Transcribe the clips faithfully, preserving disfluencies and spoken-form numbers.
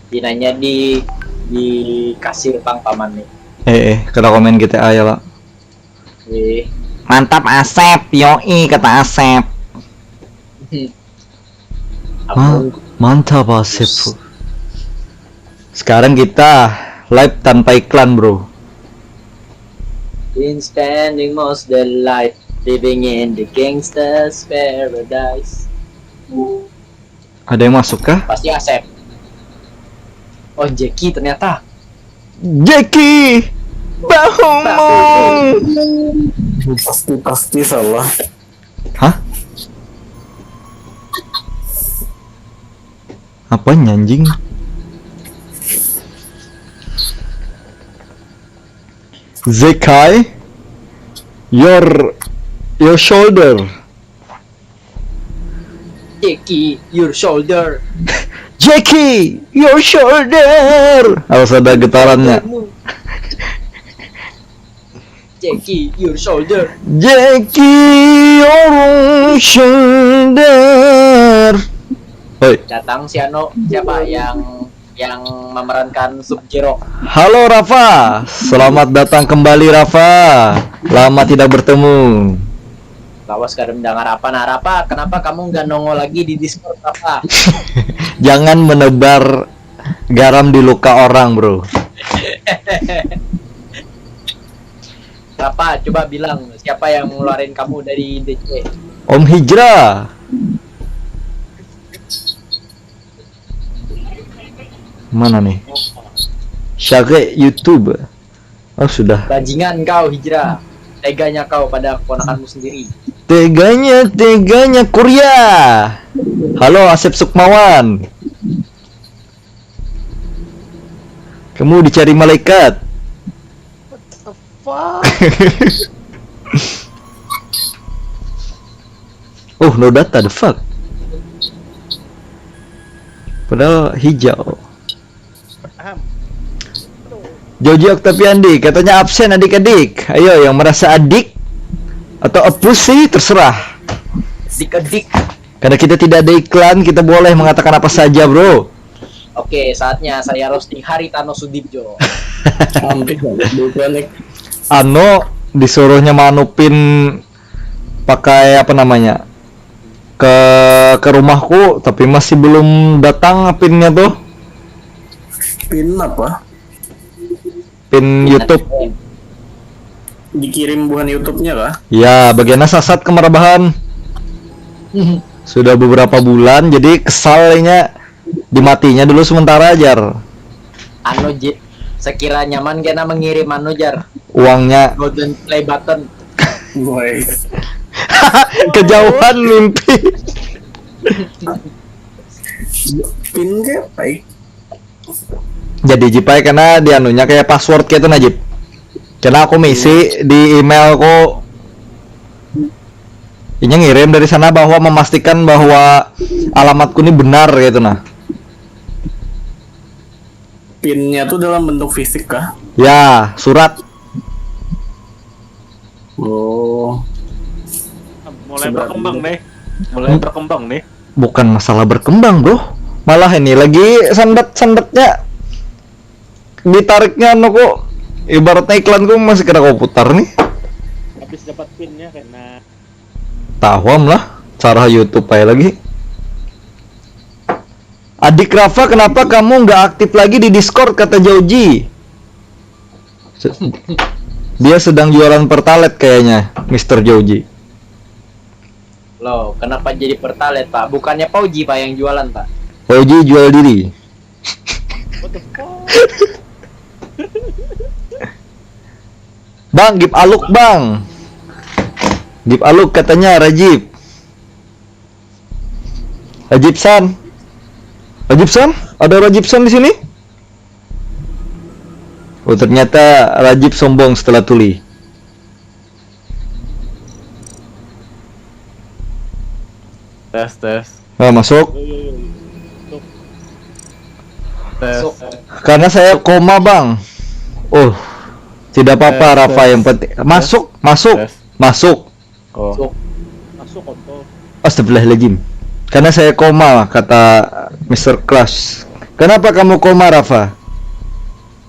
Pinanya di di kasir pang paman nih. Eh, eh, kada komen G T A ya, Pak. Wih, Mantap Asep, yoi kata Asep. Ampun. Mantap Asep. Sekarang kita live tanpa iklan, bro. Been spending most the life living in the gangster's paradise. Ada yang masuk kah? Pasti Asep. Oh, Jeki ternyata. Jeki Bahumung. Pasti pasti salah. Hah? Apa anjing? Zekai, your your shoulder. Jeki, your shoulder. Jackie, your shoulder. Harus ada getarannya. Jeki, your shoulder. Jackie, your shoulder. Hoi. Datang si Ano, siapa yang yang memerankan Sub Zero? Halo Rafa, selamat datang kembali Rafa. Lama tidak bertemu. Lawas kada mendengar apa nah Rafa. Kenapa kamu nggak nongol lagi di Discord Rafa? Jangan menebar garam di luka orang, bro. Rafa, coba bilang siapa yang ngeluarin kamu dari D C? Om Hijrah. Mana nih? Syage YouTube. Oh, sudah. Bajingan kau Hijrah. Teganya kau pada keponakanmu sendiri. Teganya, teganya Korea. Halo Asep Sukmawan. Kamu dicari malaikat. Fuck. Oh, no data, the fuck. Padahal hijau. Paham. Joji Oktaviandi katanya absen adik-adik. Ayo yang merasa adik atau a pussy terserah. Dik-edik. Karena kita tidak ada iklan, kita boleh mengatakan apa saja, bro. Oke, saatnya saya roasting Haritano Sudibjo. Hampir bukan nih. Ano disuruhnya manupin pakai apa namanya? Ke ke rumahku tapi masih belum datang pinnya tuh. Pin apa? Pin YouTube. Dikirim buhan YouTube-nya kah? Ya, bagiannya sasat ke marabahan. Sudah beberapa bulan jadi kesal inya, dimatinya dulu sementara jar. Anu Ji, sekira nyaman kena mengirim anu jar. Uangnya Golden play button. Boy. Kejauhan mimpi. Pin ke baik. Jadi Jip ai kena di anunya kayak password gitu nah Jip. Kena aku misi di emailku. Inya ngirim dari sana bahwa memastikan bahwa alamatku ini benar gitu nah. Pinnya tuh dalam bentuk fisik kah? Ya, surat. Oh. Mulai berkembang nih. Mulai berkembang nih. Bukan masalah berkembang, bro. Malah ini lagi sandat-sandatnya ditariknya anu kok. Ibaratnya iklanku masih kena kau putar nih. Habis dapat pinnya kena. Tahuam lah, cara YouTube aja lagi. Adik Rafa, kenapa kamu nggak aktif lagi di Discord, kata Jauji? Se- Dia sedang jualan pertalite kayaknya, Mister Jauji. Loh, kenapa jadi pertalite, Pak? Bukannya Pauji, Pak, yang jualan, Pak? Pauji jual diri. What the fuck? Bang, give a look, Bang. Give a look katanya Rajib. Rajib San. Rajib San? Ada Rajib San di sini? Oh, ternyata Rajib sombong setelah tuli. Tes tes Nah, masuk. Yo, yo, yo, yo. Tuh. tes. Masuk. Karena saya koma, Bang. Oh, tidak apa-apa, Eh, Rafa, tes. yang penting masuk, masuk, Tes. Masuk. Oh. Masuk kontol. Astagfirullahaladzim. Karena saya koma, kata Mister Crush. Kenapa kamu koma, Rafa?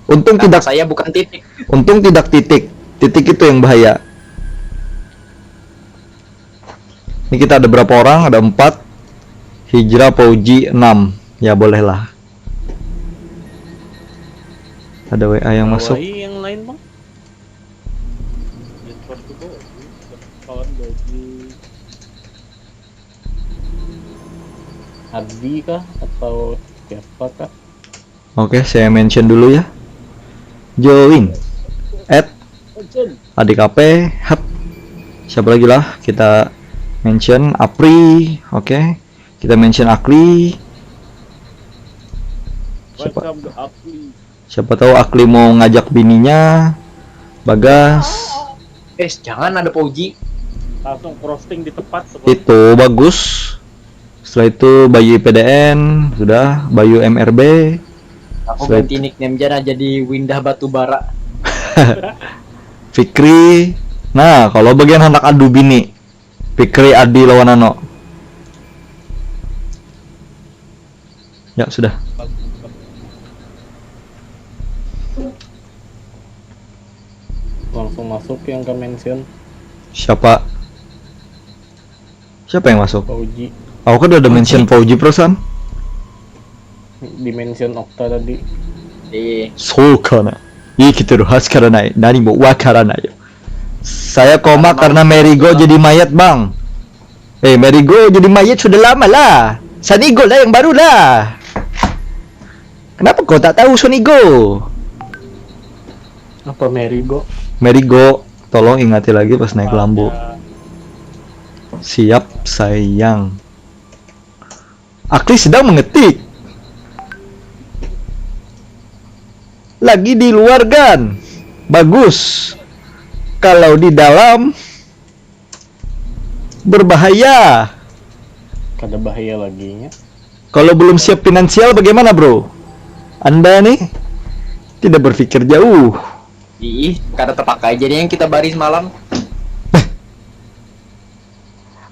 Untung tidak, saya bukan titik. Untung tidak titik. Titik itu yang bahaya. Ini kita ada berapa orang? Ada empat. Hijrah, Fauji, enam. Ya, bolehlah. Ada W A yang masuk. Yang lain, Bang. Discord itu kawan bagi Adi kah atau siapa kah? Oke, saya mention dulu ya. Join. Add. Mention. Adik A P, hap. Siapa lagi lah? Kita mention Apri, oke. Kita mention Akli. Siapa? Welcome to Apli. Siapa tahu Akli mau ngajak bininya, Bagas. Eh, jangan, ada Fauji. Langsung crossing di tempat tuh. Itu bagus. Setelah itu Bayu I P D N, sudah, Bayu M R B. Aku setelah ganti itu nickname jana jadi Windah Batubara. Fikri. Nah, kalau bagian anak adu bini, Fikri Adi lawan Ano. Ya, sudah. Langsung masuk yang ke mention. Siapa? Siapa yang masuk? Fauji. Aku kan udah mention Fauji perasaan. Di mention Okta tadi. Iya. Sokana. Ih, kita ruhas karena nani mau wakaranai. Saya koma karena Merigo jadi mayat, Bang. Eh, Merigo jadi mayat sudah lama lah. Sanigo lah yang baru lah. Kenapa kau tak tahu Sonigo? Apa Merigo? Merigo, tolong ingati lagi pas naik lampu. Siap, sayang. Akli sedang mengetik. Lagi di luar, kan? Bagus. Kalau di dalam, berbahaya. Kada bahaya lagi nya. Kalau belum siap finansial, bagaimana, bro? Anda nih tidak berpikir jauh. Ih, kada terpakai jadi yang kita bari semalam.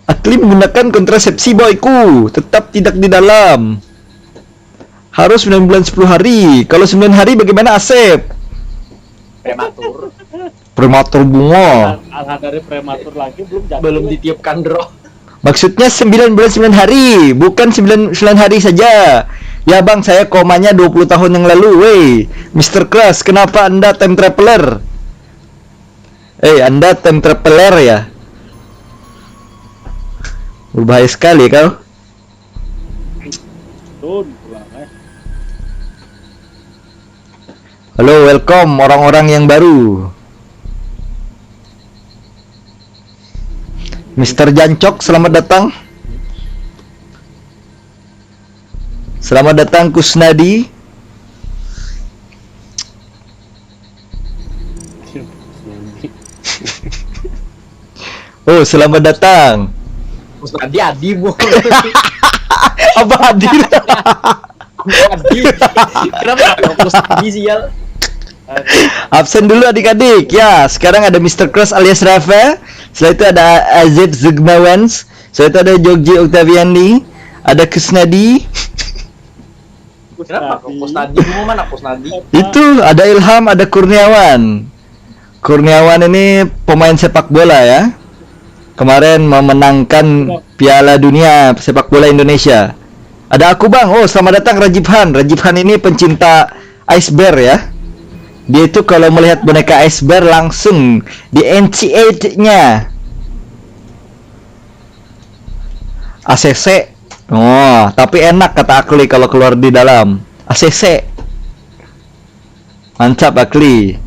Akli menggunakan kontrasepsi, boyku. Tetap tidak di dalam. Harus sembilan bulan sepuluh hari. Kalau sembilan hari bagaimana, Asep? Prematur. Prematur bunga. Al-, alhadari prematur lagi, belum jadi. Belum ditiupkan, bro. Maksudnya sembilan bulan sembilan hari, bukan sembilan, sembilan hari saja. Ya, Bang, saya komanya dua puluh tahun yang lalu. Weh, Mister Crush, kenapa Anda time traveler? Eh, Anda time traveler ya? Berbahaya sekali kau. Tun, pulang, eh. Halo, welcome orang-orang yang baru. Mister Jancok, selamat datang. Selamat datang, Kusnadi. Oh, selamat datang. Kusnadi adimu. Apa hadir? Adi. Kenapa nggak fokus Adi, sial? Absen dulu, adik-adik. Ya, sekarang ada Mister Cross alias Rafa. Setelah itu ada Azib Zugmawans. Setelah itu ada Jogji Oktaviandi. Ada Kusnadi. Kenapa kok Kusnadi? Mau mana Kusnadi? Itu ada Ilham, ada Kurniawan. Kurniawan ini pemain sepak bola ya. Kemarin memenangkan Piala Dunia sepak bola Indonesia. Ada aku, Bang. Oh, selamat datang, Rajib Han. Rajib Han ini pencinta Ice Bear ya. Dia itu kalau melihat boneka Ice Bear langsung di N C A-nya. A C C. Oh, tapi enak kata Akli kalau keluar di dalam. A C C. Mantap, Akli.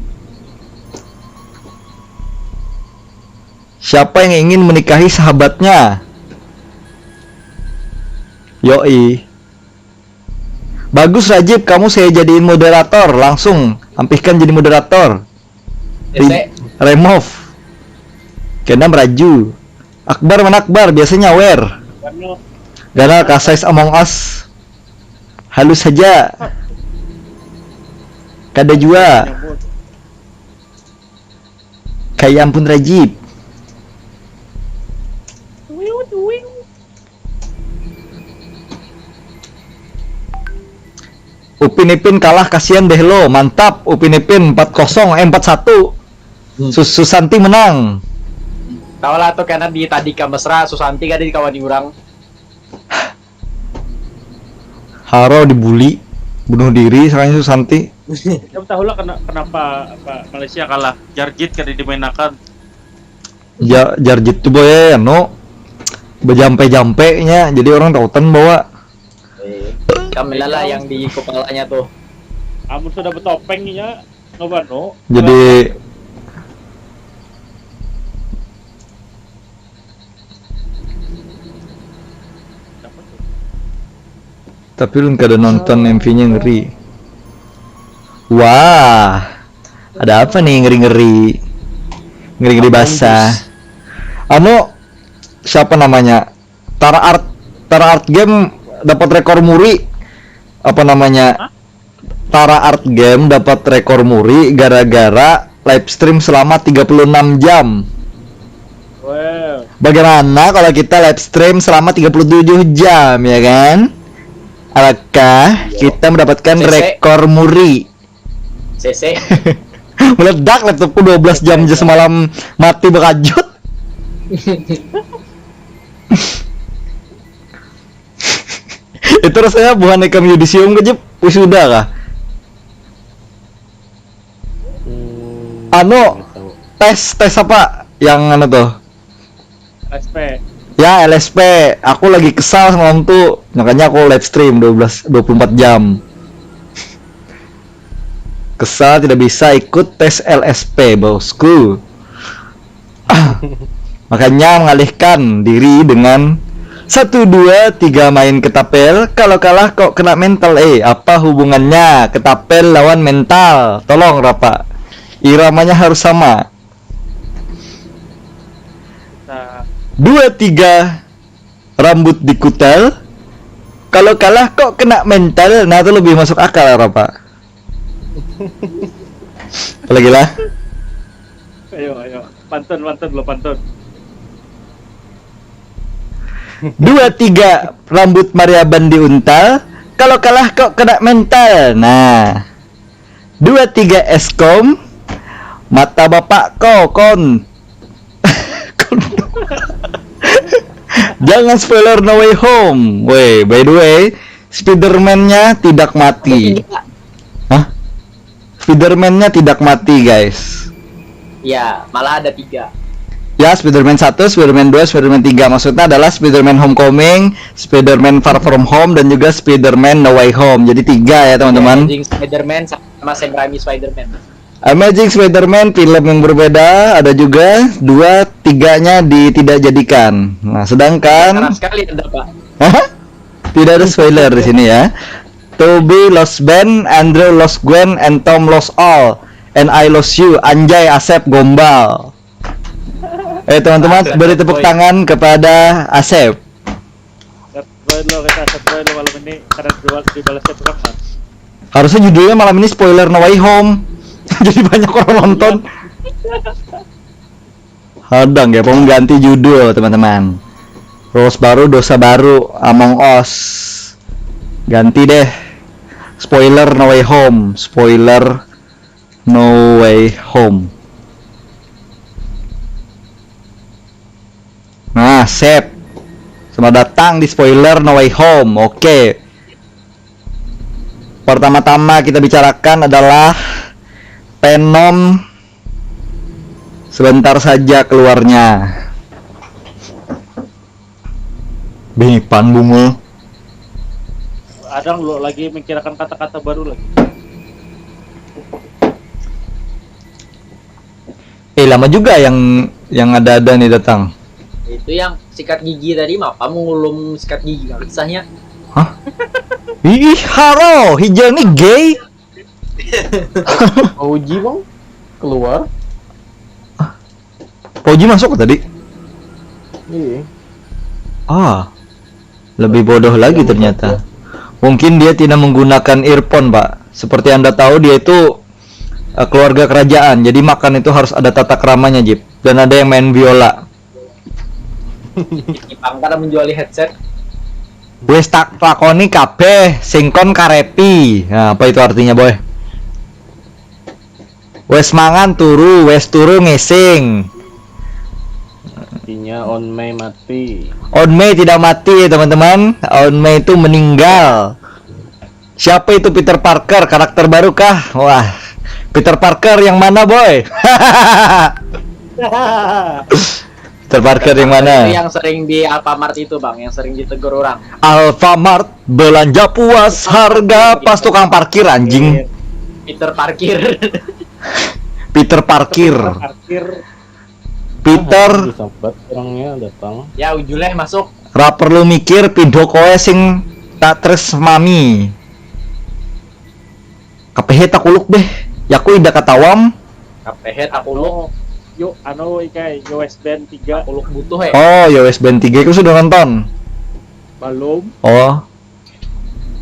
Siapa yang ingin menikahi sahabatnya? Yoi. Bagus, Rajib, kamu saya jadiin moderator, langsung ampihkan jadi moderator. Ri-, remove. Kena meraju. Akbar mana Akbar? Biasanya where? Ganal kasais Among Us. Halus saja. Kada jua. Kayak ampun, Rajib. Upin Ipin kalah, kasihan deh lo. Mantap, Upin Ipin empat kosong, eh, empat satu. Hmm. Sus Susanti menang. Tahu lah tuh, karena di tadi ka mesra, Susanti kan di kawan di urang. Haro dibully, bunuh diri, salahnya Susanti. Kamu tahu lah kena, kenapa apa, Malaysia kalah? Jarjit kada dimainakan. Ja, Jarjit tuh boy, anu, bejampe-jampenya, jadi orang tautan bahwa Kamila lah yang di kepalanya tuh. Amun sudah betopengnya, nggak bano. Jadi tapi lu kada nonton M V-nya, ngeri. Wah, ada apa nih, ngeri-ngeri, ngeri-ngeri basah. Anu, siapa namanya? Tara Art, Tara Art Game dapat rekor muri. Apa namanya? Tara Art Game dapat rekor muri gara-gara live stream selama tiga puluh enam jam. Wow. Bagaimana kalau kita live stream selama tiga puluh tujuh jam, ya kan? Alangkah kita mendapatkan Sese. Rekor muri. C C. Meledak laptopku, dua belas jam aja semalam, mati bekajut. Itu rasanya buhan ikam yudisium ke, Jep? Wisuda kah? Hmm, Anu, nggak tahu. Tes, tes apa? Yang anu tuh? S P. Ya, L S P. Aku lagi kesal semalam tuh. Makanya aku live stream dua belas, dua puluh empat jam. Kesal tidak bisa ikut tes L S P, bosku. Makanya mengalihkan diri dengan satu, dua, tiga, main ketapel. Kalau kalah kok kena mental. Eh, apa hubungannya ketapel lawan mental? Tolong, Rapa. Iramanya harus sama. Nah, Dua, tiga, rambut dikutel. Kalau kalah kok kena mental. Nah, itu lebih masuk akal, Rapa. Apalagi lah. Ayo, ayo. Pantun, pantun dulu, pantun. Dua, tiga, rambut Mariaban diuntal. Kalau kalah kok kena mental. Nah. Dua, tiga, eskom. Mata bapak kau, kon. Kon. Jangan spoiler No Way Home. Weh, by the way, Spiderman-nya tidak mati. Hah? Spiderman-nya tidak mati, guys. Ya, malah ada tiga. Ya, Spider-Man satu, Spider-Man dua, Spider-Man tiga. Maksudnya adalah Spider-Man Homecoming, Spider-Man Far From Home, dan juga Spider-Man No Way Home. Jadi tiga ya, teman-teman. Amazing Spider-Man sama Sam Raimi Spider-Man. Amazing Spider-Man, film yang berbeda, ada juga dua, tiganya di, tidak jadikan. Nah, Parah sedangkan sekali ada, Pak. Hah? Tidak ada spoiler di sini ya. Tobey lost Ben, Andrew lost Gwen, and Tom lost all. And I lost you, anjay, Asep gombal. Eh, teman-teman, Asep, beri tepuk boy. Tangan kepada Asep. Set boy lo, kita set boy lo malam ini karena dua dibalasnya kurang, Mas. Harusnya judulnya malam ini spoiler No Way Home. Jadi banyak orang nonton. Hadang ya, pengganti judul, teman-teman. Rules baru, dosa baru, Among Us. Ganti deh. Spoiler No Way Home, spoiler No Way Home. Nah, sip. Selamat datang di spoiler No Way Home. Oke. Pertama-tama kita bicarakan adalah Venom sebentar saja keluarnya. Bipan bungul. Ada lo lagi mikirakan kata-kata baru lagi. Eh, lama juga yang yang ada-ada nih datang. Itu yang sikat gigi tadi mah, kamu ngulum sikat gigi nggak kisahnya. Hah? Ih, haro, hijau nih gay. Uji bang keluar. Fauji masuk tadi? Iya. Ah, lebih bodoh lagi ternyata. Mungkin dia tidak menggunakan earphone, Pak. Seperti Anda tahu, dia itu eh, keluarga kerajaan. Jadi makan itu harus ada tata keramanya, Jip. Dan ada yang main biola. Jepang kada menjuali headset. Wes tak lakoni kabeh, sing kon karepi. Nah, apa itu artinya, boy? Wes mangan turu, wes turu ngising. Artinya On May mati. On May tidak mati, teman-teman. On May itu meninggal. Siapa itu Peter Parker? Karakter baru kah? Wah, Peter Parker yang mana, boy? Peter Parker yang mana? Itu yang sering di Alfamart itu, Bang, yang sering ditegur orang. Alfamart, belanja puas, harga pas, tukang parkir, anjing. Peter Parkir. Peter Parkir. Parkir. Peter, Bisa banget orangnya datang. Ya, Ujuleh masuk. Ra perlu mikir, pido kowe sing tak tresnani. Kapehe takuluk beh. Yaku ida katawam. Kapehe takuluk. Yuk, anu ikai, U S Band tiga. Takuluk butuh ya. Oh, U S Band tiga, aku sudah nonton. Belum. Oh.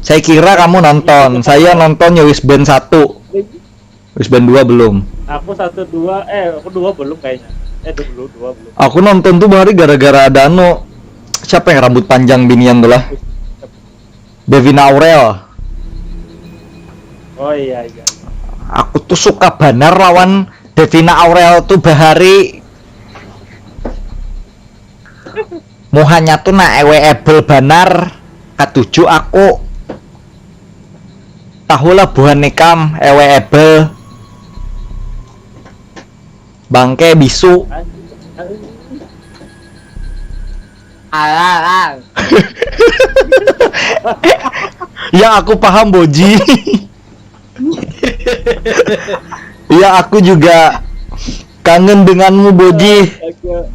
Saya kira kamu nonton. Saya nonton U S Band satu. U S Band dua belum. Aku satu dua, eh aku dua belum kayaknya. Eh dua belum, dua belum. Aku nonton tuh bahari gara-gara ada anu. Siapa yang rambut panjang binian tuh lah? Davina Aurel. Oh iya iya. Aku tuh suka banar lawan Davina Aurel tuh bahari. Muhanya tuh nak ewe ebel banar. Katuju aku. Tahulah buhan nikam ewe ebel. Bangke bisu. Alah, Ya, aku paham, Boji. Ya, aku juga kangen denganmu, Boji. Oke.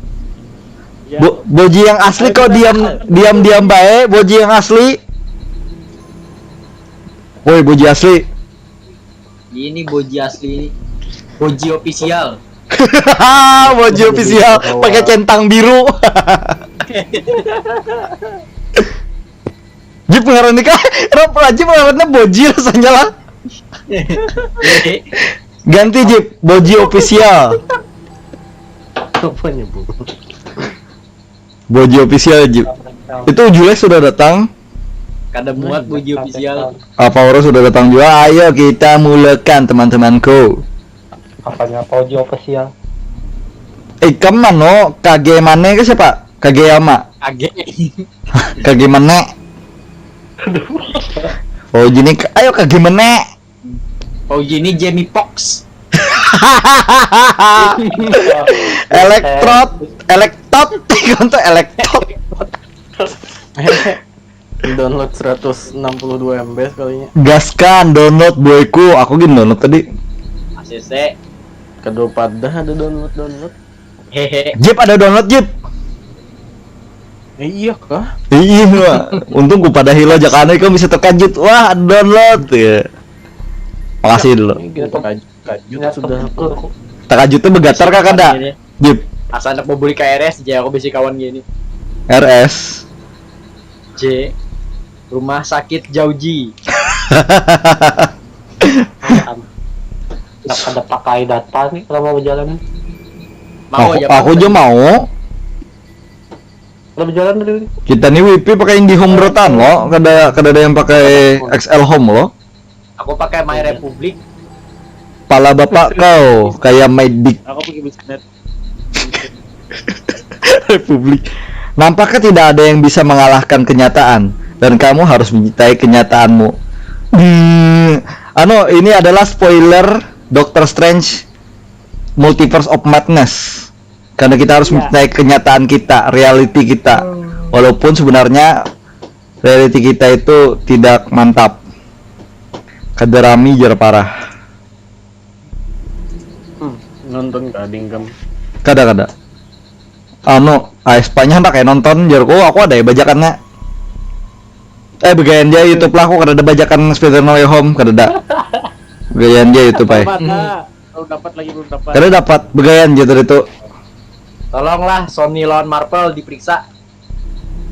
Ya. Bo- Boji yang asli kok diam diam diam bae, Boji yang asli. Woi, Boji asli. Ini Boji asli ini. Boji official. Boji official pakai centang biru. Jip ngaran nikah, Rob Rajib ngarannya Boji rasanya lah. Ganti Jip, Boji official. Apa nyebut? Boji official, Jip. Itu Julai sudah datang. Kada muat Boji official. Apa orang sudah datang juga? Ayo kita mulakan, teman-temanku. Apanya Pauji official? Eh, kamu mano? Kage mana ke siapa? Kageyama. Kage. Kage mana? Oh, gini, ayo Kage mana? Pauji ini Jamie Fox. Elektrot, elektot, konto elektot. Download seratus enam puluh dua M B sekalinya. Gaskan, download boyku. Aku gini download tadi. A C C. Kedua padah ada download download. Hehe. Jip, ada download, Jip. Eh, iya kah? Iya, wah. Untung ku pada hilo aja kan, kau bisa terkajut. Wah, ada download ya. Makasih dulu. Ini kita terkajut, terkajut sudah. Terkajut tuh begatar kah kada? Jip. Asal anak mau beli K R S aja, aku bisi kawan gini. R S. J. Rumah sakit Jauji. Nah, kada pakai data nih kalau mau berjalan. Mau Aku, aja, aku Bang. Aja mau. Kalau berjalan tadi. Kita nih wifi pakai IndiHome beretan lo, kada kada ada yang pakai X L Home lo. Aku pakai My Republic. Pala bapak kau kayak Maidik. Aku pakai bisnet. Republik. Nampaknya tidak ada yang bisa mengalahkan kenyataan dan kamu harus mencintai kenyataanmu. Hmm, anu, ini adalah spoiler Doctor Strange Multiverse of Madness. Karena kita harus Ya. Mencintai kenyataan kita, reality kita. Walaupun sebenarnya reality kita itu tidak mantap. Kada rami jar parah. Hmm, nonton kading kam. Kada, kada. Anu, A S P-nya hendak kayak nonton, jarku, aku ada ya bajakannya. Eh, begayan dia YouTube lah, aku kada ada bajakan Spider-Man No Way Home, kada ada. Begayan dia YouTube, ay. Mana? Belum dapat lagi, belum dapat. Kada dapat, begayan dia tadi tuh. Tolonglah Sony lawan Marvel diperiksa.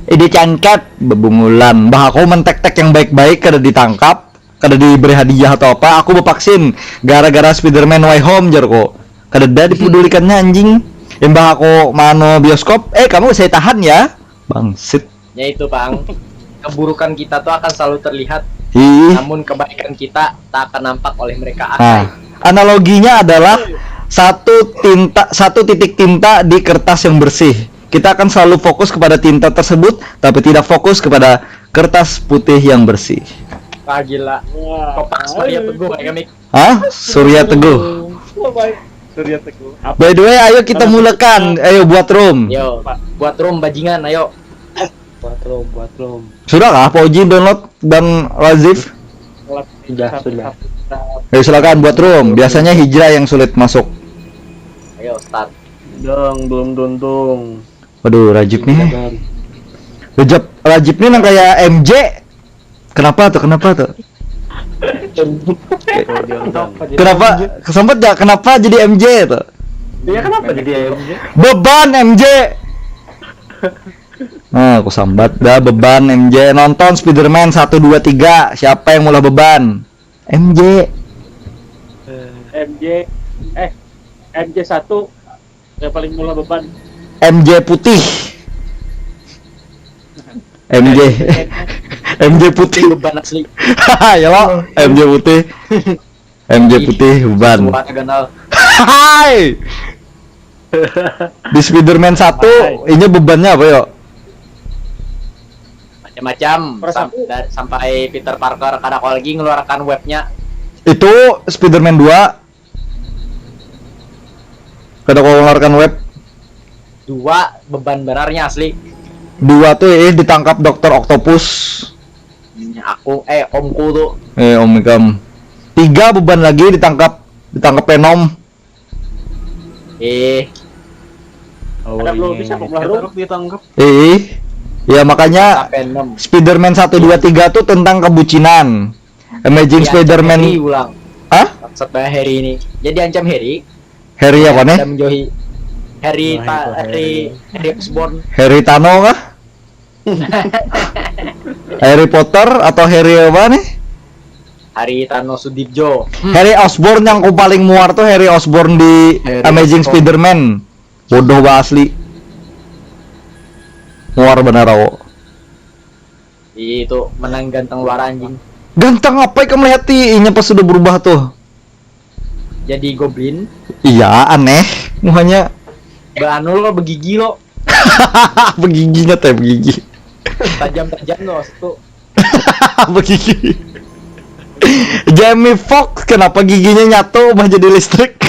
Eh, dia cangkat, bebungulan. Bah, aku mentek-tek yang baik-baik, kada ditangkap, kada diberi hadiah atau apa, aku bevaksin. Gara-gara Spider-Man No Way Home, jarku. Kada ada dipedulikannya, anjing. Imbah aku mano bioskop, eh, kamu saya tahan ya. Bangsit. Ya itu, Pang. keburukan kita tuh akan selalu terlihat, Ih. Namun kebaikan kita tak akan nampak oleh mereka. Nah, analoginya adalah satu tinta, satu titik tinta di kertas yang bersih. Kita akan selalu fokus kepada tinta tersebut, tapi tidak fokus kepada kertas putih yang bersih. Wah, gila. Wah. Kopak Surya Teguh ya, Mik. Hah? Surya Teguh. Surya Teguh. By the way, ayo kita mulakan. Ayo buat room. Yo, buat room bajingan, ayo. Buat room, buat room. Sudah kah Pak Uji download dan Razif? Sudah, sudah. Ayo silakan buat room. Biasanya Hijrah yang sulit masuk. Ayo start. Dong, dong, dong, dong. Waduh, Rajib nih. Rajab, Rajib nih nang kayak M J. Kenapa tuh? Kenapa tuh? Kenapa? Kesambat ya? Kenapa jadi M J tuh? Iya, kenapa jadi M J? Beban M J. Nah, aku sambat dah beban M J. Nonton Spiderman satu, dua, tiga. Siapa yang maulah beban? M J. M J, eh, M J satu yang paling maulah beban. M J putih. M J. M J putih. Beban asli. Ya lo, M J putih. M J putih beban. Wah, ganal. Hai. Di Spiderman satu, inya bebannya apa yo? Macam-macam. Perasaan Sam- da- sampai Peter Parker kada kawa lagi ngeluarkan webnya. Itu Spiderman dua. Kada kawa ngeluarkan web. Dua beban benarnya asli. Dua tuh eh ditangkap Dokter Octopus. Aku eh omku tuh. Eh, Om Ikam. Tiga beban lagi ditangkap, ditangkap Venom. Eh, Ada belum bisa kok, belum. Ditangkap. Eh, ya makanya Venom. Spider-Man satu, dua, tiga tuh tentang kebucinan. Amazing Iya, Spider-Man. Harry ulang. Hah? Maksudnya Harry ini. Jadi ancam Harry. Harry apa nih? Ada menjauhi. Harry Nah, ta- itu Harry Harry Osborn. Harry Tano kah? Harry Potter atau Harry apa nih? Harry Tano Sudibjo. Harry Osborn yang ku paling muar tuh Harry Osborn di Harry Amazing Osborn. Spider-Man. Bodoh bah asli. Muar benar aku. Itu menang ganteng luar anjing. Ganteng apa ikam lihat ti inya pas sudah berubah tuh? Jadi goblin. Iya aneh muhanya. Ba anu lo begigi lo. Begiginya teh begigi. Tajam-tajam lo situ. Begigi. Jamie Foxx kenapa giginya nyatu bah jadi listrik?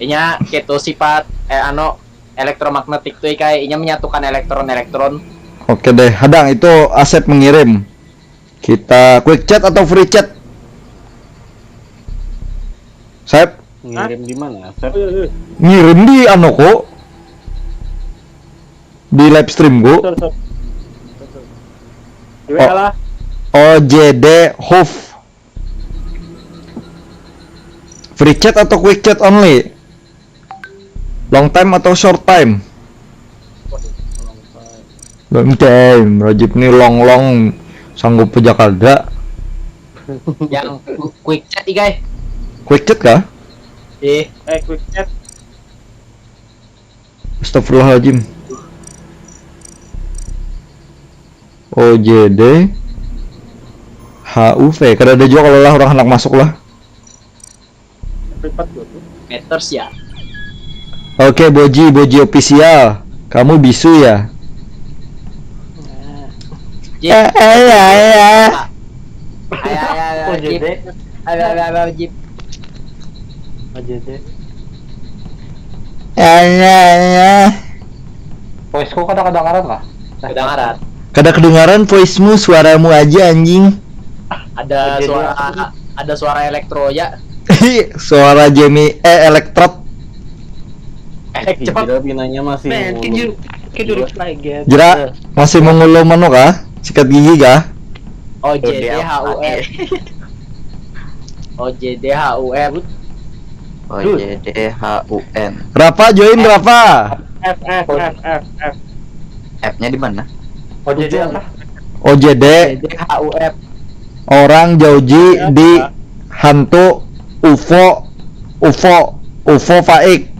Inya ketu sifat eh ano elektromagnetik tuh kayak inya menyatukan elektron-elektron. Oke deh, hadang itu Asep mengirim. Kita quick chat atau free chat? Sep, Ngirim di mana, Sep? ngirim di anu kok. Di live stream ku. Betul, betul. Di W A lah. O J D Hoof. Free chat atau quick chat only? Long time atau short time? Long time. Rajib nih long long sanggup pejakalda. Yang quick chat igai. Quick chat kah? Eh, Eh, quick chat. Astagfirullahaladzim. O J D H U V. Kada ada juga kalau lah orang hendak masuk lah. Privat dulu. Meters ya. Oke, Boji, Boji official. Kamu bisu ya? Jip. Eh, eh, ya, ya. Ayo, ayo, ayo, O J D. Jip. Ayo, ayo, ayo, Jip. O J D. Ya, ya, ya. Voice ku kada kedengaran lah. Kedengaran. Kada kedengaran voice-mu, suaramu aja anjing. Ada Jadi suara apa? Ada suara elektro ya. Suara Jamie eh elektrot. Elektro. Gila, pinanya masih Man, can you ngulung. can you reply again? Jera masih mengulum anu kah? Sikat gigi kah? O J D H U F. O J D H U F. O J D H U N. Rafa join Rafa. F, F, F, F, F. F-nya di mana? O J D apa? O J D O J D H U F. orang jauji di hantu ufo ufo ufo faik.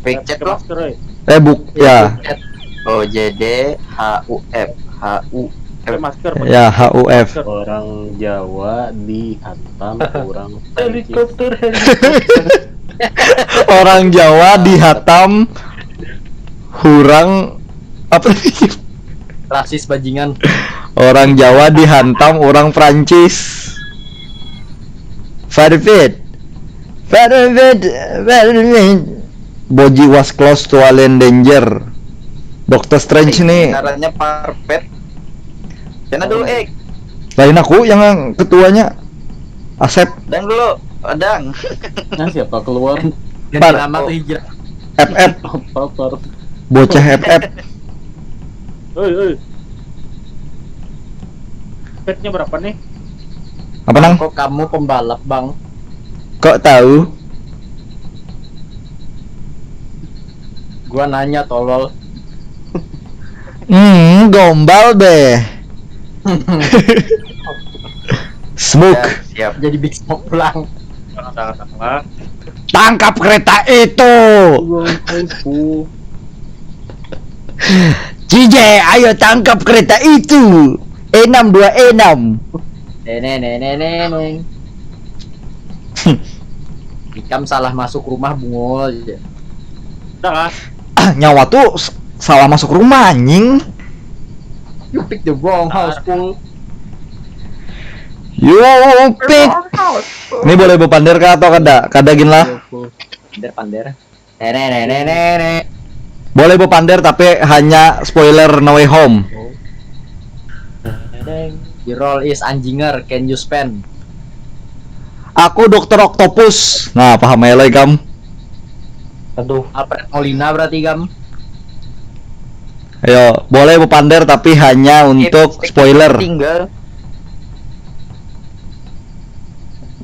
Quick chat loh. Master, eh. Eh buk ya. O J D H U F, H U Pakai masker. Ya, H U F. Orang Jawa dihantam orang Prancis. Helikopter, helikopter. Orang Jawa dihatam hurang apa tadi? Rasis bajingan. Orang Jawa dihantam orang Prancis. Farfit. Farfit. Farfit. Boji was close to alien danger. Doctor Strange nih. Caranya parpet. Jangan dulu, eh. Lain aku yang ketuanya. Asep. Dang dulu. Dang. Nah, siapa keluar? Ganti Par- nama tuh hijrah. F F. Apa, Par? Bocah F F. Oi, oi. Petnya berapa nih? Apa nang? Kok kamu pembalap, Bang? Kok tahu? Gua nanya, tolol. Hmm, gombal deh. Smoke. Ya, siap. Jadi Big Smoke pulang. Jangan, jangan, jangan. Tangkap kereta itu. Uang palsu. J J, ayo tangkap kereta itu. E enam dua E enam. Nene nene neng. Ikam salah masuk rumah, bungul aja. Udah lah. Ah, nyawa tuh s- salah masuk rumah anjing. You pick the wrong house, fool. You pick. Ini boleh bepander kah atau kada? Kada gin lah. Pander, pander. Nene nene nene. Boleh bepander tapi hanya spoiler No Way Home. Your role is anjinger, can you spend? Aku Dokter Octopus. Nah, paham ya lagi kam? Aduh. Alfred Molina berarti, kam? Ayo, boleh bepander tapi hanya untuk spoiler. Tinggal.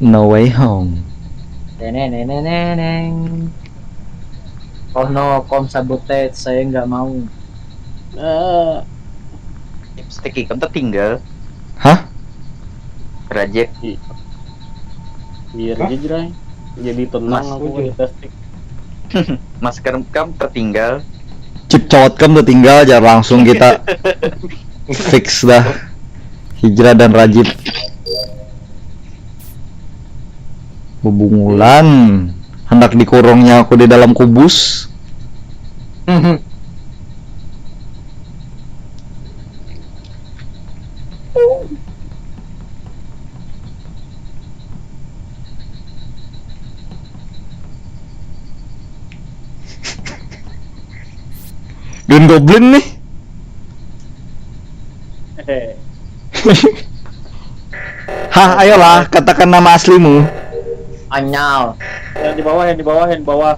No Way Home. Nene nene nene neng. Oh no, kom sabotage, saya nggak mau. Eh, Lipstick ikam tertinggal. Hah? Rajek. Biar aja, Jrai. Jadi tenang Mas aku tujuh. Di plastik. Masker kam tertinggal. Chip cowot kam tertinggal aja, langsung kita fix dah. Hijrah dan Rajib. Bebungulan. Hendak dikurungnya aku di dalam kubus. Green Goblin nih. Hehe. Hah, ayolah, katakan nama aslimu. Anyal. Yang di bawah, yang di bawah, yang di bawah.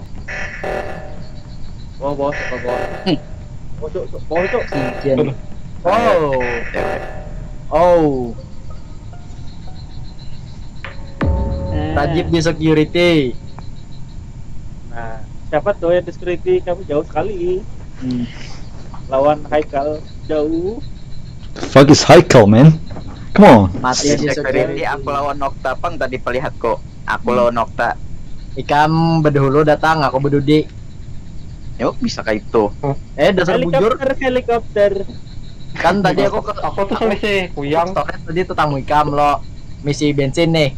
Bawah, bawah, bawah, bawah. Bawah, cuk, cuk, bawah, cuk. Ijen. Oh. Oh. Rajib di security. Nah, siapa tuh yang di security? Kamu jauh sekali. Hmm. Lawan Haikal jauh. Fuck is Haikal, man. Come on. Mati di Security security. Aku lawan Nokta pang tadi pelihat kok. Aku lawan Nokta. Ikam bedahulu datang, aku bedudi. Yuk, bisa kayak itu. Eh, dasar bujur. Helikopter, helikopter. Kan tadi aku ke Aku tuh sama si Kuyang. Storet tadi tetamu ikam lo misi bensin nih.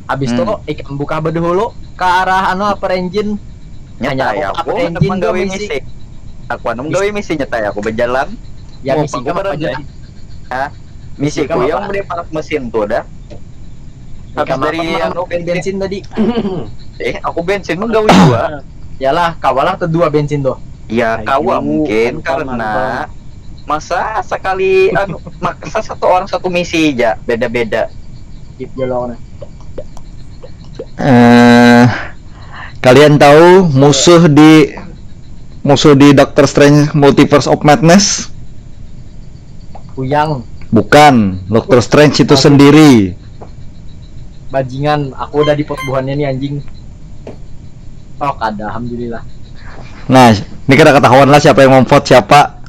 Habis Hmm. Itu ikam buka bedahulu ke arah anu upper engine. Nyata Hanya ya, aku aku upper handak engine tuh menggawe misi. misi. Aku anu menggawe misi, nyata ya, aku berjalan. Ya Mau misi apa ikam apa berjalan? jadi? Hah? Misi Ikam ku yang apa? beli parak mesin tuh dah. Habis Ikam dari apa anu beli bensin tadi? Eh, aku bensin menggawe dua. Yalah, kawalah tuh dua bensin tuh. Ya, Ayo, kawa mungkin anu karena paman, masa sekali anu maksa satu orang satu misi aja, beda-beda. Skip dulu nah. Eh, kalian tahu musuh di musuh di Doctor Strange Multiverse of Madness? Kuyang, Bukan, Doctor Strange itu Aduh. Sendiri. Bajingan, aku udah dipot buhannya nih anjing. Oh, kada, alhamdulillah. Nah, ini kada ketahuan lah siapa yang memvote siapa.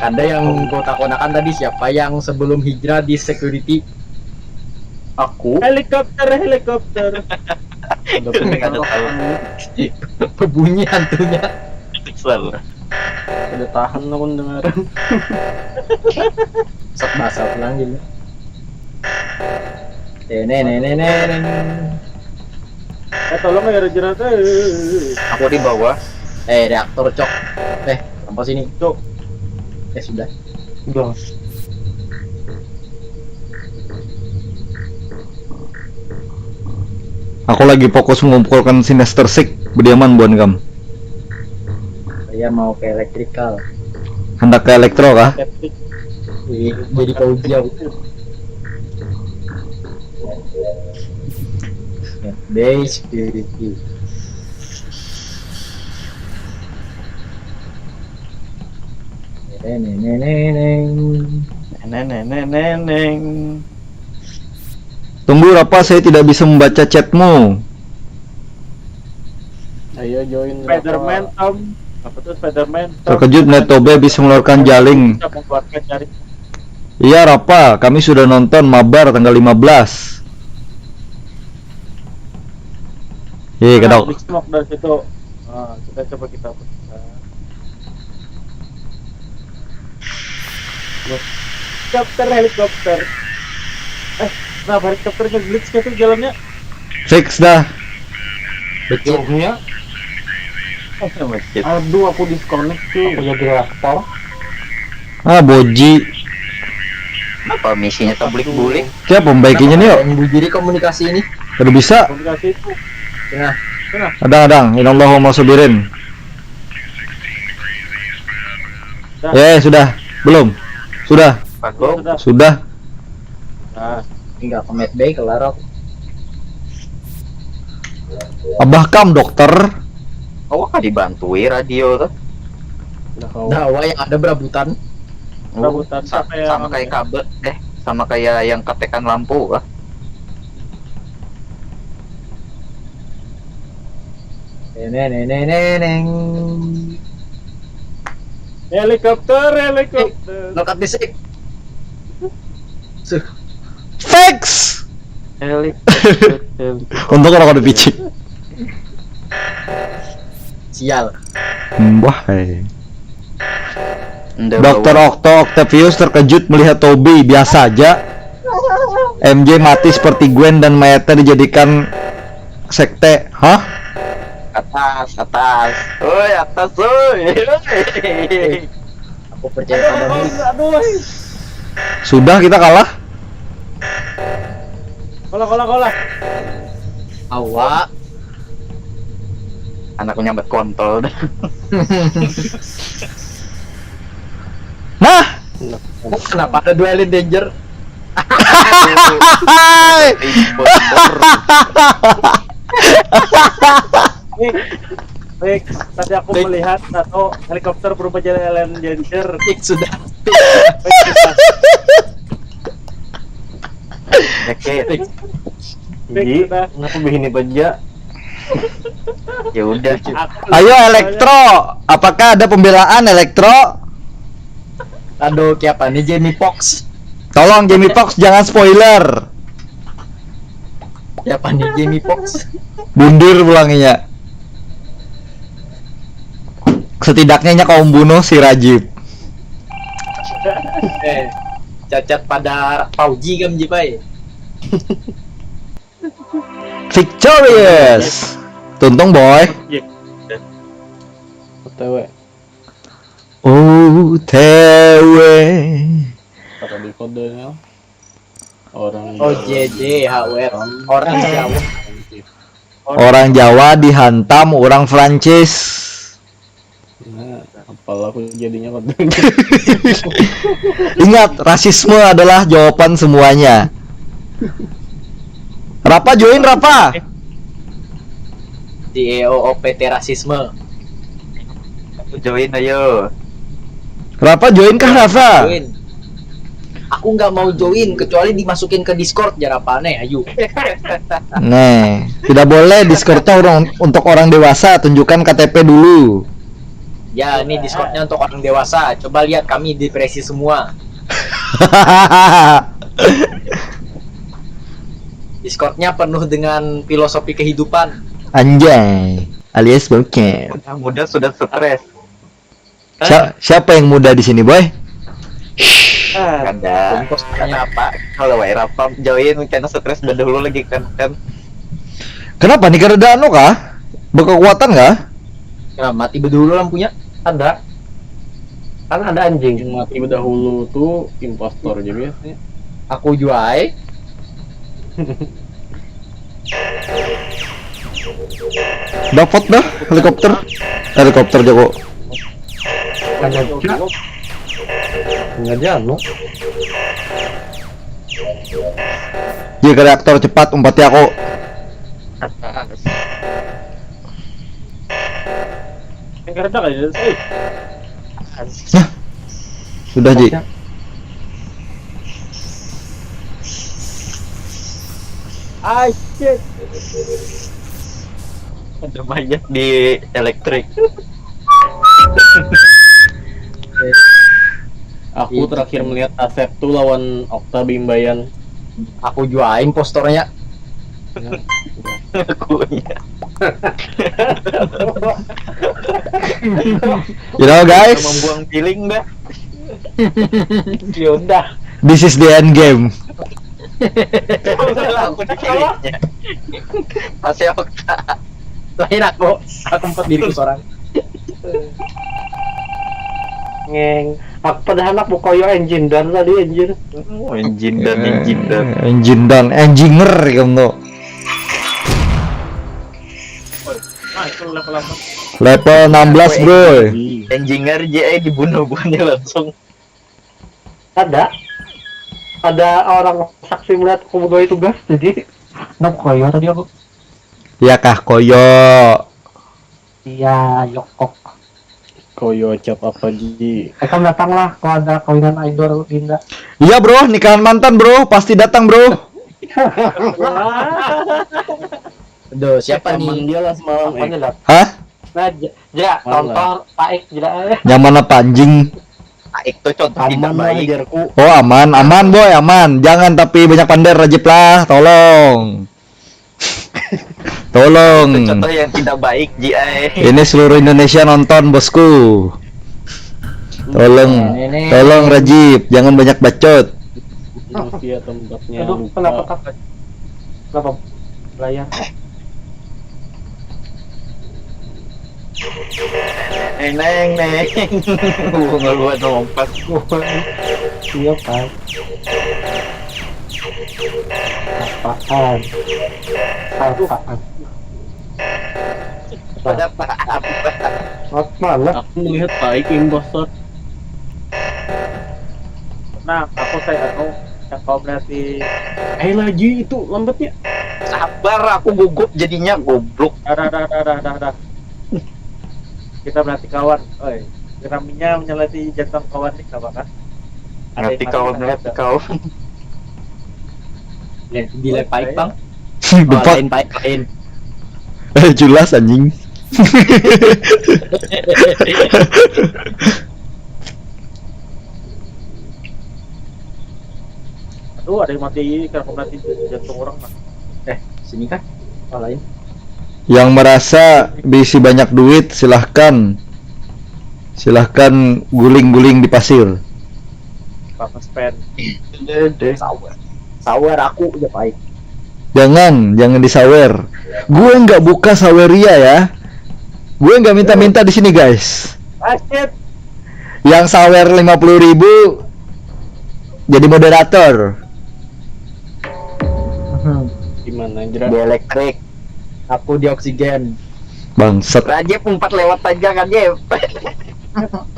Ada yang kau takonakan tadi siapa yang sebelum hijrah di security? Aku Helikopter, helikopter. Tapi kada tahu. Bunyi hantunya. Sel. Kada tahan aku mendengar. Sak basah pulang gini. Nene nene nene. Eh, tolong ya, Raja Rata. Aku di bawah. Eh, reaktor, cok. Eh, sampai sini. Cok. Eh, sudah. Udah. Aku lagi fokus mengumpulkan Sinister Six, bediaman buan kam. Saya mau ke elektrikal. Hendak ke elektro kah? Ih, jadi kau jauh. Base P V P. Neneng, neneng, neneng. Neneng, neneng, neneng. Tunggu, Rapa, saya tidak bisa membaca chatmu. Ayo join, Rapa. Spider-Man, Tom. Apa tuh Spider-Man, Tom? Terkejut melihat Tobe habis mengeluarkan jaring. Bisa mengeluarkan jaring. Iya, Rapa, kami sudah nonton Mabar tanggal lima belas. Iya, nah, kedok. Big Smoke dari situ. Nah, kita coba kita periksa. Helikopter, helikopter. Eh, kenapa helikopternya glitch gitu jalannya? Fix dah. Becuknya. Eh, sama shit. Aduh, aku disconnect tuh. Aku jadi reaktor. Ah, boji. Kenapa misinya tablik-bulik? Siapa membaikinya nih, yuk? Yang bujuri komunikasi ini. Kada bisa. Komunikasi itu. Nah. Adang, adang. Inallahu ma'as sabirin. Dah. Eh, sudah. Belum. Sudah. Belum. Sudah. Sudah. Nah, tinggal ke med bay, kelar aku. Abah kam, dokter. Kau kan dibantui radio tuh. Nah, kau. Nah, wah, yang ada berabutan. Berabutan. Sa-, sama kayak kabel, eh, sama kayak yang ketekan lampu kah? Neneng, neneng, neneng. Helikopter, helikopter. Eh, lokat bisik. Suh. Fix. Helikopter, helikopter. Untung orang ada picik. Sial. Mbah, eh. Nda dokter bawa. Octo Octavius terkejut melihat Toby. Biasa aja. M J mati seperti Gwen dan mayatnya dijadikan sekte. Hah? Atas, atas. Woi, atas, woi. Aku percaya padamu. Aduh, aduh. Sudah, kita kalah. Kolah, kolah, kolah. Awak. Anakku nyambat kontol dah. Nah, kenapa ada dua alien danger? Fix, fix. Tadi aku melihat satu helikopter berubah jadi alien danger. Fix sudah. Fix sudah. Oke. Fix. Fix sudah. Kenapa begini aja? Ya udah. Aku ayo, elektro. Apakah ada pembelaan, elektro? Aduh, siapa nih, Jamie Fox? Tolong, Jamie Fox, jangan spoiler. Siapa nih, Jamie Fox? Bundir pulanginya. Setidaknya nya kaum bunuh si Rajib. Eh, cacat pada Fauji kam, Jib ai. Victorious. Tuntung, boy. Iya. O T W. O T W. Kata di kodenya orang, oh, J J H W R. Orang Jawa. Orang Jawa dihantam orang Prancis. Nah, apalah aku jadinya konten. Ingat, rasisme adalah jawaban semuanya. Rapa join, Rapa? Di E O O P T rasisme. Aku join, ayo. Rapa join kah, Rapa? Join. Aku nggak mau join kecuali dimasukin ke Discord, jar apa nih, ayo. Nih, tidak boleh Discord tuh orang, untuk orang dewasa, tunjukkan K T P dulu. Ya, ini Discordnya untuk orang dewasa. Coba lihat, kami depresi semua. Discordnya penuh dengan filosofi kehidupan. Anjay, alias bokep. Muda-muda sudah stres. Sia- siapa yang muda di sini, boy? Ada. Kenapa? Kalau wae rapa join karena stres berdahulu lagi kan kan. Kenapa nih, karena anu kah? Berkekuatan kah? Nah, mati berdahulu lampunya. Ada. Kan ada anjing. Yang mati berdahulu tuh impostor aja biasanya. Aku juai. Dapat dah helikopter. Helikopter jago. Sengaja. Sengaja anu. Iya, ke reaktor cepat, umpati aku. Yang kereta kan itu. Eh, Nah, sudah, Ji. Ah, shit. Ada banyak di elektrik. Aku terakhir melihat Asep tuh lawan Okta Bimbayan. Aku juai impostornya. Aku ya. You know, guys, Membuang feeling dah. Yaudah. This is the end game. Aku dipilihnya. Masih Okta. Lain aku. Aku empat diriku seorang. Ngeng. Aku padahal aku koyo engine dan tadi engine. Oh, engine dan engine dan. Engine dan engineer kamu tuh. Ah, itu level apa? Level enam belas, bro. Engineer J I dibunuh bukannya langsung. Ada. Ada orang saksi melihat aku begawe tugas, jadi nak koyo tadi aku. Ya kah, koyo? Iya, yokok. Koyo cap apa, Ji? Akan datanglah kalau ada kawinan Aidor Dinda. Iya, bro, nikahan mantan, bro, pasti datang, bro. Aduh, siapa Emang nih? dia lah semalam. Apanya Eh, lah? Hah? Nah, ja, ja, Mana? Tontor, Paik, jila. Nyaman apa, anjing? Aik tuh contoh tidak Aman lah, baik. Jarku. Oh, aman, aman, boy, aman. Jangan tapi banyak pander, Rajib lah, tolong. Tolong. Contoh yang tidak baik, J I. Ini seluruh Indonesia nonton, bosku. Tolong, Ini. Tolong, Rajib, jangan banyak bacot. Manusia tempatnya Aduh, lupa. Kenapa kak? Kenapa layar? Neng neng neng. Bunga gua lompat. Iya, Pak. Apaan? Apaan? Pada apa? Mat, mana? Aku melihat Paik impostor. Nah, aku saya anu yang kau melihat di Eh, lagi itu lambatnya. Sabar, aku gugup jadinya, goblok. Dah, dah, dah, dah, dah, dah, dah. Kita berarti kawan. Oi, raminya menyelati jantung kawan nih, apa kan? Ngerti kawan, ngerti kawan. Di Paik, Bang. The Oh, fuck? Lain Paik, lain. Eh, jelas, anjing. Aduh, ada yang mati, kenapa mati jantung orang, nah. Eh, sini kah? Oh, lain. Yang merasa berisi banyak duit, silahkan. Silahkan guling-guling di pasir. Bapak spend. Sawer. Sawer aku udah Paik. Jangan, jangan disawer. Gue nggak buka saweria ya. Gue nggak minta-minta di sini, guys. Ah, shit. Yang sawer lima puluh ribu jadi moderator. Gimana, Jera? Di elektrik. Aku di oksigen. Bangsat. Rajib empat lewat aja kan, Jeb.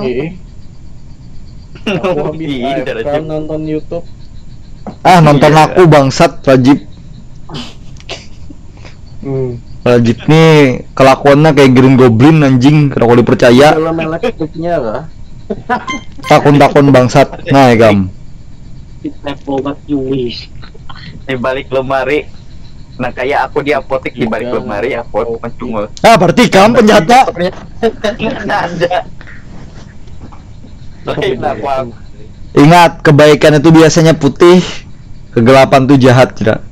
Eh, aku habis Iya, A F K Rajib. Nonton YouTube. Ah, nonton aku, bangsat, Rajib. Hmm. Rajib nih kelakuannya kayak Green Goblin, anjing, kenapa dipercaya? Dalam elektriknya lah. Takun-takun, bangsat. Nah, ikam. Kita obat Yui. Di balik lemari. Nah, kayak aku di apotek, di balik lemari, aku pencungul. Ah, berarti ikam penjahatnya. Ada. Lain aku. Ingat, kebaikan itu biasanya putih, kegelapan tuh jahat, tidak?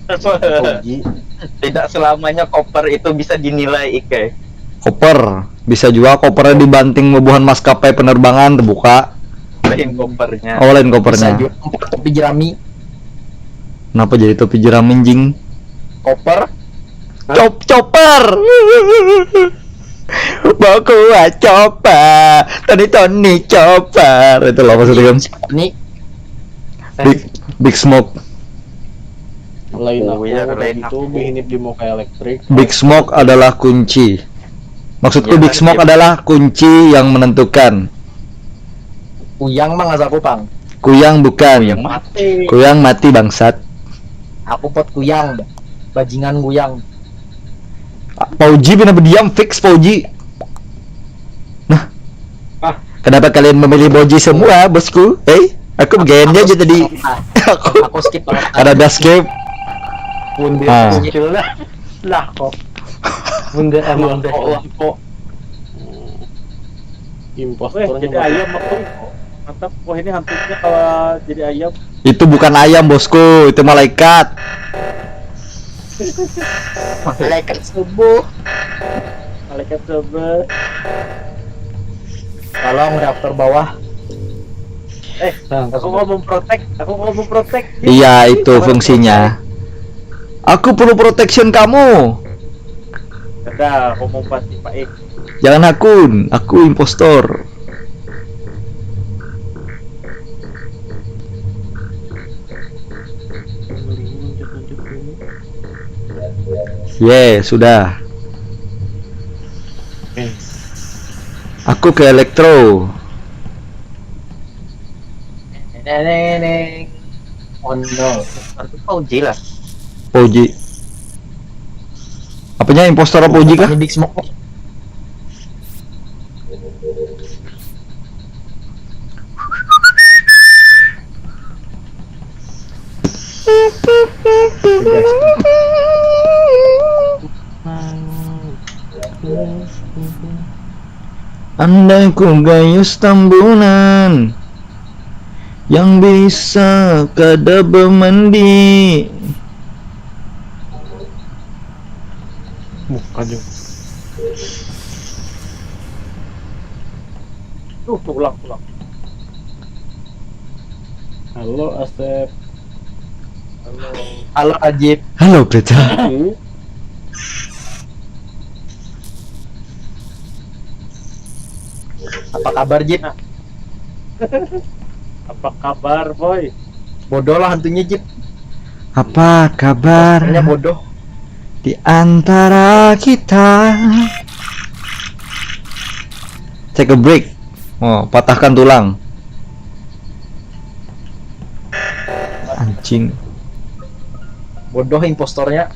Oji. Tidak selamanya koper itu bisa dinilai, Ike. Koper. Bisa jua kopernya dibanting bubuhan maskapai penerbangan terbuka. Lain kopernya. Oh, lain Bisa kopernya. Juga topi jerami. Kenapa jadi topi jerami, jing? Koper. Cop chopper. Bawa kuah chopper. Tony Tony chopper. Itulah maksudnya kan. Ini Big Big Smoke. Lain Oh, aku iya, kayak lain gitu aku. Bihinip di muka elektrik. Big Smoke adalah kunci. Maksudku Iya, Big Smoke iya. Adalah kunci yang menentukan. Kuyang mah nggak aku pang. Kuyang bukan. Yang mati. Kuyang mati bangsat. Aku pot kuyang. Bajingan kuyang. Pauji pina berdiam fix Pauji. Nah. Ah. Kenapa kalian memilih Pauji semua, bosku? Eh, aku begini aja tadi. Aku Aku skip. Ada das game. Bunda Ah. muncul lah. Lah kok. Bunda emang Lah, kok, lah, kok. Impostornya Weh, jadi mati. Ayam aku. Mantap. Wah, ini hantunya kalau jadi ayam. Itu bukan ayam, bosku, itu malaikat. Malaikat subuh. Malaikat coba. Tolong reaktor bawah. Eh, aku mau memprotek, aku mau memprotek. Iya, itu fungsinya. Aku perlu protection kamu. Ada, aku mau mati Pak Ik. Jangan akun, aku impostor. Ye, sudah. Aku ke elektro. Neneng. Oh no. Itu Fauji lah. Fauji. Apanya, impostor apa Fauji kah? Ini Big Smoke. Andai ku gayus Tambunan yang bisa kada bemandi. Bukan juga. Tuh, tuh ulang, ulang. Halo Asep. Halo. Halo Ajib. Halo, Greta. Apa kabar Jib? Apa kabar, Boy? Bodoh lah hantunya Jib. Apa kabar Hanya bodoh. di antara kita? Take a break. Oh, patahkan tulang. Anjing. Bodoh impostornya.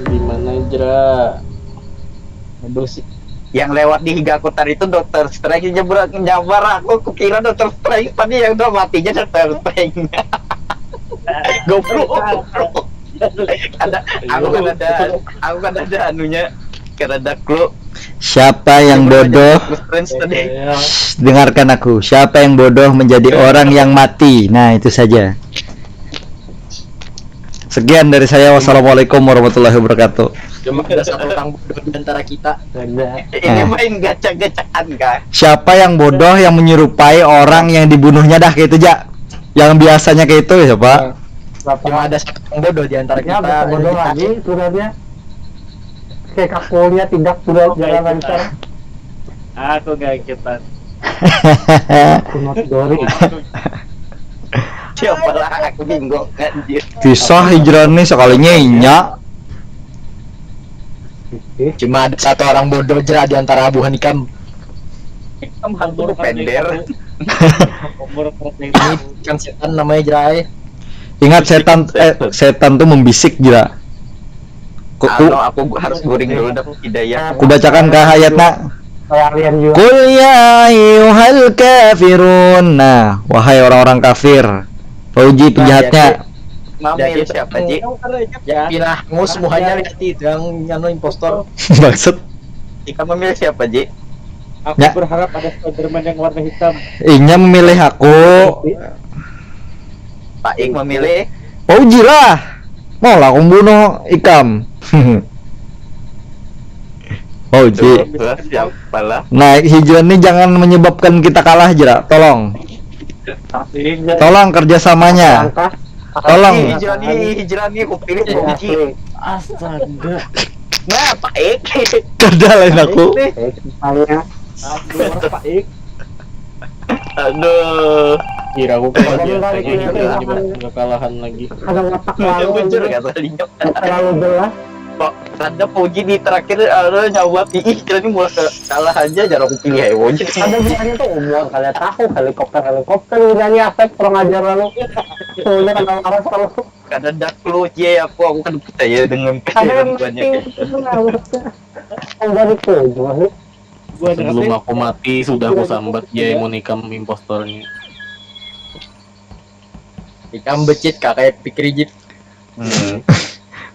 Di mana Jera? Bodoh sih. Yang lewat di higa aku tadi itu Doctor Strange nyebrang nyabar aku, aku kira Doctor Strange tadi yang udah matinya Doctor Strange. Goblok, goblok. Ada, aku kan ada, aku kan ada anunya, kan ada clue. Siapa yang bodoh? Doctor Strange tadi. Ya, Shh, dengarkan aku. Siapa yang bodoh menjadi orang yang mati. Nah, itu saja. Sekian dari saya. Wassalamualaikum warahmatullahi wabarakatuh. Cuma ada satu orang bodoh di antara kita. ada. Ini Eh. Main gacha-gacaan kah? Siapa yang bodoh yang menyerupai orang yang dibunuhnya dah kayak itu, Ja? Yang biasanya kayak itu siapa? Cuma ada satu orang bodoh di antara Ya, kita. bodoh lagi sebenarnya. Kayak kakulnya tindak sudah jalan lancar. Aku gak ikutan. Kunut Dori. Siapa lah aku bingung anjir. Kisah hijrah nih sekalinya inya. Cuma ada satu orang bodoh Jera di antara buhan ikam. Kamu hantu pender. Umur Ini kan setan namanya Jera. Eh. Ingat setan eh setan tuh membisik, Jera. Ku, ku, Anu, aku harus guring dulu dah, tidak ya. ku bacakan kah ayatnya? Kayak alien juga. Qul ya ayyuhal kafirun. Nah, wahai orang-orang kafir. Fauji penjahatnya. Mamil siapa, Ji? Ya pinah ngus muhanya lihat itu yang anu impostor. Maksud Ika memilih siapa, Ji? Aku Ya. Berharap ada Spiderman yang warna hitam. Inya memilih aku. Pak Ik memilih. Fauji lah. Mau lah aku bunuh ikam. Oh, Ji. Lah, siapa lah? Nah, Hijrani jangan menyebabkan kita kalah, Jera. Tolong. Tolong kerjasamanya. Langkah. Tolong. Ih, Hijrani, Hijrani, aku pilih Fauji. Astaga. Nah, Pak Ik. Kada lain aku. Eh, misalnya. Aduh, Pak Ik. Aduh. Kira aku Jangan kalah balik lagi, lagi. jangan kekalahan lagi. Ada watak Iya, lalu. bujur kata Linyo. Terlalu jelas. Kok kada Fauji di terakhir, ada nyawa pilih, kira ini mulai ke kalah aja, jarang aku pilih ya Fauji. Ada bukannya tuh umur kalian tahu helikopter helikopter udah nih aset kurang ajar lalu. Soalnya kena marah lalu. Kada ada clue je aku, aku kan percaya dengan Ada yang kejadiannya mati. kayak Enggak itu maksudnya. Gua ada Sebelum apa? Aku mati sudah aku sambat ya mau nikam impostornya. Ikam becit kak kayak pikir jip.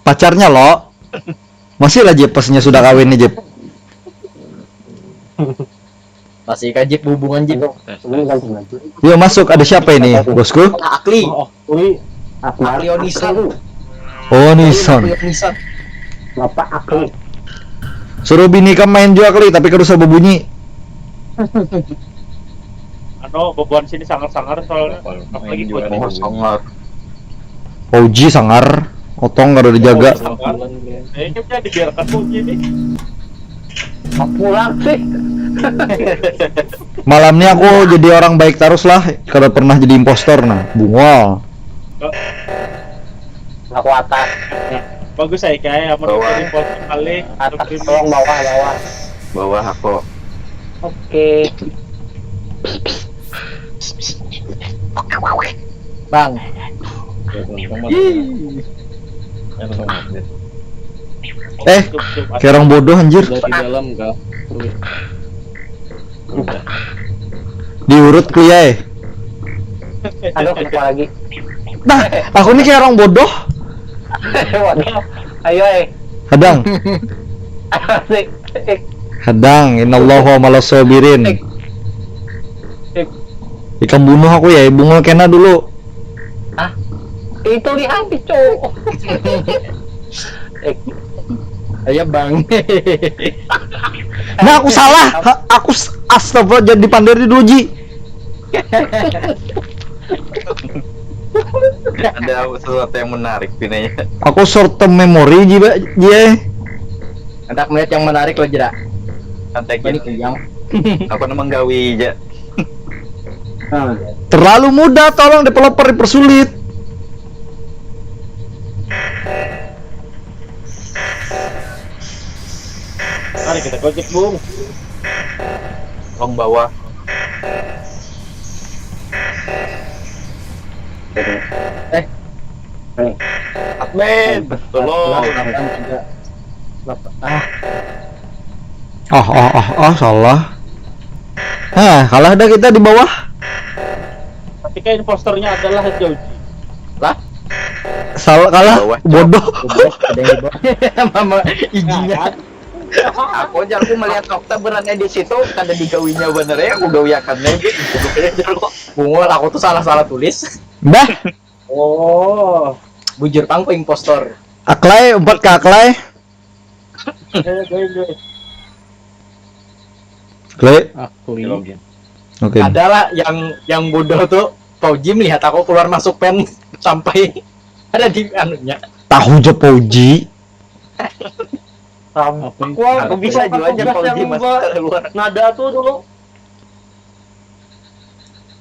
Pacarnya lo. Masih lah Jip, pasnya sudah kawin nih Jip. Masih kajip hubungan jip. Ini kan sengaja. Yo masuk, ada siapa ini bosku? Akli. Oh, oh, Uli. Akbar. Akli Onisan. Oh Nisan. Akli Onisan. Bapak Akli. Suruh bini kamu main juga kali, tapi kada usah berbunyi. Anu, bebuan sini sangar-sangar soalnya. Apalagi Main juga buat nih. Oh, sangar. Fauji sangar, otong kada dijaga. Sangar. Eh, ini bisa dibiarkan Fauji nih. Mau pulang sih. Malam ini aku jadi orang baik terus lah, kada pernah jadi impostor nah, bungol. Aku atas. Bagus saya kayak apa Bawah. Dari foto kali. Atas tolong bawah bawah. Bawah aku. Oke. Bang. Ya, teman-teman. Ya, teman-teman. Eh, Cup, cup, kayak orang bodoh anjir. Sudah di dalam kah? Udah. Diurut kuliah. Aduh, lupa lagi. Nah, aku nih kayak orang bodoh. Waduh. Ayo eh. Hadang, Asik. Eh, hadang. Innallaha ma'as sabirin. Ikam bunuh aku ya, bungul kena dulu. Itu lihat cowok. Eh, Ayo bang. Nah, aku salah. Ha, aku s- astagfirullah, jadi pander di dulu Ji. Ada sesuatu yang menarik pinanya. Aku short term memory Ji, Ba- Ji. Eh. Hendak melihat yang menarik lo jera. Santai Ini gitu. kenyang. Aku nama gawi aja. nah, Terlalu mudah, tolong developer dipersulit. Mari kita gojek, Bung. Tolong bawa. Eh, Admin, tolong. Lapan tiga. Lap- Ah, Oh, oh, oh, oh, salah. Hah, kalah dah kita di bawah. Tapi kayak impostornya adalah Joji. Salah, kalah. Bawah. Bodoh. goblok, ada yang di bawah. Mama izinnya. Aku aja aku melihat Okta berada di situ, kada digawinya bener ya, aku gawi akan lagi. Bungul, aku tuh salah-salah tulis. Dah. Oh. Bujur pangku impostor. Aklai, empat ke Aklai. Eh, gue, gue. Aklai. Akli. Oke. Ada lah yang yang bodoh tuh. Fauji melihat aku keluar masuk pen sampai ada di anunya. Tahu je Fauji. Sam. Apa itu? Wah, Aku bisa aku juga aja tugas Fauji yang mas gua keluar. Nada tuh dulu.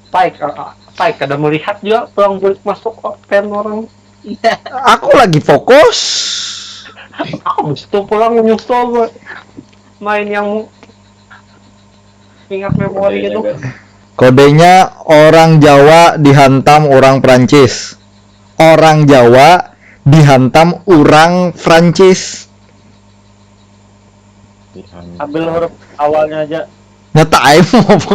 Paik, ah, ah, Paik kada melihat juga pulang balik masuk kok pen orang. Aku lagi fokus. Aku habis itu pulang nyusul gue. Main yang ingat memori gitu. Kodenya orang Jawa dihantam orang Prancis. Orang Jawa dihantam orang Prancis. Dihantam. Ambil huruf awalnya aja. Nyata aja mau apa?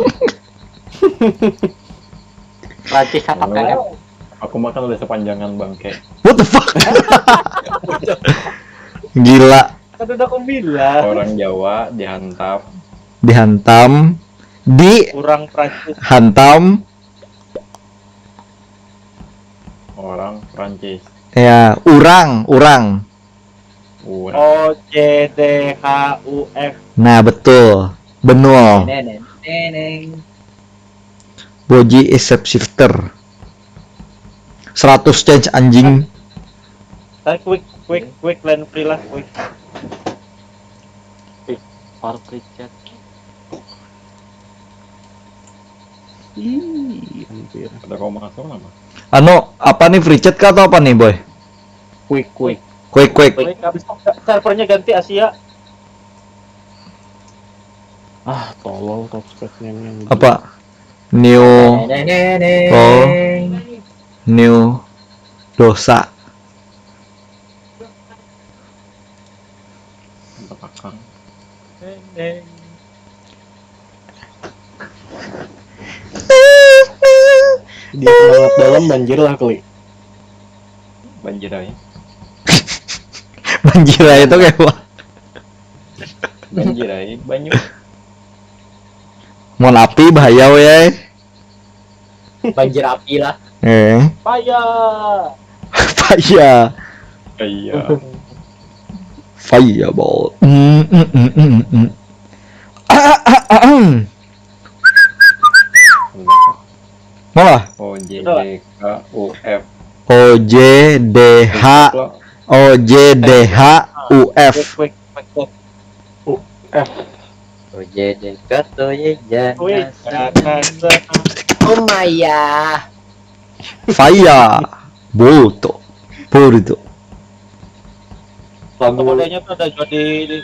Prancis apa kan? Aku makan udah sepanjangan bangke. What the fuck? Gila. Kan udah aku bilang. Orang Jawa dihantam. Dihantam, Kurang Prancis. Dihantam. Orang Prancis. Ya, urang, urang. Kurang. O J D H U F. Nah, betul. Benul. Neneng, neneng. Boji is shapeshifter. Seratus change anjing. Saya quick, quick, quick, land free lah, quick. Parplicet. Ih, hampir. Ada kau masuk apa? Anu, apa nih, free chat kah atau apa nih, boy? Quick, quick. Quick, quick. Quick, habis itu servernya ganti Asia. Ah, tolol touchpadnya yang Apa? New Neneng, neneng. Oh. New dosa. Tempat akang. Neneng. Di tengah dalam banjir lah kali. Banjir aja. Banjir aja tuh kayak apa? Banjir aja. Banyu. Mau api bahaya weh. Banjir api lah. Eh, Fire. bahaya. Iya. Fireball. Mm, mm, mm, mm, mm. Ah, ah, ah, ah. Malah O J D K U F. O J D H O J D H U F. Quick, quick, quick, quick. F. O J D K to ye Wih, jangan. jangan. Oh maya. Fire. Boruto. Boruto. Foto-fotonya tuh ada Jody di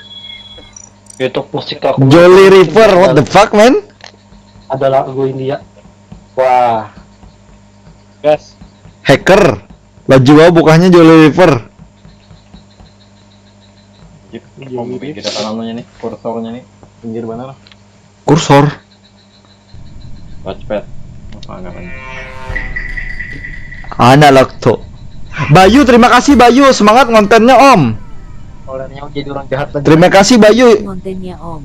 Itu musik aku. Jolly Reaper, what the fuck, man? Ada lagu India. Wah, gas. Hacker. Laju banget bukanya Jolly Reaper. Jip, mau bikin kita tanamnya nih, kursornya nih. pinggir mana lah? Kursor. Touchpad. Apa anggapannya? Analog tuh. Bayu, terima kasih Bayu, semangat ngontennya Om. Orangnya jadi orang jahat lagi. Terima kasih Bayu, Kontennya Om.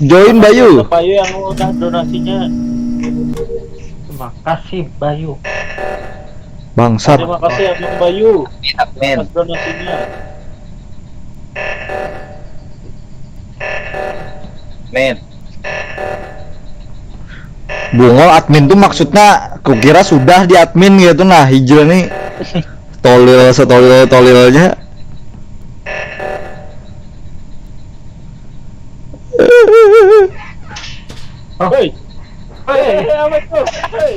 Join Bayu. Bayu yang udah donasinya. Terima kasih Bayu. Bangsat. Terima kasih Abang Bayu Admin. atas donasinya. Min. Bungol, admin tuh maksudnya kukira sudah di admin gitu, nah hijrah nih. Tolil setolil tolilnya. Hei. Hei, apa itu? Hei.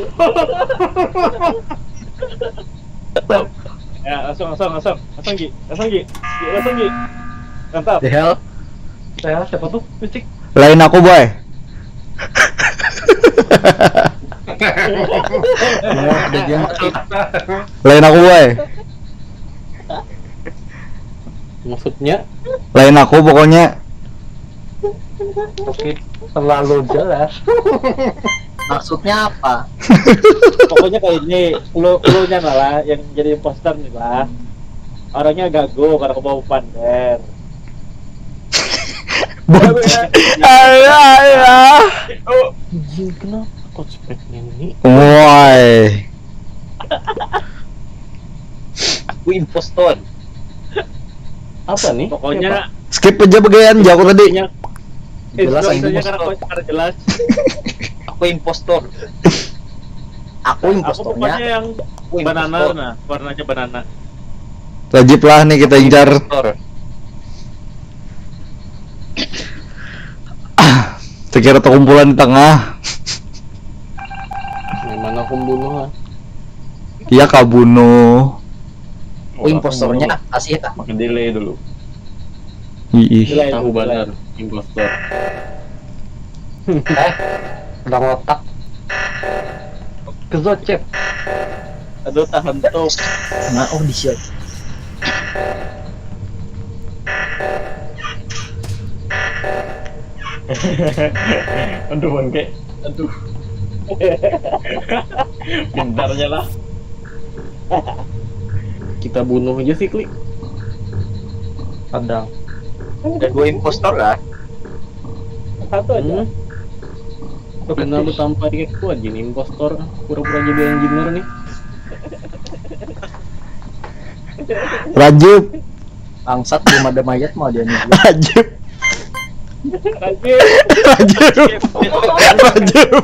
Ya, langsung, langsung, langsung. Langsung, Gi. Langsung, Gi. Gi, langsung, Gi. Mantap. The hell? Saya siapa tuh? Fisik. Lain aku, boy. Ada yang Lain aku, boy. Maksudnya? Lain aku pokoknya. Oke, terlalu jelas. Maksudnya apa? Pokoknya kayak ini, clue, clue-nya lah yang jadi imposter nih lah. Orangnya gagu karena kebawa pander. Bocah. Alah, alah. Anjing, kenapa touchpadnya ini? Woi. Aku impostor. Apa nih? Pokoknya Skip aja bagian jago tadi. instruksinya, Jelas instruksinya ini karena, karena jelas. Aku impostor. Aku Aku impostornya. Pokoknya yang Aku banana impostor. Nah, warnanya banana. Wajib lah nih kita incar. Impostor. Terkira terkumpulan di tengah. Memang aku bunuh lah. Iya, kau bunuh. Aku impostornya kasih ya. Makin delay dulu. Ih. Delay, Tahu delay. Benar, impostor. Eh, udah ngotak. Kezocep. Aduh, tahan tuh. Nah, oh di situ. Aduh, bangke. Aduh. Pintarnya lah. Kita bunuh aja sih, Klik. Kadang. Ada dua impostor lah. Satu aja. Hmm. Kenapa tampar kayak kuat gini impostor? Pura-pura jadi engineer nih. Rajib. Angsat, belum ada mayat mau dia nih. Rajib. Rajib. Rajib. Rajib.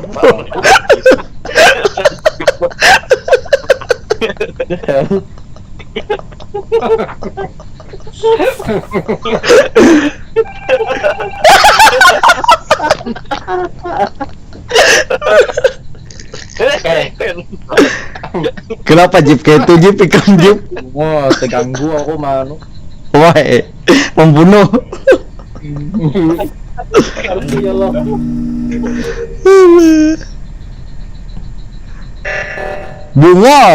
Kenapa Jip kayak itu, Jip? Ikam, Jip. Wah, terganggu aku manu. Wah, eh, pembunuh. Ya Allah. Bungol.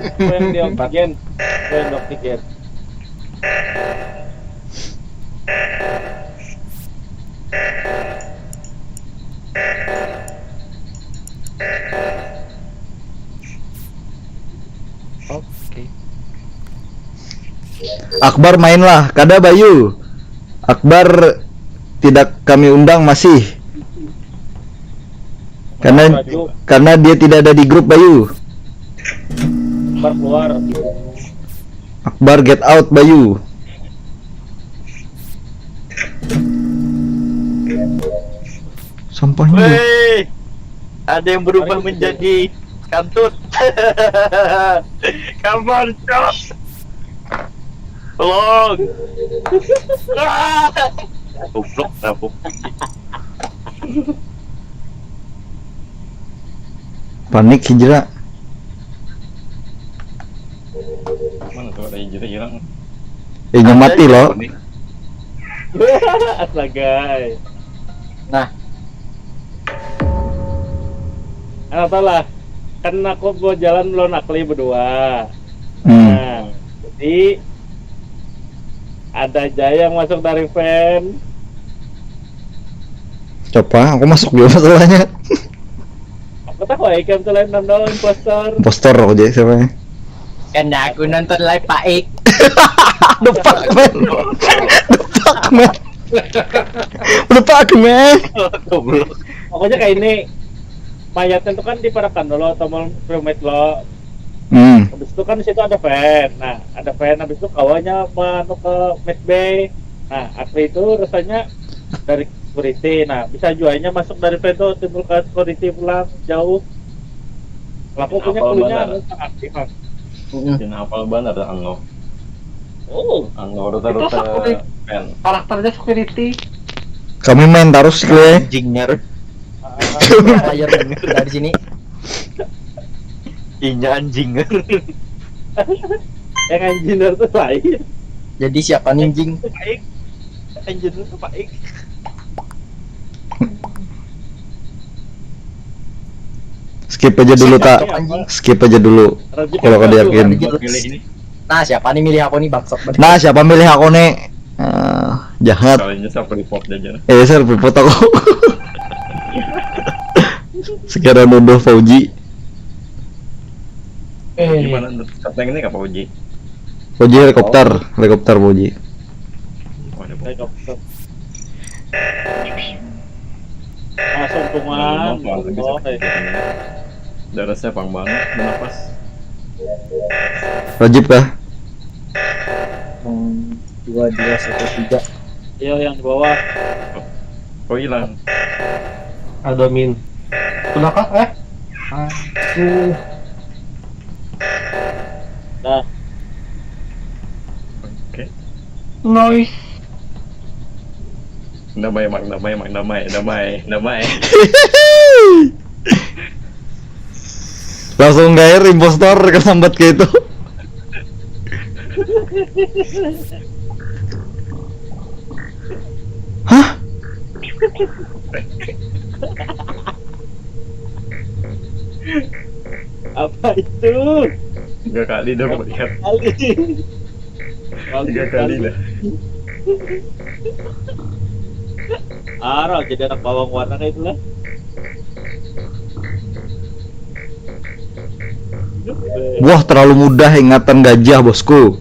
Aku yang di oksigen. Aku yang di oksigen. Oke. Akbar mainlah, kada Bayu. Akbar tidak kami undang masih. Karena karena dia tidak ada di grup Bayu. Akbar keluar. Akbar get out Bayu. Sampahnya. Woi, ada yang berubah menjadi kantut. Come on, cok. Tolong. Ah. Goblok, goblok. Panik hijrah. Mana tuh ada hijrah hilang? Eh, nya mati loh. Astaga. Nah. Kenapa lah? Kan aku mau jalan lawan Akli berdua. Hmm. Nah, jadi ada aja yang masuk dari fan. Coba, aku masuk juga masalahnya. Aku tahu ya, kamu tuh lain nonton impostor. Impostor aku jadi siapa ya? Karena aku nonton live Pak Ik. The fuck, man. The fuck, man. The fuck, man. Goblok. Pokoknya kayak ini, mayatnya tuh kan diparakan dulu atau mau cremate lo. Hmm. Habis itu kan di situ ada fan. Nah, ada fan, habis itu kawannya anu ke mid bay. Nah, Akli itu rasanya dari security. Nah, bisa juanya masuk dari fan tuh timbul ke security pulang jauh. Laku punya Apal clue-nya banar. Anu sangat aktif, Mas. Jangan apal banar dah Angno. Oh, Angno rute Itu rute security. Fan. Karakternya security. Kami main terus gue. Anjingnya. Player dari sini. Inya anjing. Yang engineer tuh lain. Jadi siapa nih, anjing? Baik. Engineer tuh baik. Skip aja dulu, tak. Skip aja dulu. Kalau kada yakin. Buat pilih ini. Nah, siapa nih milih aku nih, bangsat banget. Nah, siapa milih aku nih? Eh, jahat. Kalinya siapa report aja. Eh, saya report aku. Sekarang nuduh Fauji. Eh, Gimana menurut Kapten ini apa Uji? Fauji helikopter, helikopter Fauji. Waduh. Helikopter. Langsung tuman. Langsung Oh, eh. Darah saya pang banget, bernapas. Rajib kah? Hmm, dua dua satu tiga. Iya, yang di bawah. Oh, hilang. Ada min. Kenapa? Eh? Aduh. Nah, Oke. Noise. Damai, Mak, damai, Mak, damai, damai, damai. Langsung gair impostor kesambat kayak itu. Hah? Apa itu? Tiga kali dong lihat. Kali. Tiga kali dah. Arah jadi anak bawang warna kayak itulah. Wah, terlalu mudah ingatan gajah, bosku.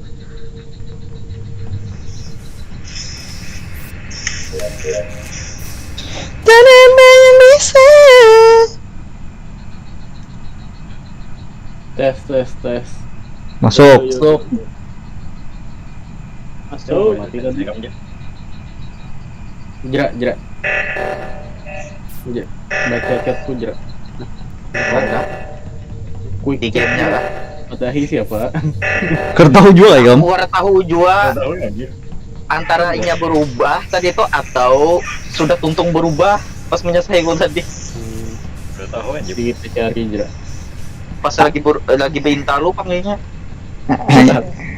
Jangan banyak bisa. Tes, tes, tes. Masuk. Masuk. Masuk. Mati tadi. Jerak, jerak. Jerak. Baca chatku jerak. Mana? Quick Di chat gamenya jerak. Lah. Matahi siapa? Keur tahu jua ya, Kam? Aku ora tahu jua Tahu lagi. Antara inya berubah tadi itu atau sudah tuntung berubah pas menyasahiku tadi. Udah tahu aja. Di cari jerak. Pas lagi ber, lagi beintalu panggilnya.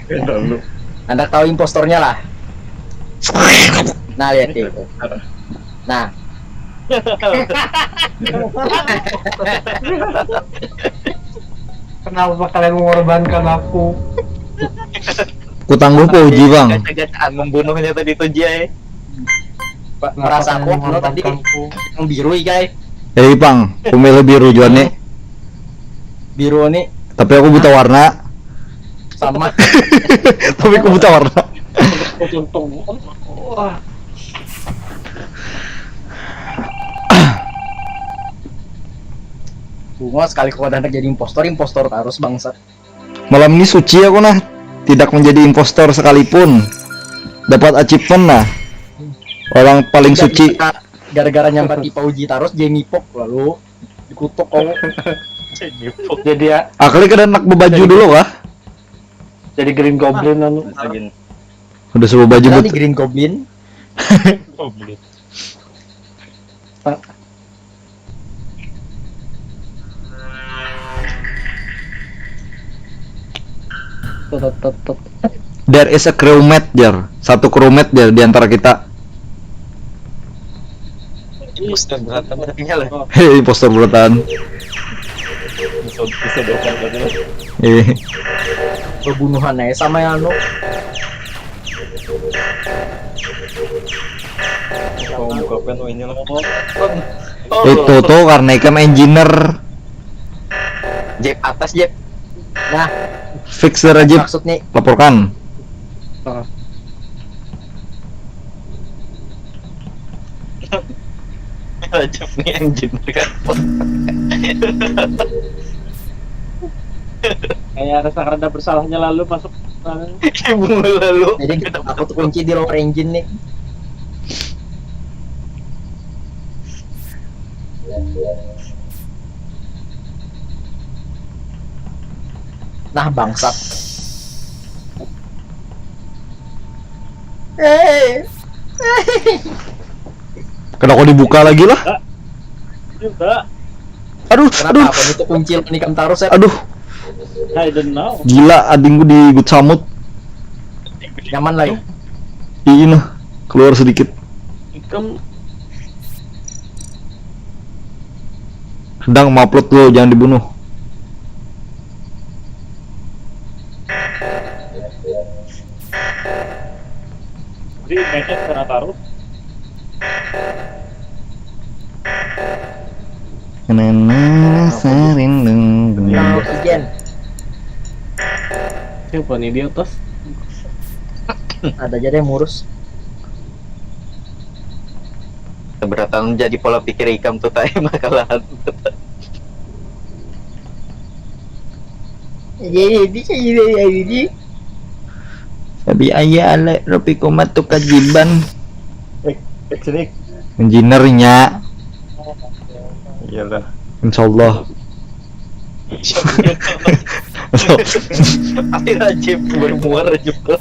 Lalu. Anda tahu impostornya lah. Nah, lihat itu. Nah, Kenapa kalian mengorbankan aku? Ku tangguh Pauji, Bang. Gaca-gacaan membunuhnya tadi tuh, Jay. Kenapa Perasaan kalian aku, no, tadi mengorbankanku? Yang biru, guys. Eh, Pang, ku milih biru jua nih. Biru nih. Tapi aku buta warna. Sama. Tapi aku buta warna. Untung. Bunga sekali kau ada jadi impostor, impostor terus, bangsat. Malam ini suci aku, nah. Tidak menjadi impostor sekalipun. Dapat achievement, nah. Orang paling suci. Gara-gara nyambat di Pauji terus, Jamie Pok lalu dikutuk kau. Jadi ya, Akali kada nak bebaju dulu kah? Jadi Green Goblin anu. Udah suruh baju Ada buat di Green Goblin. Oh, boleh. Tet, tet, tet, tet. There is a crewmate, jar. Satu crewmate, jar, di antara kita. Impostor beratan tadinya lah. Hei, impostor beratan. Bisa bisa berubah gitu. Eh, Pembunuhan aja sama yang anu. Kau buka pen oh, ini lah. Oh, itu tuh karena ikam engineer. Jeb atas, Jeb. Nah, Fix jar, Jib. Maksud nih, Laporkan. Jeb nih engine kan. Kayak rasa karena bersalahnya lalu masuk. Ibu lalu. Jadi aku tuh kunci di lower engine nih. Nah, bangsat. Eh. Kenapa dibuka lagi lah? Juga. Aduh, Kenapa aduh, aku itu kunci nikam taruh, Sep? Aduh, I don't know. Gila, adingku di good samut. Nyaman lah ya. Ini nah, keluar sedikit. Ikam Sedang mengupload dulu, jangan dibunuh. Jadi mainnya sekarang taruh. Nana sering deng deng. Nah, oksigen. Siapa nih di atas? Ada aja deh yang ngurus. Keberatan jadi pola pikir ikam tuh tadi makalan. Jadi bisa jadi jadi. Tapi ayah alek Ropi Komat tuh kajiban. Eh, eh sini. Engineer-nya, Iyalah. insyaallah. Pasti rajin bermuar juga.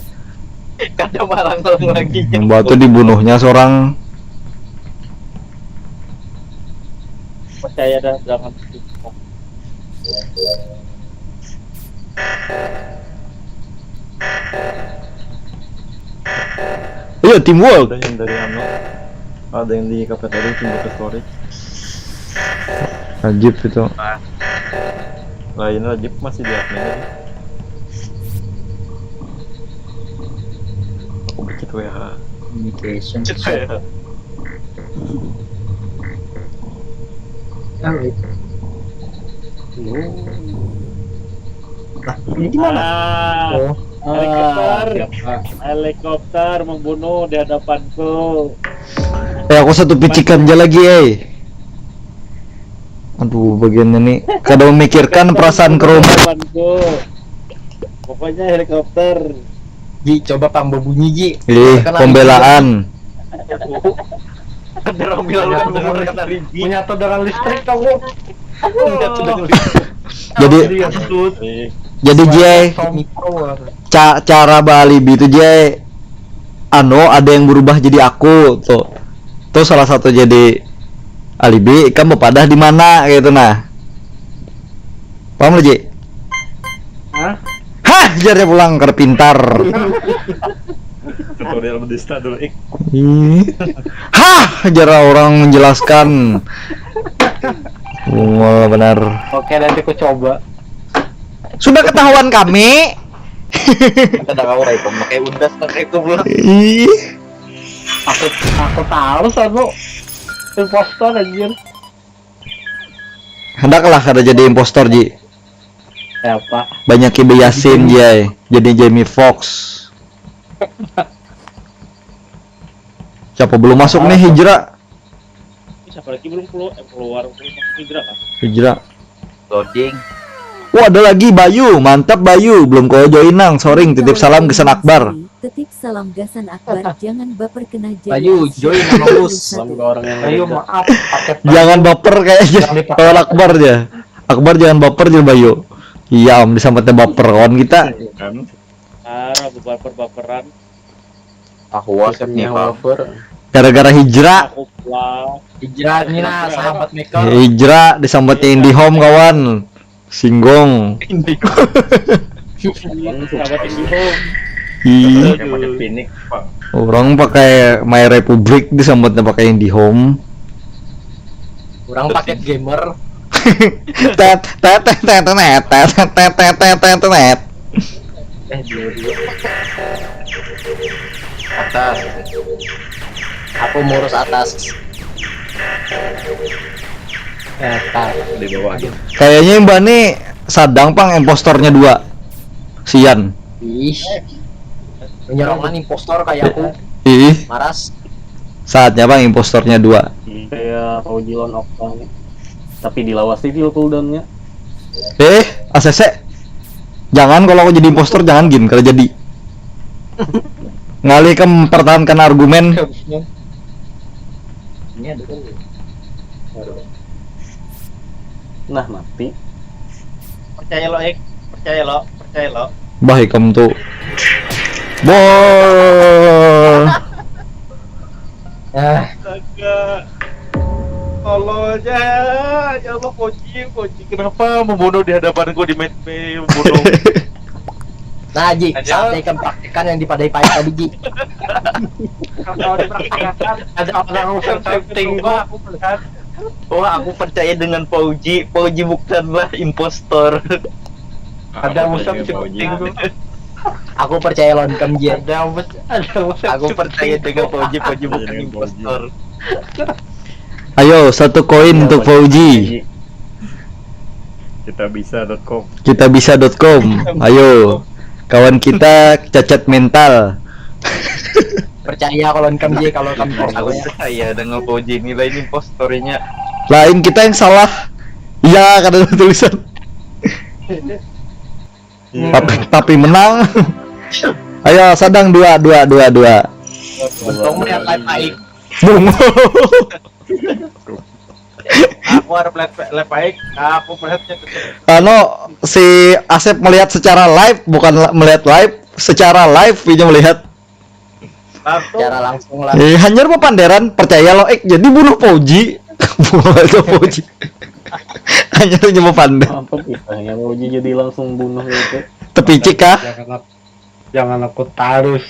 Kada marang lagi. Membantu dibunuhnya seorang. Percaya dah, jangan. Iya, Teamworld. Ada yang dari anu. Ada yang di kafeteria timbul ke story. Ajib itu. Lain Rajib masih di admin tadi. Aku bikin W H. Communication. Cek W H. Nah, itu. Nah, ini di mana? Ah, Oh, helikopter. Siapa? Helikopter membunuh di hadapanku. Eh, aku satu picikan aja lagi, eh. Aduh, bagiannya nih kada memikirkan perasaan ke rumah. Hadapanku. Pokoknya helikopter. Ji, coba pang babunyi, Ji. Ih, Tekan pembelaan. Ada orang bilang lu kan umur kan hari ini. Menyatu dengan listrik kamu. Jadi Iya, betul. jadi Jai, Tom Power. ca- cara baalibi itu Jai, anu, ada yang berubah jadi aku tuh. Tuh salah satu jadi alibi, ikam bepadah di mana gitu nah. Paham lu, Ji? Hah? Hah, jarnya pulang kada pintar. Tutorial bedista dulu, ik. Ih. Hah, jar orang menjelaskan. Bungul benar. Oke, nanti ku coba. Sudah ketahuan kami. Kita dah kau itu pakai undas pakai itu belum. Ih, Aku aku tahu satu impostor anjir. Hendaklah kada jadi impostor, Ji. Siapa? Banyak Ibu Yasin, Jai. Jadi Jamie Fox. Siapa belum masuk nih, Hijra? Siapa lagi belum keluar? Eh, keluar Hijra kan? Hijra. Loading. Wah, ada lagi Bayu. Mantap Bayu. Belum kau join nang. Soring, titip salam kesan Akbar. Titip salam gasan Akbar, jangan baper kena jadi. Ayo, join sama Gus. Salam ke orang yang ayo maaf paket Jangan baper kayak aja. Kawan Akbar aja. Akbar jangan baper aja Bayu. Iya om, disambatnya baper kawan kita. Kan. Parah baper-baperan. Aku WhatsApp nih, Bang. Gara-gara Hijra. Aku pulang. Hijrah nih nah, sahabat Michael. Hijra disambatnya IndiHome kawan. Singgung. Sahabat IndiHome. Ih, Pakai pakai Phoenix, Bang. orang pakai My Republic disambatnya pakai IndiHome. Orang paket gamer. Tet tet tet tet tet tet tet tet tet tet tet. Eh, dua dua. Atas. Aku murus atas. Eh, atas. Di bawah aja. Kayaknya Mbak nih sadang pang impostornya dua. Sian. Ih. Penyerangan impostor kayak aku. Ih, Maras. Saatnya pang impostornya dua. Kayak Fauji lawan Okta nih. Tapi dilawas sih full cooldownnya. Eh, A C C. Jangan kalau aku jadi impostor jangan gin kalau jadi. Ngalih ke mempertahankan argumen. Ini ada tuh. Nah, mati. Percaya lo, Ek. Percaya lo. Percaya lo. Bah ikam tuh. Boy. Eh, Astaga. Tolong aja. Ya Allah, Koji, Koji. Kenapa membunuh di hadapanku di Medbay? Membunuh. Nah, Ji, Aja. saatnya ikam praktekkan yang dipadai-padai tadi, Ji. Kalau dipraktekkan, Ada orang urusan shooting coba gua. Aku melihat. Wah, aku percaya dengan Fauji. Fauji bukanlah impostor. Ada urusan shooting gua. Aku percaya lawan ikam, Ji. Ada urusan, ada urusan Aku percaya dengan Fauji. Fauji bukan impostor. Ayo, satu koin untuk Fauji. Kita bisa dot com. Kita bisa dot com. Ayo. Kawan kita cacat mental. Percaya kalau ikam, Ji, kalau ikam Aku percaya. percaya dengan Fauji, nilai ini impostornya. Lain kita yang salah. Iya, kada ada tulisan. Tapi tapi menang. Ayo sadang dua dua dua dua. Untung melihat live baik. Bung. Aku harus live live baik. Aku melihatnya. Anu si Asep melihat secara live bukan la- melihat live secara live ini melihat. Langsung. Cara langsung lah. Eh, hanyar papanderan percaya lo ek jadi bunuh Fauji. Bunuh aja Fauji. Hanyar nyoba pander. Apa kisahnya Fauji jadi langsung bunuh gitu? Tepicik kah? Jangan aku, jangan aku tarus.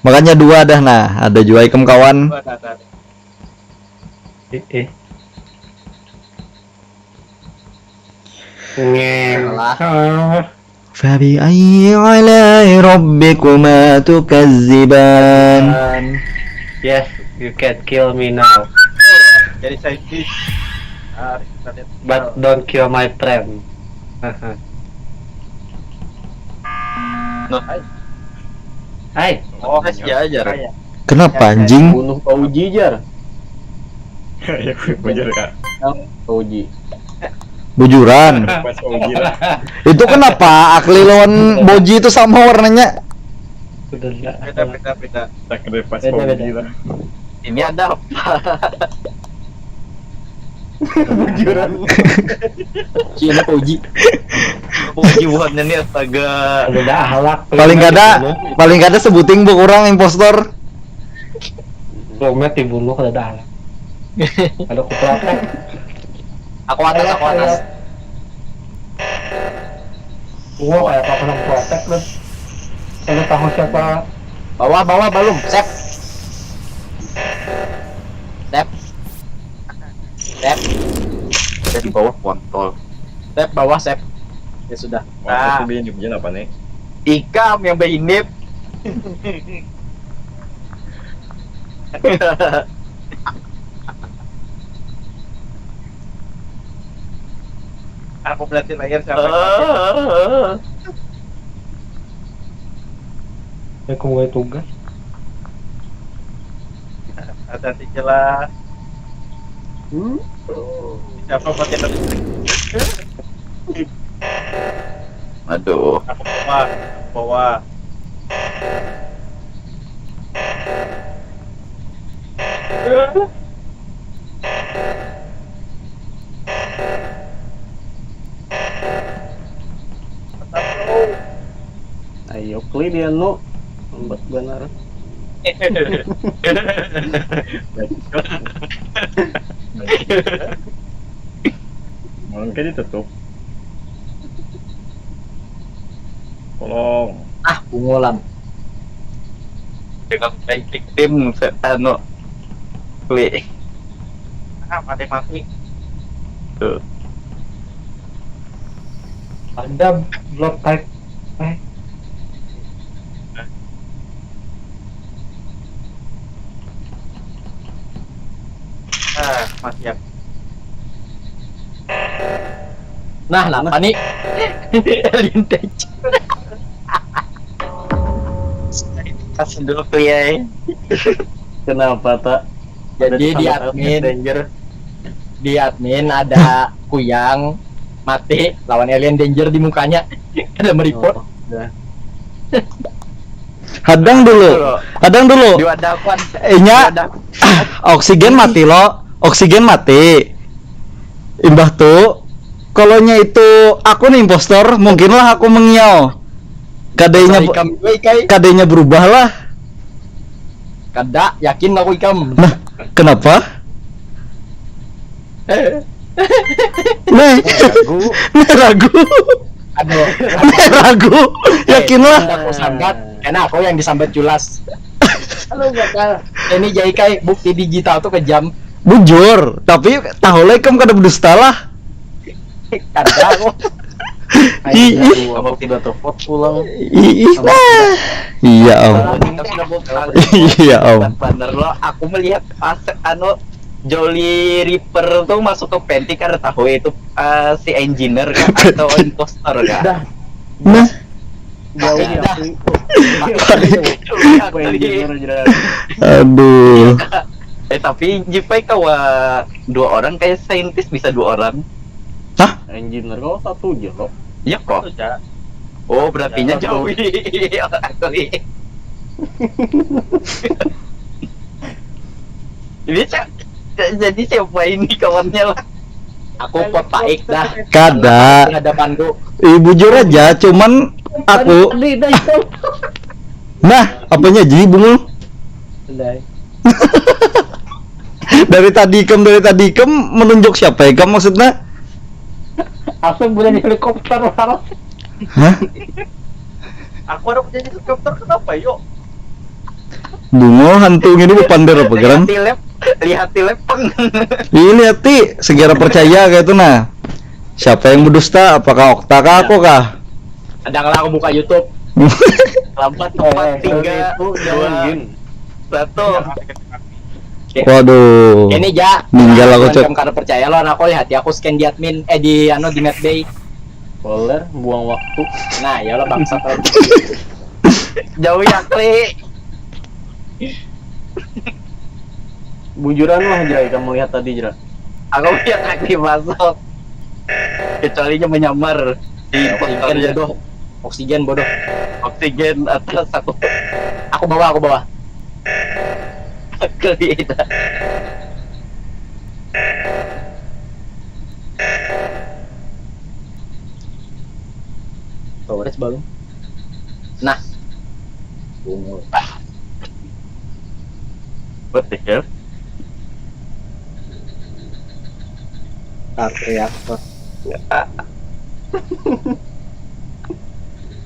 Makanya dua dah nah, ada jua ikem kawan. Ada, ada, ada. Eh, eh. Ngeng. Lah. Ah. Fabi ayyi alai rabbikuma tukazziban. Yes, you can kill me now, Jadi saintis. Ah, kita lihat. But don't kill my friend. Nah, Hai, oh, ya aja. Kayak Kenapa anjing? Bunuh Fauji jar. Ya, bener kak. Fauji. Bujuran. Pas Ogi lah. Itu kenapa Akli lawan Boji itu sama warnanya? Udah enggak. Beda beda beda. Tak ada pas Beda, Ogi beda. Lah. Ini ada apa? Bujuran. Cina Uji. Uji buhannya nih astaga. Udah halak. Paling kada, paling kada sebuting bu kurang impostor. Romet dibunuh kada ada halak. Ada kupraktek. Aku atas, aku atas. Gua kayak apa pernah kupraktek terus. Ada tahu siapa? Bawah, bawah, belum. Sep. Sep. Sep. Ada di bawah kontol. Sep, bawah, Sep. Ya sudah. Waktu itu dia nyebutnya apa nih? Ikam yang behinip. Aku berarti layar siapa? Ya aku mulai tugas. Ada tiga lah. Hmm? Siapa pakai tadi? Aduh. Aku bawa, aku bawa. Ayo kli dia nu lambat banar. Malam kayak ditutup. Tolong. Ah, bungulan. Dengan baik tim anu klik. Ah, mati mati. Tuh. Ada blood type. Eh, Ah, masih ya. Nah, kenapa nih? Alien Tech. Kasih dulu kli ya. Kenapa tak? Jadi di Ada admin, danger. Di admin ada kuyang mati lawan alien danger di mukanya. Ada mereport. Oh, dah. Hadang dulu. Hadang dulu. Di wadah aku ada. Eh, nya. Di wadah. Oksigen mati lo. Oksigen mati. Imbah tu, kalau nya itu aku nih impostor, mungkinlah aku mengiau. Kadainya Ikam juga, Kai. Kadainya berubah lah. Kada yakin aku ikam. Nah, kenapa? Nah, Ragu. nah, ragu. Aduh. Nah, ragu. Yakinlah. Aku sambat. Karena aku yang disambat jelas. halo bakal. Ini Jaikai bukti digital tuh kejam. Bujur, tapi tahu lah ikam kada berdusta lah. Kada aku. Ih, ih. Aku sudah telepon pulang. Ih, ih, nah. Iya, Om. Iya, Om. Bener lo, aku melihat pas anu Jolly Reaper tuh masuk ke panty karena tahu itu eh, si engineer kah atau imposter kah? Dah, Nah, jauh Dah. Jeffrey. Jolly Apa yang Reaper. jujur aja. aduh. Eh tapi Jipai kawa dua orang kayak saintis bisa dua orang. Engineer kau satu aja kok. Iya kok. Itu aja. Oh berartinya Ya, jauh. Ini cak. Jadi siapa ini kawannya lah? Aku vote Paik dah. Kada. Di hadapanku. Ih, bujur aja, cuman aku. Tadi dah itu. Nah, apanya ji bungul? Udah. Dari tadi ikam, dari tadi ikam menunjuk siapa ikam maksudnya? Aku boleh di helikopter harus. Hah? Aku ada punya helikopter kenapa yuk? Bungul hantu gini bepander apa geran? Lihat di lab, lihat di lab peng. Ih, lihat ti, segera percaya kayak itu nah. Siapa yang berdusta? Apakah Okta kah aku kah? Kadang lah aku buka YouTube. Lambat empat Eh, tiga itu dua jangan. Satu. Waduh. Ini ja. Ninggal aku, Cuman Cok. Kamu kada percaya lo, aku lihat ya aku scan di admin eh di anu di medbay. Spoiler, buang waktu. Nah, ya lo bangsat lo. Jauh ya kli. Bujuran lah Jai, kamu lihat tadi Jera. Aku lihat lagi masuk. Kecuali nya menyamar di Oksigen motornya. Bodoh. Oksigen bodoh. Oksigen atas aku. Aku bawa, aku bawa. Aku lihat. Torres baru. Nah. Bungut. What the hell? Reaktor.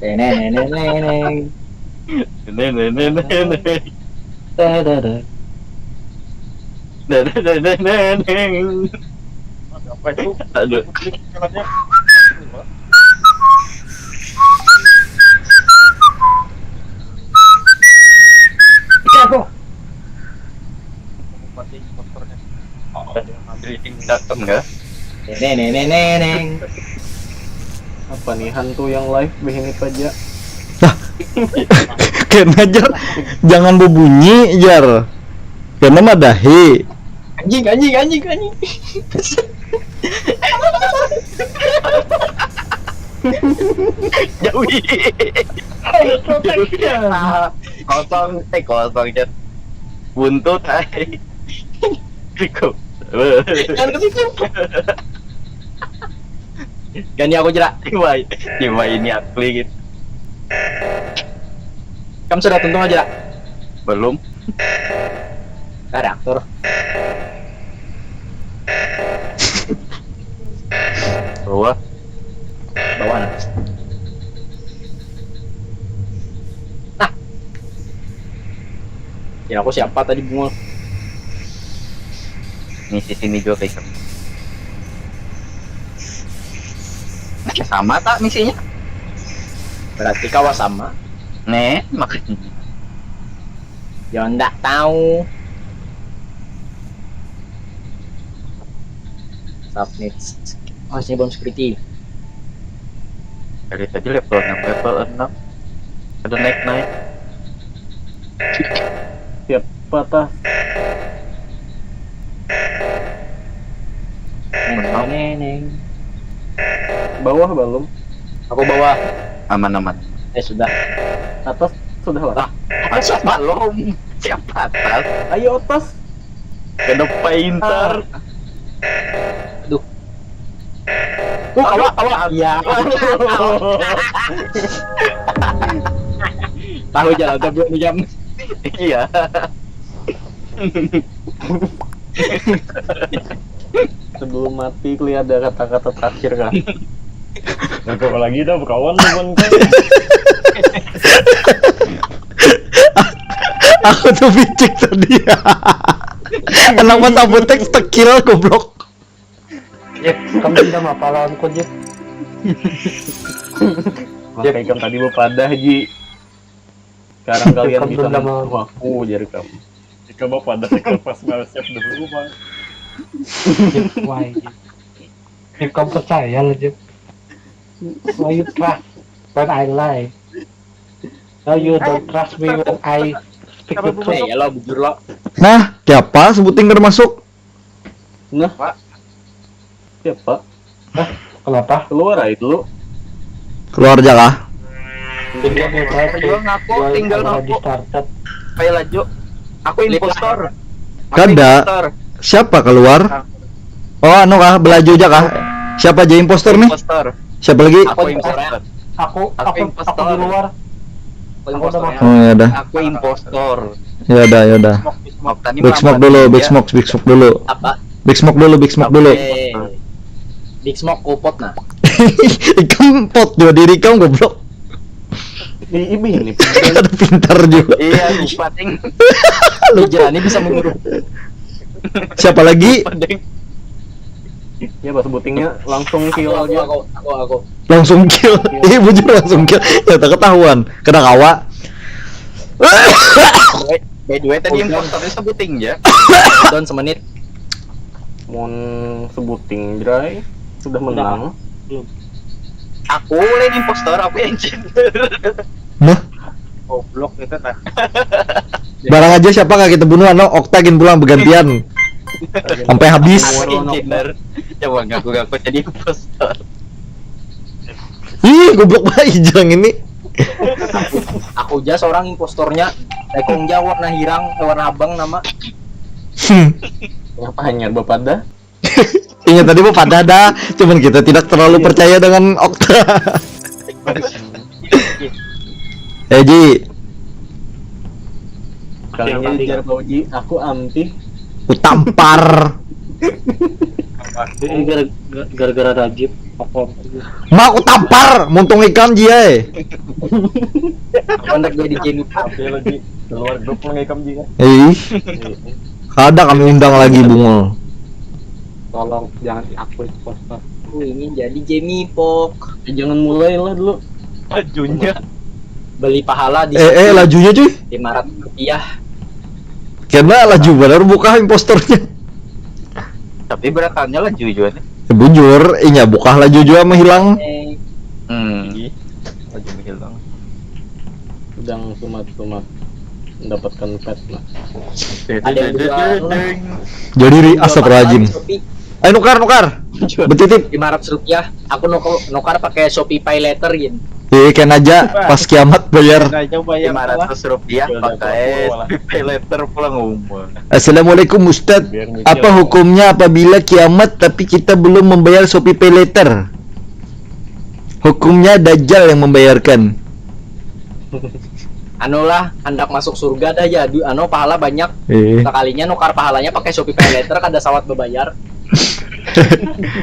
Teneneneneng. Ini ini ini ini. Tadada. Ini ini ini ini. Apa itu? Aduh. Klik filmnya. Jago. Mati motornya. Breathing datang nggak? Teneneneneng. Apa nih hantu yang live begini aja? Kena jar, jangan berbunyi jar. Kena madahi. Anjing, anjing, anjing, anjing. Jauhi. Ah, kosong, eh kosong jar. Buntut ay. Cukup. Jangan ke situ. Ganti aku, Jera. Tiba, tiba ini akli gitu. Kamu sudah tuntung aja. Belum. Ada aktor. Bahwa Bawa anak. Nah. Ya, aku siapa tadi, Bungul? misi sini juga kayak sama tak misinya? Berarti kawa sama. Nih, makanya. Ya, ndak tahu. Submit. Oh, sini belum security. Dari tadi level enam, level enam. Ada naik-naik. Siapa tah? Neneng, neneng. Bawah belum? Aku bawa. Aman-aman. Eh, sudah. Atas sudah lah. Atas belum. Siapa atas? Ayo atas. Kena pintar. Aduh. Uh, kawa, kawa. Ya. Tahu jalan tuh belum jam. Iya. Sebelum mati, Kli, ada kata-kata terakhir kah? Gak apa lagi dah, berkawan teman kan. Aku tuh bicik tadi. Kenapa tabut teks tekil goblok? Kamu dendam apa lawanku, Jep? Maka ikam tadi bepadah, Ji. Sekarang kalian Ikam bisa dendam membunuh aku, jadi kamu. Jika bapak ada kertas nggak siap dulu, Bang. Jep, why, Jep? Jep, kamu percaya lah, Jep. Why you trust when I lie? Now you don't trust me when I speak the Eh, truth. ya lo bujur lo. Nah, siapa sebuting kada masuk? Nah, siapa? Kenapa? Keluar aja dulu. Keluar aja lah. Tinggal di Tinggal ngaku, tinggal ngaku. Startup. Ayo laju. Aku impostor. Aku Kada. Impostor. Siapa keluar? Oh, anu kah? Belaju aja kah? Siapa aja impostor nih? Impostor. Siapa lagi? Aku impostor. Aku, Aku aku, aku impostor. Di luar. Aku impostor. Oh ya udah. Aku impostor. Ya udah, ya udah. Mau tadi Big smoke melamar dulu, dia. Big smoke, Big smoke dulu. Apa? Big smoke dulu, Big smoke dulu. Eh. Big Smoke kupot nah. Ikam pot juga diri kamu goblok. Di ini nih. Ada pintar juga. Iya, lupa ding. Lu jerani bisa mengurus. Siapa lagi? Lupa ding. Ya pas butingnya langsung kill Aku, aku, aja. aku, aku, aku. Langsung kill. Iya bujur langsung kill. Ya tak ketahuan. Kena kawa. By the way tadi impostornya sebuting ya. Don semenit. Mon sebuting, Jrai, sudah menang. Aku lain impostor, aku engineer. Nah, Goblok itu nah. Barang aja siapa kah kita bunuh, anu, Okta gin pulang bergantian. Sampai habis. Aku engineer. Coba ngaku-ngaku jadi impostor. Ih, goblok bae Ijang ini. Aku ja seorang impostornya. Lekong ja warna hirang, eh, warna abang nama. Hmm. Ngapa hanyar bapadah? Iya tadi mau pada dah, cuman kita tidak terlalu percaya dengan Okta. Eh Ji, Kalinya dijar Pak Uji, aku amtih. Ku tampar. Ini gara- gara- gara-gara Rajib. Apa? Ma, ku tampar, muntung ikam Ji ai. Aku hendak jadi Jennifer. Oke lagi keluar grup mengikam juga. Ih, kada kami undang lagi bungul. Tolong jangan diakui impostor. Aku ingin jadi Jamie Pok. Eh, jangan mulai lah dulu. Lajunya. Beli pahala di Eh, eh, lajunya cuy. Lima ratus rupiah. Karena laju benar buka impostornya. Tapi berakannya laju juga nih. Ya, bujur, inya buka laju juga mah hilang. Eh, Hmm. Laju hilang. Sedang sumat-sumat mendapatkan pet lah. Ada yang jual. Jadi ri astagfirullahaladzim. Shopee Ayo nukar nukar. Betitip. Lima ratus rupiah. Aku nukar, nukar pakai Shopee Pay Later gin. Iya kan aja pas kiamat bayar. Nah, coba ya. Lima ratus rupiah pakai pay letter pulang umur. Assalamualaikum Ustadz. Apa hukumnya apabila kiamat tapi kita belum membayar Shopee Pay Later? Hukumnya Dajjal yang membayarkan. Anu lah, hendak masuk surga dah ya. Du, anu pahala banyak. Eh, Sekalinya nukar pahalanya pakai Shopee Pay Later kada sawat bebayar.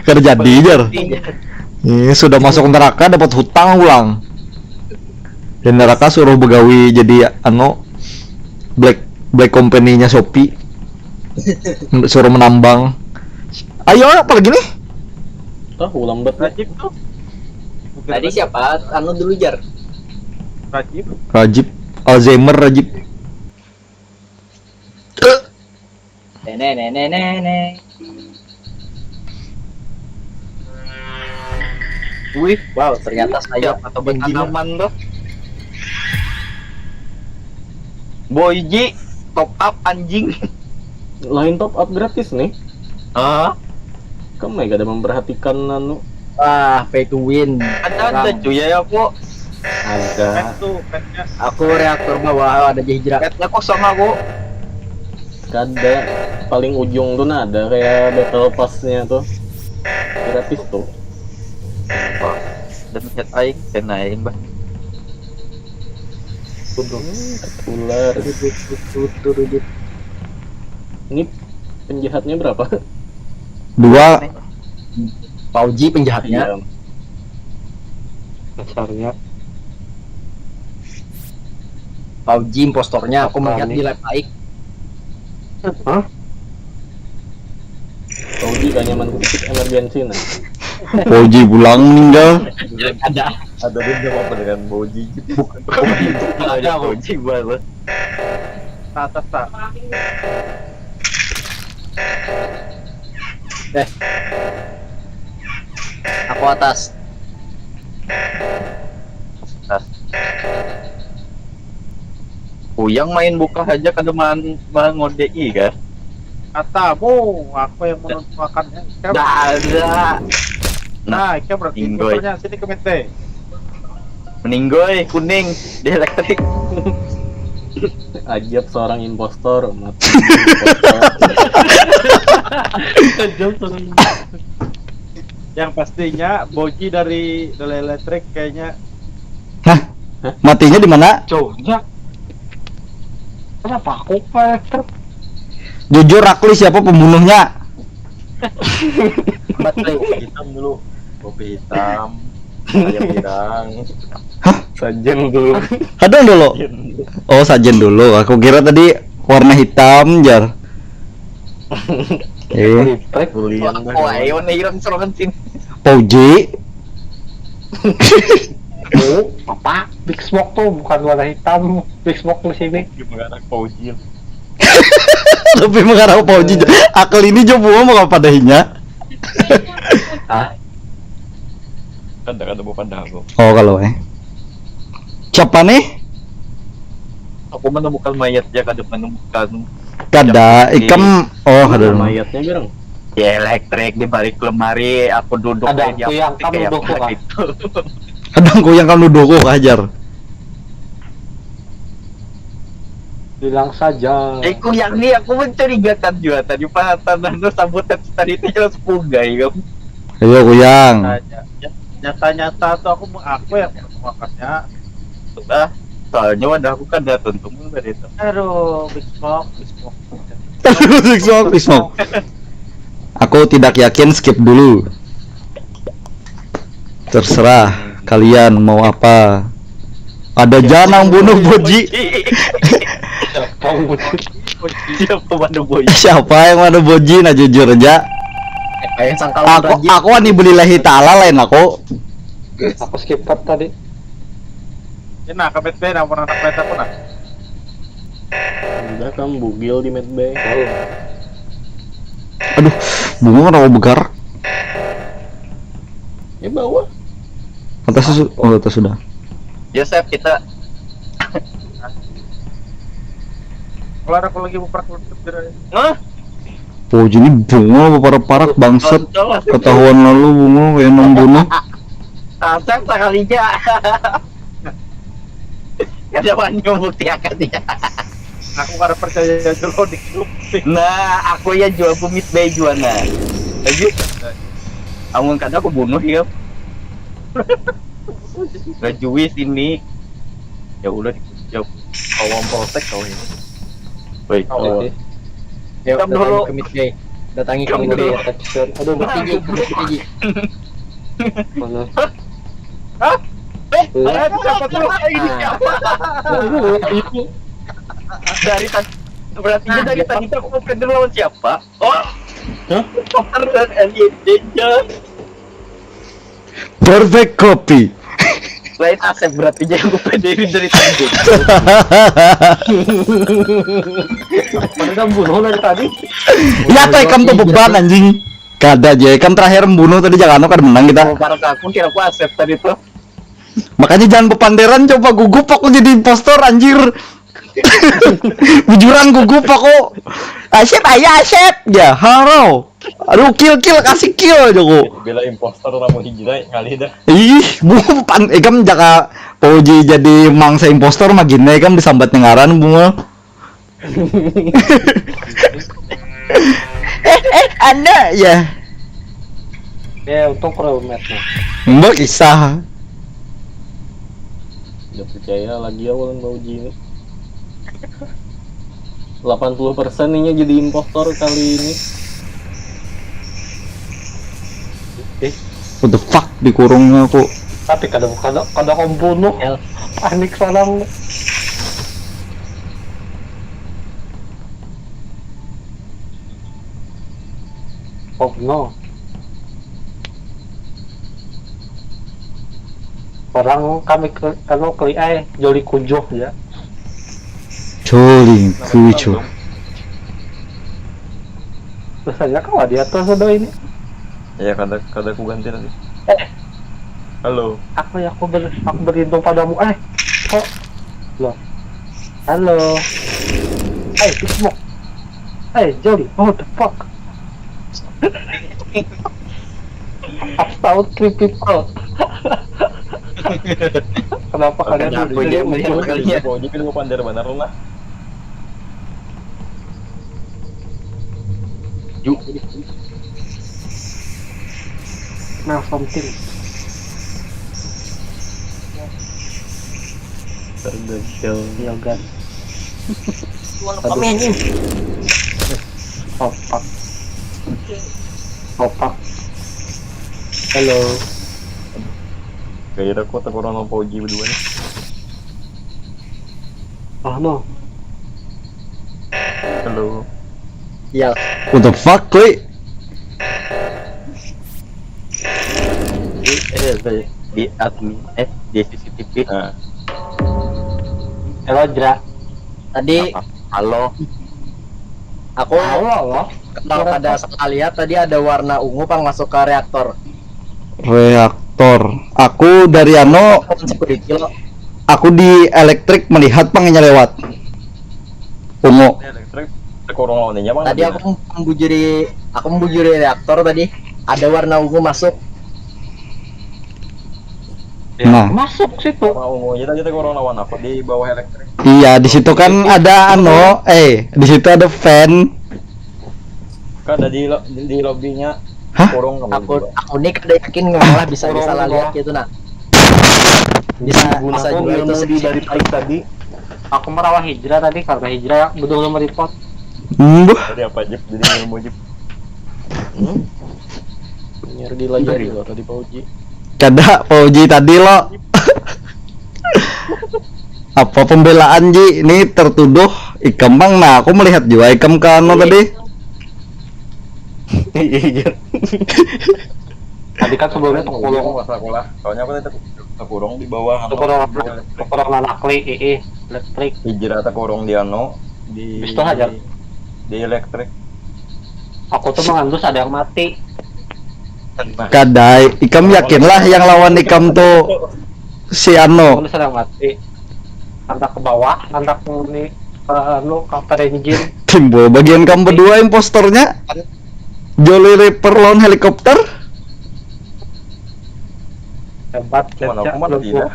Kada jadi jar. Ini sudah masuk neraka dapat hutang ulang. Dan neraka suruh begawi jadi anu black black company-nya Shopee. Suruh menambang. Ayo apa lagi nih? Tahu lambat lah. Rajib tuh. Tadi siapa? Anu dulu jar. Rajib. Rajib Alzheimer Rajib. Nene nene nene. Wih, Wow, ternyata saya siapa tuh bertanaman tuh? Boy G, top up anjing. Lain top up gratis nih. Ah, Kamu mega ada memperhatikan anu. Wah, pay to win. Ada ada cuy ya aku. Ada. Tuh, petnya. Aku reaktor bawah ada di hijrah. Petnya kosong aku. Kada. Paling ujung tuh nah ada kayak battle pass-nya tuh. Gratis tuh. Dan head aing, kena aing bah. Kudu ular. Ini penjahatnya berapa? Dua. Pauji penjahatnya. Iya. Dasarnya. Pauji impostornya. Aku melihat di live Aik. Hah? Pauji gak nyaman sedikit emergency nah. Pauji pulang meninggal. Ada. Ada dendam apa dengan Pauji? Ada aku. Boji baru. Atas tak. Eh. Aku atas. Kuyang main buka aja kada man mangode i kah? Katamu, aku yang menentukan. Dah ada. Nah, itu berarti Inggoy. Putarnya sini ke mete. Meninggoy kuning di elektrik. Ajab seorang impostor mati. Kejam terus. Yang pastinya Boji dari dari elektrik kayaknya. Hah? Matinya di mana? Jauhnya. Kenapa aku ke elektrik? Jujur Rakli siapa pembunuhnya? Betul. Hitam dulu. Kopi hitam. Ayam hirang. Hah? Sajen dulu. Kadang dulu. Oh, sajen dulu. Aku kira tadi warna hitam jar. Eh, Bulian. Wah, ayo nih irang serangan sini. Pauji. Oh, apa? Big Smoke tuh bukan warna hitam. Big Smoke di sini. Gimana anak Pauji? Tapi mengarah Pauji. Akal ini coba mau apa dahnya? Ah, Kada kada bukan dah aku. Oh, kalau eh. Siapa nih? Aku menemukan mayat ya kada menemukan. Kada, ikam. Oh, kada. Mayatnya bilang. Ya elektrik di balik lemari, aku duduk Ada di aku yang apotek kayak kamu dukung, apa ah. gitu. Kadang kuyang kamu nuduhku, hajar. Bilang saja. Eh, kuyang nih, aku mencurigakan juga tadi pahatan anu sambutan tadi itu jelas pugai kamu. Ayo kuyang. Nyata-nyata tuh aku mengaku yang pernah makannya. Sudah, soalnya wadah aku kan ada tuntung dari itu. Aduh, bismok, bismok. Bismok, bismok. Aku tidak yakin, skip dulu. Terserah kalian mau apa. Ada janang bunuh boji. Siapa mana boy? Siapa yang mana boji? Nah, jujur aja. Kayak sangkal Aku aku ani belillahi taala lain aku. Aku skip cut tadi. Ini nah, kepet be, nampun anak kepet aku nah. Udah kan bugil di medbay. Aduh, bunga kenapa begar? Ya bawah. Atas su- oh, atas sudah. Joseph kita. Kalau ada aku lagi buper keluar kepet aja. Hah? Oh, jadi bunga apa parak-parak bangsat. Ketahuan lalu bunga kayak nang bunuh. Asal sekalinya. Kada wani membuktiakan ya. Aku kada percaya aja lo di grup. Nah, aku ya jual bumit bay jual nah. Lagi. Amun kada aku bunuh ya. Gak juis ini. Ya udah dikujak. Kalau protek kalau ini. Baik. Kalau Oh. Yuk, Kita datangi dulu. ke Midway. Datangi ke Kamu Midway. dulu. Episode. Aduh, Bertiga, bertiga. Mana? Eh, ada siapa tuh? Ini siapa? Aduh, itu. Dari tadi berarti dari tadi tuh aku peduli lawan siapa? Oh. Hah? Dokter dan Alien Danger. Perfect copy. Lain Asep berarti jadi aku peduli dari tadi. Pada bunuh dari tadi. Ya tuh ikam tuh beban anjing. Kada aja ikam terakhir membunuh tadi jangan kada menang kita. Kalau para aku kira aku Asep tadi tuh. Makanya jangan bepanderan coba gugup aku jadi impostor anjir. Bujuran gugup aku. Asep ayo Asep ya haro. Aduh kill kill kasih kill aja aku. Bila impostor lamun hijrah kali dah. Ih, bunga pan ikam jaka P U B G jadi mangsa impostor magina ikam disambat ngaran bunga. Eh, eh, anda ya. Ya, untung kurang match nih. Mbak kisah. Udah percaya lagi ya lawan P U B G ini. Delapan puluh persen nih jadi impostor kali ini. What the fuck dikurungnya aku. Tapi kada kada kada kau bunuh. El. Panik seorang. Oh no. Orang kami ke kalau kali ai joli kujuh ya. Joli kucu. Rasanya kau di atas ada ini. Ya kada kada aku ganti nanti. Eh. Halo. Aku ya aku ber, aku berlindung padamu. Eh, kok lo? Halo. Hey, Bismok. Hey, Joli. Oh, the fuck. Astaga, three people. Kenapa kalian Kenapa begini? dia melihat kalian? P U B G kan gue pander bener lah. Yuk. Smell something. Terdekel. Yogan. Kami anjing. Topak. Topak. Halo. Kayaknya aku tak orang P U B G berdua nih. Ah no. Halo. Ya, What the fuck, koi? Di, eh, di, di admin eh di C C T V. Nah, Halo, Jra. tadi Halo. aku Halo, halo. kalau kada salah lihat tadi ada warna ungu pang masuk ke reaktor. Reaktor. Aku dari ano, Security lo. Aku di elektrik melihat pangnya lewat. Ungu. Ini elektrik terkurung lawannya bang. Tadi aku membujuri aku membujuri reaktor tadi ada warna ungu masuk. Nah. Masuk situ. Sama ungu aja tadi kurang lawan aku di bawah elektrik. Iya, di situ kan ada anu, eh, di situ ada fan. Kan ada di lo- di lobbynya Hah? Kurung kamu Aku juga. Aku ni kada yakin malah bisa Kurung salah kok. Lihat gitu nah. Bisa bisa Gunaku juga itu ilmu di seksi. Dari Palik tadi. Aku merawa hijrah tadi, kagak hijrah, bedul meripot. Mbuh, Tadi apa, Jep? Jadi ilmu, Jep. Nyari di layar juga tadi Pak Uji. kada Pak Uji tadi lo. Apa pembelaan Ji? Ini tertuduh ikam bang. Nah, aku melihat juga ikam ke anu tadi. Iya. Tadi kan sebelumnya terkurung, Masalah kulah. Soalnya aku tadi terkurung di bawah. terkurung, terkurung anak li, ii, elektrik. Hijrah terkurung di anu di Habis itu hajar. Di elektrik. Aku tuh mengandus ada yang mati. Kadai, ikam yakinlah yang lawan ikam tuh si Aku anu. tuh ada yang mati. Lantak ke bawah, lantak nguni ke anu, ke engine. Timbul bagian kamu berdua impostornya. Jolly Reaper lawan helikopter. Hebat, Mana Caca, aku mana belum tidak?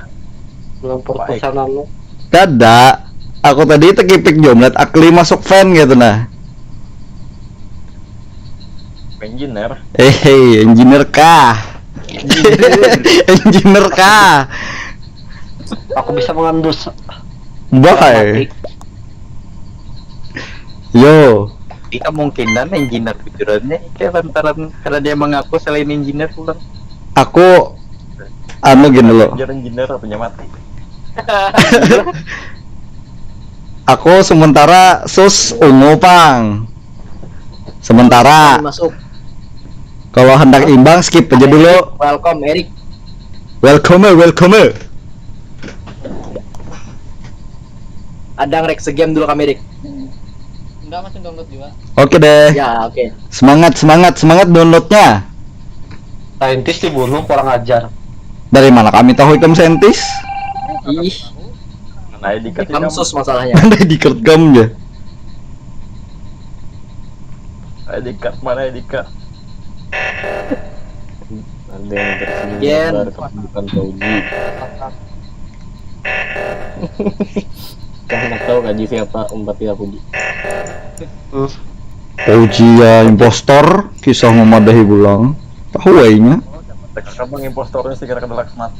Belum perpusan anu. Kada. Aku tadi tekipik jomlet akli masuk fan gitu nah. Engineer. Eh, hey, engineer kah? Engineer kah? Aku bisa mengandus Bye. mati. Yo, Ini kemungkinan engineer bujurannya itu lantaran karena dia mengaku selain engineer pulang. Aku anu gini lo. Dia engineer punya mati. Aku sementara sus ungu pang. Sementara Masuk. Kalau hendak imbang skip aja dulu. Welcome Erik. Welcome, welcome. Ada ngerek segame dulu kami Erik. Enggak, masih download juga. Oke deh. Ya oke. Semangat, semangat, semangat downloadnya. Saintis dibunuh, kurang ajar. Dari mana kami tahu ikam saintis? Ih, Nah, di kamu sus masalahnya. Ada di card kamu ya. Ayo dikat mana ya dikat? Ada yang tersenyum Gen. Gambar kependudukan Pak Uji. Kamu tahu kaji siapa umpati aku Ji? Uji ya impostor, kisah memadahi pulang. Tahu wainya. Mereka kan impostornya sih kira-kira mati.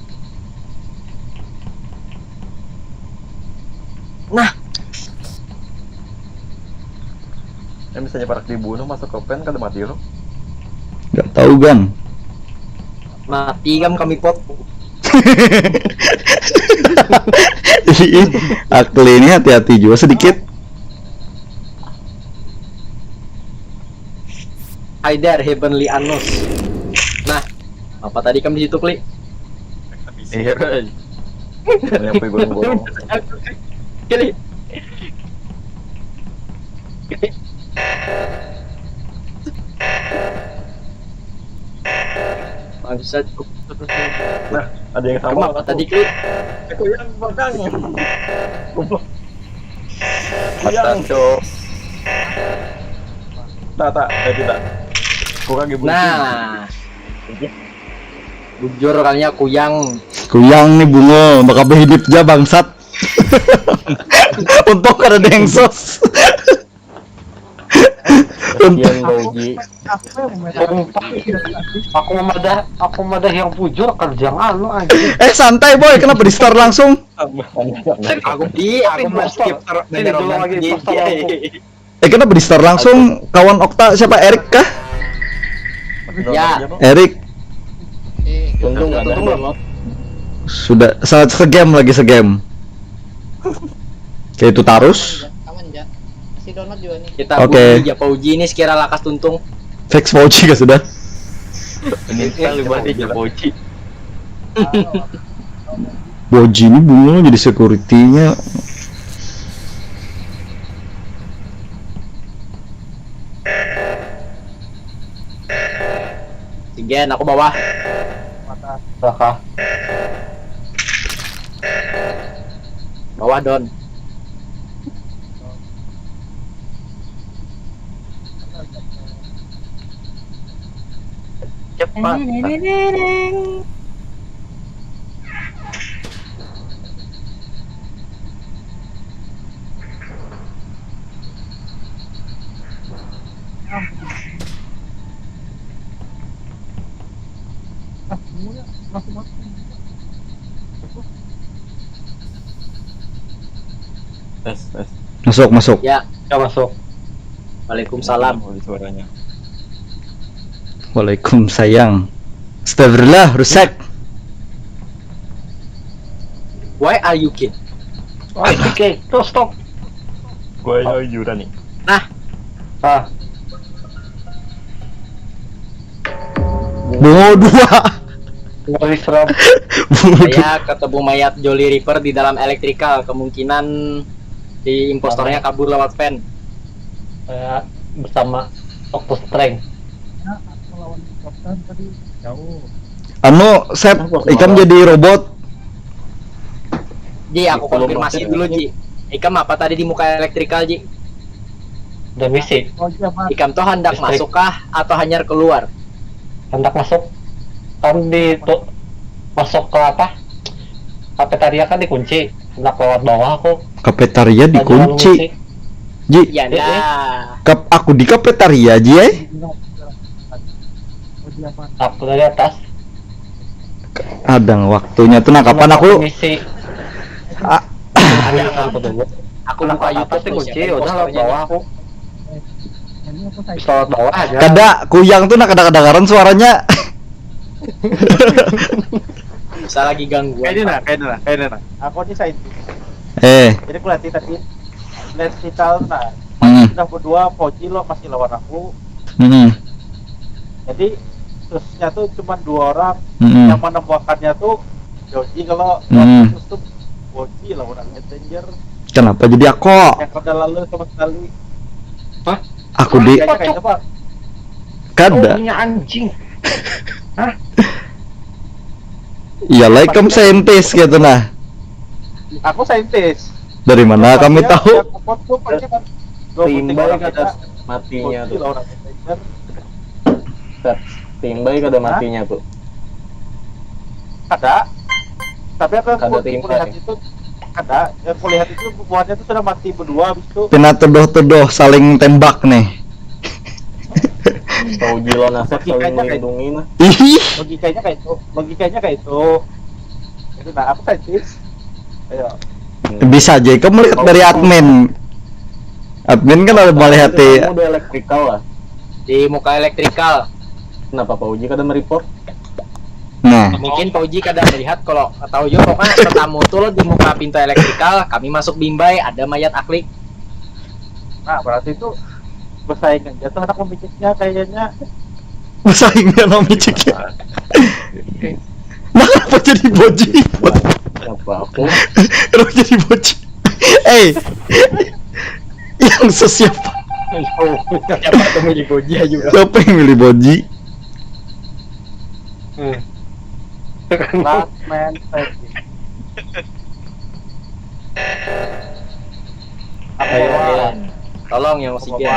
Nah, Yang misalnya parak dibunuh masuk ke pen kada mati lo. Gak tahu gan. Mati kan kami pot. Ih, akli ini hati-hati juga sedikit. Hi there, Heavenly Anus. Nah, apa tadi kamu di situ, Kli? Iya. Yang gue gue gue. Kli. Bangsat. Nah, ada yang sama. Kenapa tadi, Kli? Aku yang pegang. Mata cok. Tak tak, eh tidak. Aku kan ibu. Nah. Bujur kalinya kuyang. Kuyang nih bungo, bakal hidup aja bangsat. Untung kada ada yang sos. Untung. Yang Pak Uji. Aku memadah, aku memadah yang bujur kerja anu aja. Eh santai boy, kenapa di start langsung? Aku di, aku mau skip ter- Ini dulu lagi di- impostor aku. Eh kenapa di start langsung kawan Okta siapa Erik kah? Ya. Erik Eh, Untung Udah ada tutup belum? download. sudah saat segame lagi segame. Kayak itu terus. Aman ya. Masih download juga nih. Kita Oke. Uji, Pak Uji ini sekira lakas tuntung. Fix Fauci kah sudah? Ini sekali mati aja Pak Uji. Boji ini bungo jadi security-nya. Again, aku bawah. Bawah. Bawah Don. Cepat. Tes, tes. Masuk, masuk. Ya, Ya masuk. Waalaikumsalam. Suaranya. Waalaikumsalam. Astagfirullah, rusak. Why are you kid? Oke, terus stop. Gue aja Yura nih. Ah, Bungo dua. ngeri seram. Bungo dua. Saya ketemu mayat Jolly Reaper di dalam elektrikal. Kemungkinan si impostornya kabur lewat vent. Saya bersama Doctor Strange. Nah, aku lawan helikopter tadi jauh. Anu, Sep, ikam jadi robot. Ji, aku Belum konfirmasi masuk. Dulu, Ji. Ikam apa tadi di muka elektrikal, Ji? Udah misi. Oh iya, Mat. Ikam tuh hendak Listrik. Masuk kah atau hanyar keluar? Hendak masuk. Kan di tuh masuk ke apa? Kafetaria kan dikunci. Hendak lewat bawah aku. Kafetaria Tadi lalu dikunci. misi. Ji, Ya, Eh, eh. dah. kap aku di kafetaria, Ji, eh. Oh iya, Mat. Aku dari atas. Kadang waktunya tuh, nah, kapan aku Misi. Ah, Ada yang aku dulu. Aku Kenapa buka atas YouTube tuh, dikunci? siapa Udah lewat impostornya. Bawah aku. Ini aku saya Bisa lewat bawah aja. kada kuyang tuh, nah, kada kedengaran suaranya. Bisa lagi gangguan. Kayak ini nah, kayak ini nah, kayak ini nah. Aku ini saintis. Eh, Jadi aku latih tadi. Let's kita nah. hmm, Sudah berdua, Fauji lo masih lawan aku. hmm, Jadi terusnya tuh cuma dua orang. hmm. Yang menemukannya tuh Joji, kalau Hmm. terus tuh Fauji lawan Avenger. Kenapa jadi aku? Yang kada lalu sama sekali. Aku di Kayaknya kayak apa? Kada. Punya anjing. Ya, like, kamu saintis gitu, nah. Aku saintis. Dari mana kami Dia tahu? Yang kuat tuh pasti kan dua puluh tiga Timbal orang kada kita. matinya Fauji tuh. Lawan Avenger. Timbal kada matinya tuh. Ada. Tapi aku yang Kada ku- timbal, kulihat ya? Itu kada. Yang kulihat itu bubuhannya tuh sudah mati berdua habis itu. Pina tuduh-tuduh, saling tembak nih. Fauji lawan Asep saling Logikanya kayak- melindungi nah. Ih, Logikanya kayak itu. Logikanya kayak itu. Itu nah, aku saintis. Ayo. bisa aja kamu lihat dari admin. Admin kan ada melihat di Kamu udah elektrikal lah. Di muka elektrikal. Kenapa Fauji kada mereport? Nah, Mungkin Fauji kada melihat kalau tahu juga, pokoknya tetamu tuh lo di muka pintu elektrikal, kami masuk bimbai, ada mayat Aklik. Nah, berarti itu bersaing aja tuh anak pemikirnya kayaknya. bersaingnya nama cik. Nah, kenapa jadi Boji? Kenapa aku? Kenapa jadi Boji? Eh, yang sesiapa? Siapa tuh milih Boji aja? Siapa yang milih Boji? Last man standing. Aku Ayo, bawa, ayo. Tolong yang oksigen.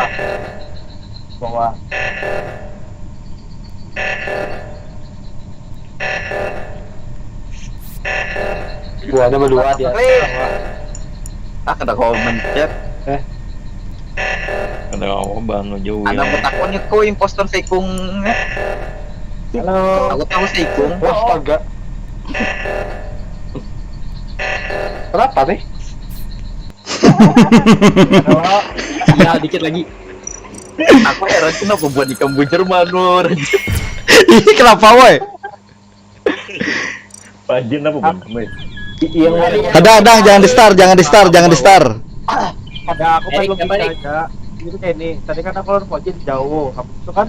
Bawa. Dua ada berdua dia. Ah, kada kau mencet. Ada apa bang jauh Ada ya? Aku takutnya kau impostor seikung. Halo. Aku tahu seikung. Astaga. Kenapa nih? Tinggal dikit lagi. Aku heran kenapa buat ikam bujur manur. Ih, kenapa, woi? Pajin apa bang? Woi. Ada, ada, jangan di-star, jangan di-star, jangan di-star. Ada aku kan Erik, apa, logika Erik? Aja. Jadi kayak ini, tadi kan aku lawan Fauji jauh. Habis itu kan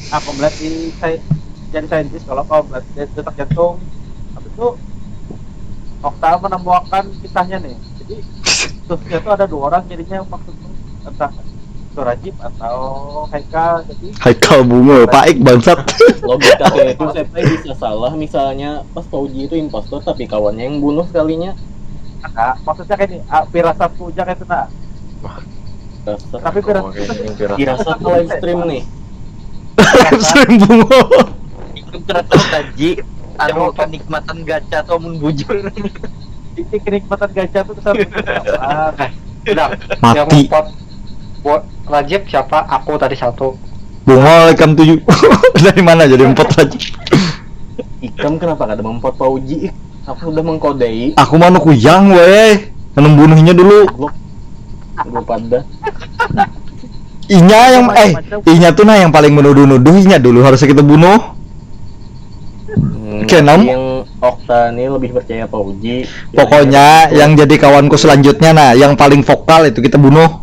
aku melihat di sai- jadi saintis, kalau kau melihat de- detak jantung. Habis itu Okta menemukan kisahnya nih. Jadi terusnya tuh ada dua orang jadinya, maksudnya entah itu Rajib atau Haikal. Jadi Haikal bunga, paik bangsat. Logika kayak itu saya bisa salah, misalnya pas Fauji itu impostor tapi kawannya yang bunuh sekalinya. Nah, maksudnya kayak ini, ah, firasatku aja kayak itu nah. Dasar. Tapi firasat itu sih Firasat live stream nih. Stream bunga. Itu terus tadi anu kenikmatan gacha tuh mun bujur. Ini kenikmatan gacha tuh satu. Ah, Udah. Mati. Yang empat buat Rajib siapa? Aku tadi satu. Bunga, ikam tujuh. Dari mana jadi empat lagi? Ikam kenapa kada membuat Fauji? Ih, aku sudah mengkodei. Aku manu kuyang, weh. Nah, membunuhnya dulu. Goblok. Lupa dah. Inya yang eh inya tuh nah yang paling menuduh-nuduh, inya dulu harus kita bunuh. Hmm, Oke, tapi Nom. Yang Okta ini lebih percaya Pak Uji. Pokoknya yang jadi kawanku selanjutnya nah, yang paling vokal itu kita bunuh.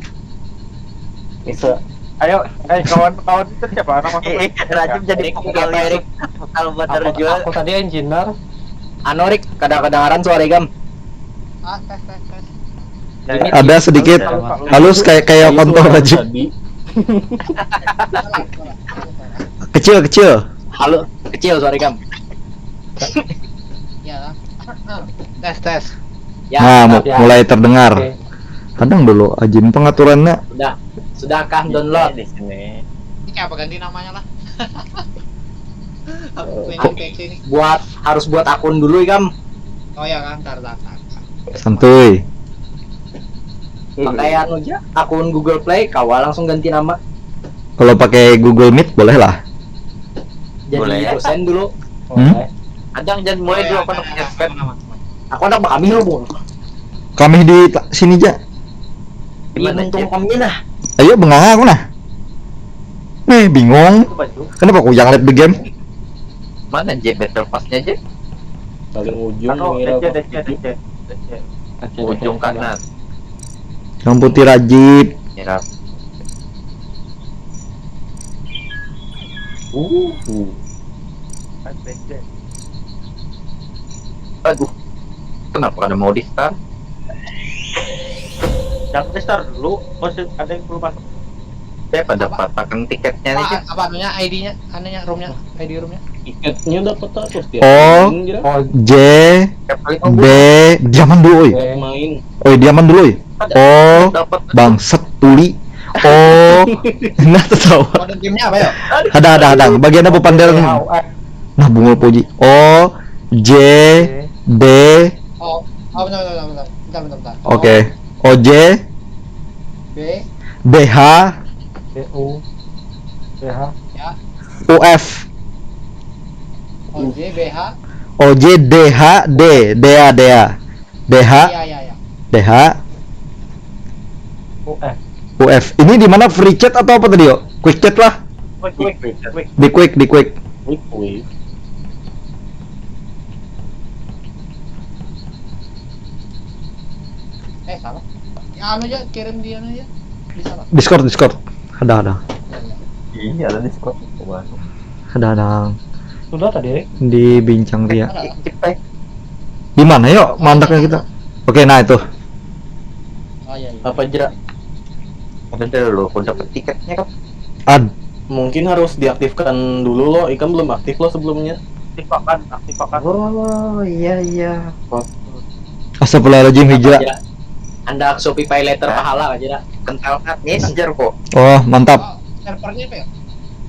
Bisa. Ayo, eh kawan-kawan itu siapa? Nama Eh, eh, Rajab jadi Erik, vokalis. Erik, Erik. Vokal buat Aku, Rajul. Aku tadi engineer. Anorik, kada kedengaran suara ikam. Ah, tes, tes, tes. Ada sedikit halus kayak kayak kontol aja. Tadi. Kecil kecil. Halo, kecil suara ikam. Ya lah. Tes, tes. Ya, Nah, mu- ya. Mulai terdengar. Oke. Kadang dulu ajin pengaturannya. Sudah, sudahkah download? Di sini. Ini kayak apa ganti namanya lah? Aku Eh, pengen kok- P C nih. Buat harus buat akun dulu ikam. Oh ya kan, ntar, ntar, ntar. Santuy. Pakai anu aja, akun Google Play, kawa langsung ganti nama. Kalau pakai Google Meet boleh lah. Jadi Boleh. Dosen dulu. Hmm? Kadang jangan mulai dulu apa namanya. Aku anak kami lo bung. Kami di ta- sini aja. Gimana Untung aja? Kami nah. Ayo benganga aku nah. Nih bingung. Kenapa aku yang live the game? Mana aja battle pass-nya aja? Paling ujung Anu, ngira D C, apa? D C, D C, D C. Ujung kanan. Yang putih rajib. Ya. Uh. Kan D C. Aduh. Kenapa ada mau di start? Jangan di start dulu. Masih ada yang belum masuk. Saya pada patahkan tiketnya nih. Apa, apa anunya I D-nya, anunya roomnya, I D roomnya. Tiketnya dapat apa setiap Oh. Main, kira? J Tiap kali B diaman dulu oi. Tiap main. Oi diaman dulu oi. Oh Dapat bangset tuli. Oh nah tertawa. Kode gamenya apa ya? Ada ada ada. Bagian apa panderan? Nah bungul puji. O J B. Oh, oh bentar bentar bentar bentar bentar bentar. Oke. O J B B H B U B H U F O J B H. O J D H D D A D A. D H Iya iya iya. D H U F. U F. Ini di mana, free chat atau apa tadi yo? Quick chat lah. Quick, quick, quick. Di quick di quick. Wih, wih. Eh salah. Ya anu aja, kirim di anu aja. Bisa lah. Discord Discord. Ada ada. Ya, ya. Iya, ada Discord. Wah. Ada ada. Sudah tadi, Rik? Di bincang ria. Ada. Kita Di mana yo? Mantaknya kita. Oke nah itu. Oh iya iya. Apa, Jera? Ada dulu, aku dapat tiketnya kan. Ad. Mungkin harus diaktifkan dulu lo, ikam belum aktif lo sebelumnya. Aktifkan, aktifkan. Oh iya iya. Oh, Astagfirullahaladzim hijrah. Anda Shopee Pay Later pahala aja dah. kental banget nih sejar kok. Oh mantap. Oh, servernya apa ya?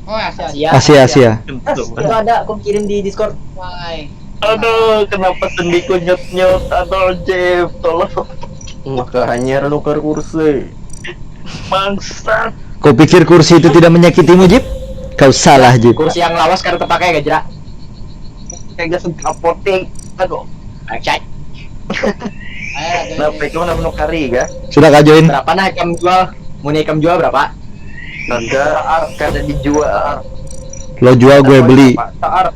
Oh Asia. Asia. Asia. Asia Asia. Itu ada, aku kirim di Discord. Why? Aduh, kenapa sendiku nyut nyut? Aduh, Jim, tolong. Maka hanya nukar kursi. Bangsat. Kau pikir kursi itu tidak menyakitimu, Jip? Kau salah, Jip. Kursi yang lawas kada terpakai gak, Jera? Kayak gak apotek. Aduh. Bangsat. Ayo, Kenapa itu mana menukari ya? Sudah kah join? Berapa nah ikam jual? Mau ikam jual berapa? Harga ar kada dijual. Lo jual gue beli. Taar.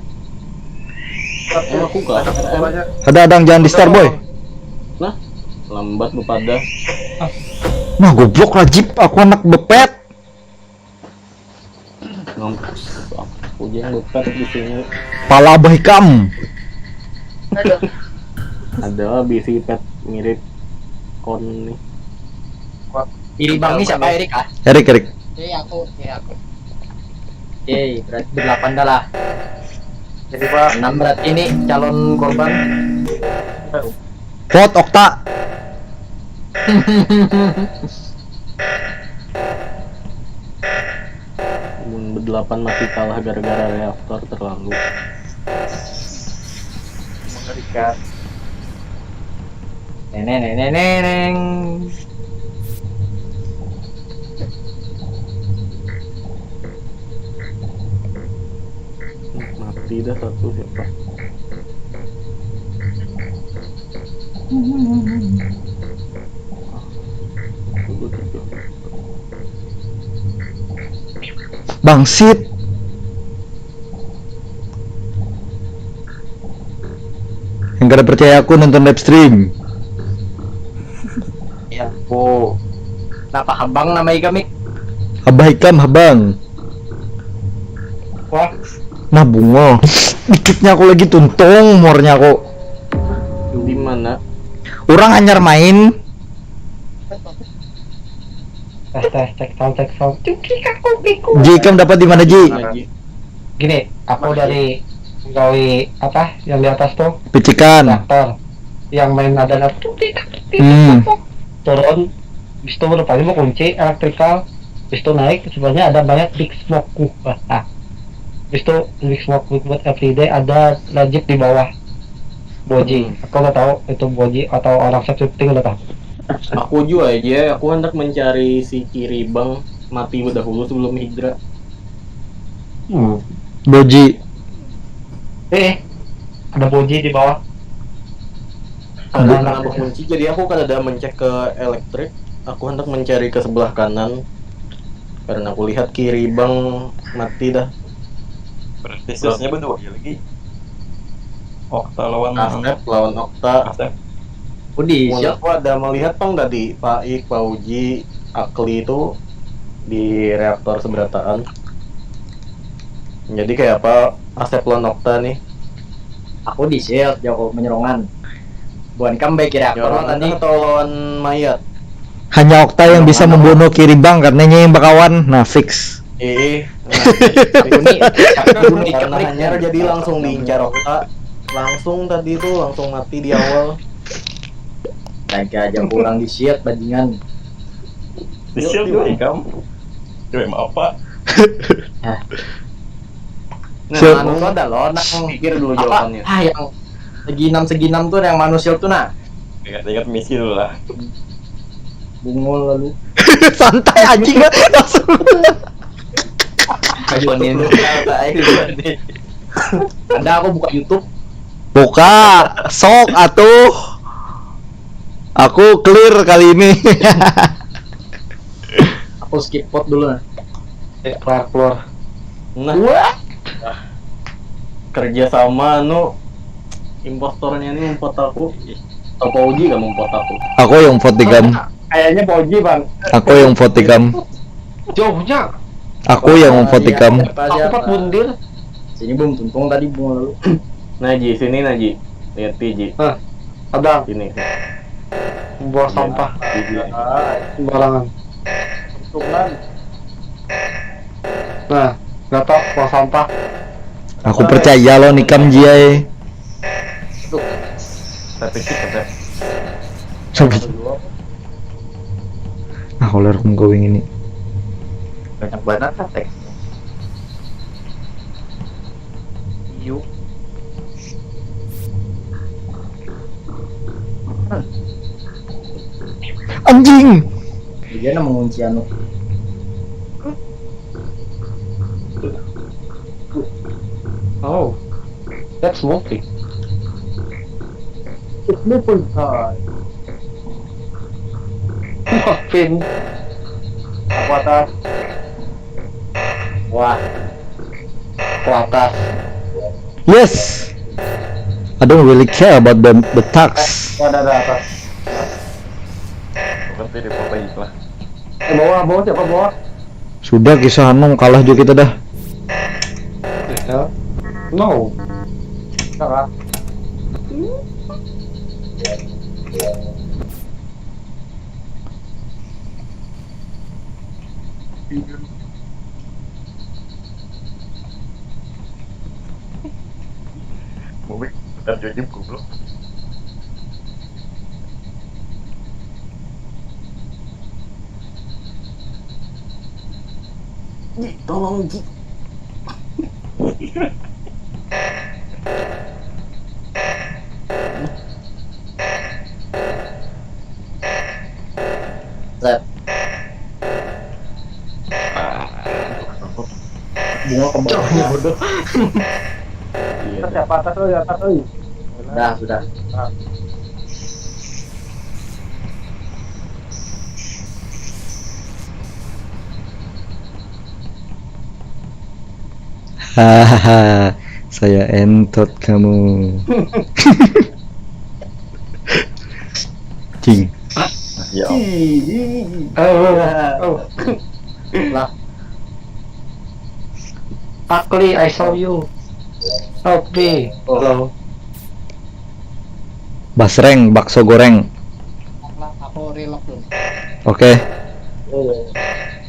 Emang aku gak ada. Ada adang jangan di star boy. Nah, lambat lu pada. Nah goblok lah Jip, aku anak bepet. Ngampus. Aku aja yang bepet di sini. Pala abah ikam. Aduh. Ada bisi pet mirip kon nih. Di bank ini siapa, Erik ah? Erik Erik. Jadi aku, jadi aku. Oke, berarti berdelapan dah lah. Jadi pak, Enam berarti ini calon korban. Pot Okta. Mun berdelapan masih kalah gara-gara reaktor terlalu. mengerikan. Neneng neneng neneng. Mati dah satu siapa? Bangsit. Yang kada percaya aku nonton live stream. Ya aku. Napa habang nama ikam, Mik? Abah ikam habang. Wah, Nah, bunga. Dikitnya aku lagi tuntung mornya aku. Di mana? Orang hanyar main. Tes tes, cek sound, cek sound. Cuki kaku kiku. Ji, ikam dapat di mana, Ji? Lagi. Gini, aku Mana, dari pegawai apa yang di atas tuh, Picikan. reaktor, yang main ada cuki kaku kiku. Hmm. Turun, habis itu rupanya mau kunci elektrikal, habis itu naik, sebenarnya ada banyak big smoke. Nah, habis itu big smoke buat everyday, ada Rajib di bawah. Boji, Hmm. Aku nggak tahu itu Boji atau orang shapeshifting, nggak tahu. Aku juga aja, aku hendak mencari si Kiribang mati dahulu sebelum Hidra. Hmm. Boji. Eh, ada Boji di bawah. Ada kenapa kunci, jadi aku kada ada mencek ke elektrik. Aku hendak mencari ke sebelah kanan karena aku lihat Kiribang mati dah. Berarti sesnya berdua ya lagi. Okta lawan Asep lawan Okta. Asep. Udi, Mun aku ada melihat pang tadi Pak Ik, Pak Uji, Akli itu di reaktor seberataan. Jadi kayak apa Asep lawan Okta nih? Aku di shield, jago menyerongan. Bukan kam baik reaktor Nyerongan tadi. Atau lawan mayat? Hanya Okta yang bisa membunuh Kiribang karena nya yang bakawan. Nah, fix. Ih, Aku nih, aku nih karena hanya jadi langsung diincar Okta. Langsung tadi tuh langsung mati di awal. Astaga, aja kurang di shield bajingan. Di shield juga ikam. Gue mau apa? Nah, Siap. anu tuh ada loh, nah pikir dulu Apa? jawabannya. Ah, yang segi enam, segi enam tuh yang manusia tuh, nah. Ingat-ingat misi dulu lah. Bungul lalu. Santai anjing, langsung. Ayo nih. Ada, aku buka YouTube. Buka, sok atuh. Aku clear kali ini. Aku skip pot dulu, nah. Eh, keluar, keluar. Nah, kerja sama anu impostornya ini membuat aku. Apa Uji gak membuat aku? Aku yang vote ikam. Kayaknya Pak Uji, Bang. Aku yang vote ikam. Jauhnya. Aku yang vote ikam. Aku Pak Bundir. Sini belum tuntung tadi bunga lalu. Nah, Ji, sini nah, Ji. Lihat Ji. Ada Sini. Buang sampah Ji, Ji. Sembarangan. Tuntungan. Nah, gak tau buang sampah. Aku percaya lo nikam, Ji ai. Tapi kita Tapi ah, kalau rekam going ini. Banyak banget kan teks. Yuk. Anjing. Dia nang mengunci anu. Oh, that's moving. It's moving time. Wah, Vin. Aku atas. Wah. Ke atas. Yes. I don't really care about the the tax. Ada ada atas. Bukan pilih apa iklan. Eh, bawah, bawah siapa bawah? Sudah kisah anu, kalah juga kita dah. No. Salah. Bobek, bentar jujur goblok. Ji, tolong Ji. Set. Bunga kembali. Iya. Siapa atas, oi, atas, oi. Sudah, sudah. Hahaha, saya entot kamu. Cing. Ya. Oh, oh. Lah. Akli, I saw you. Help me. Hello. Basreng, bakso goreng. Lah, aku relock dulu. Oke.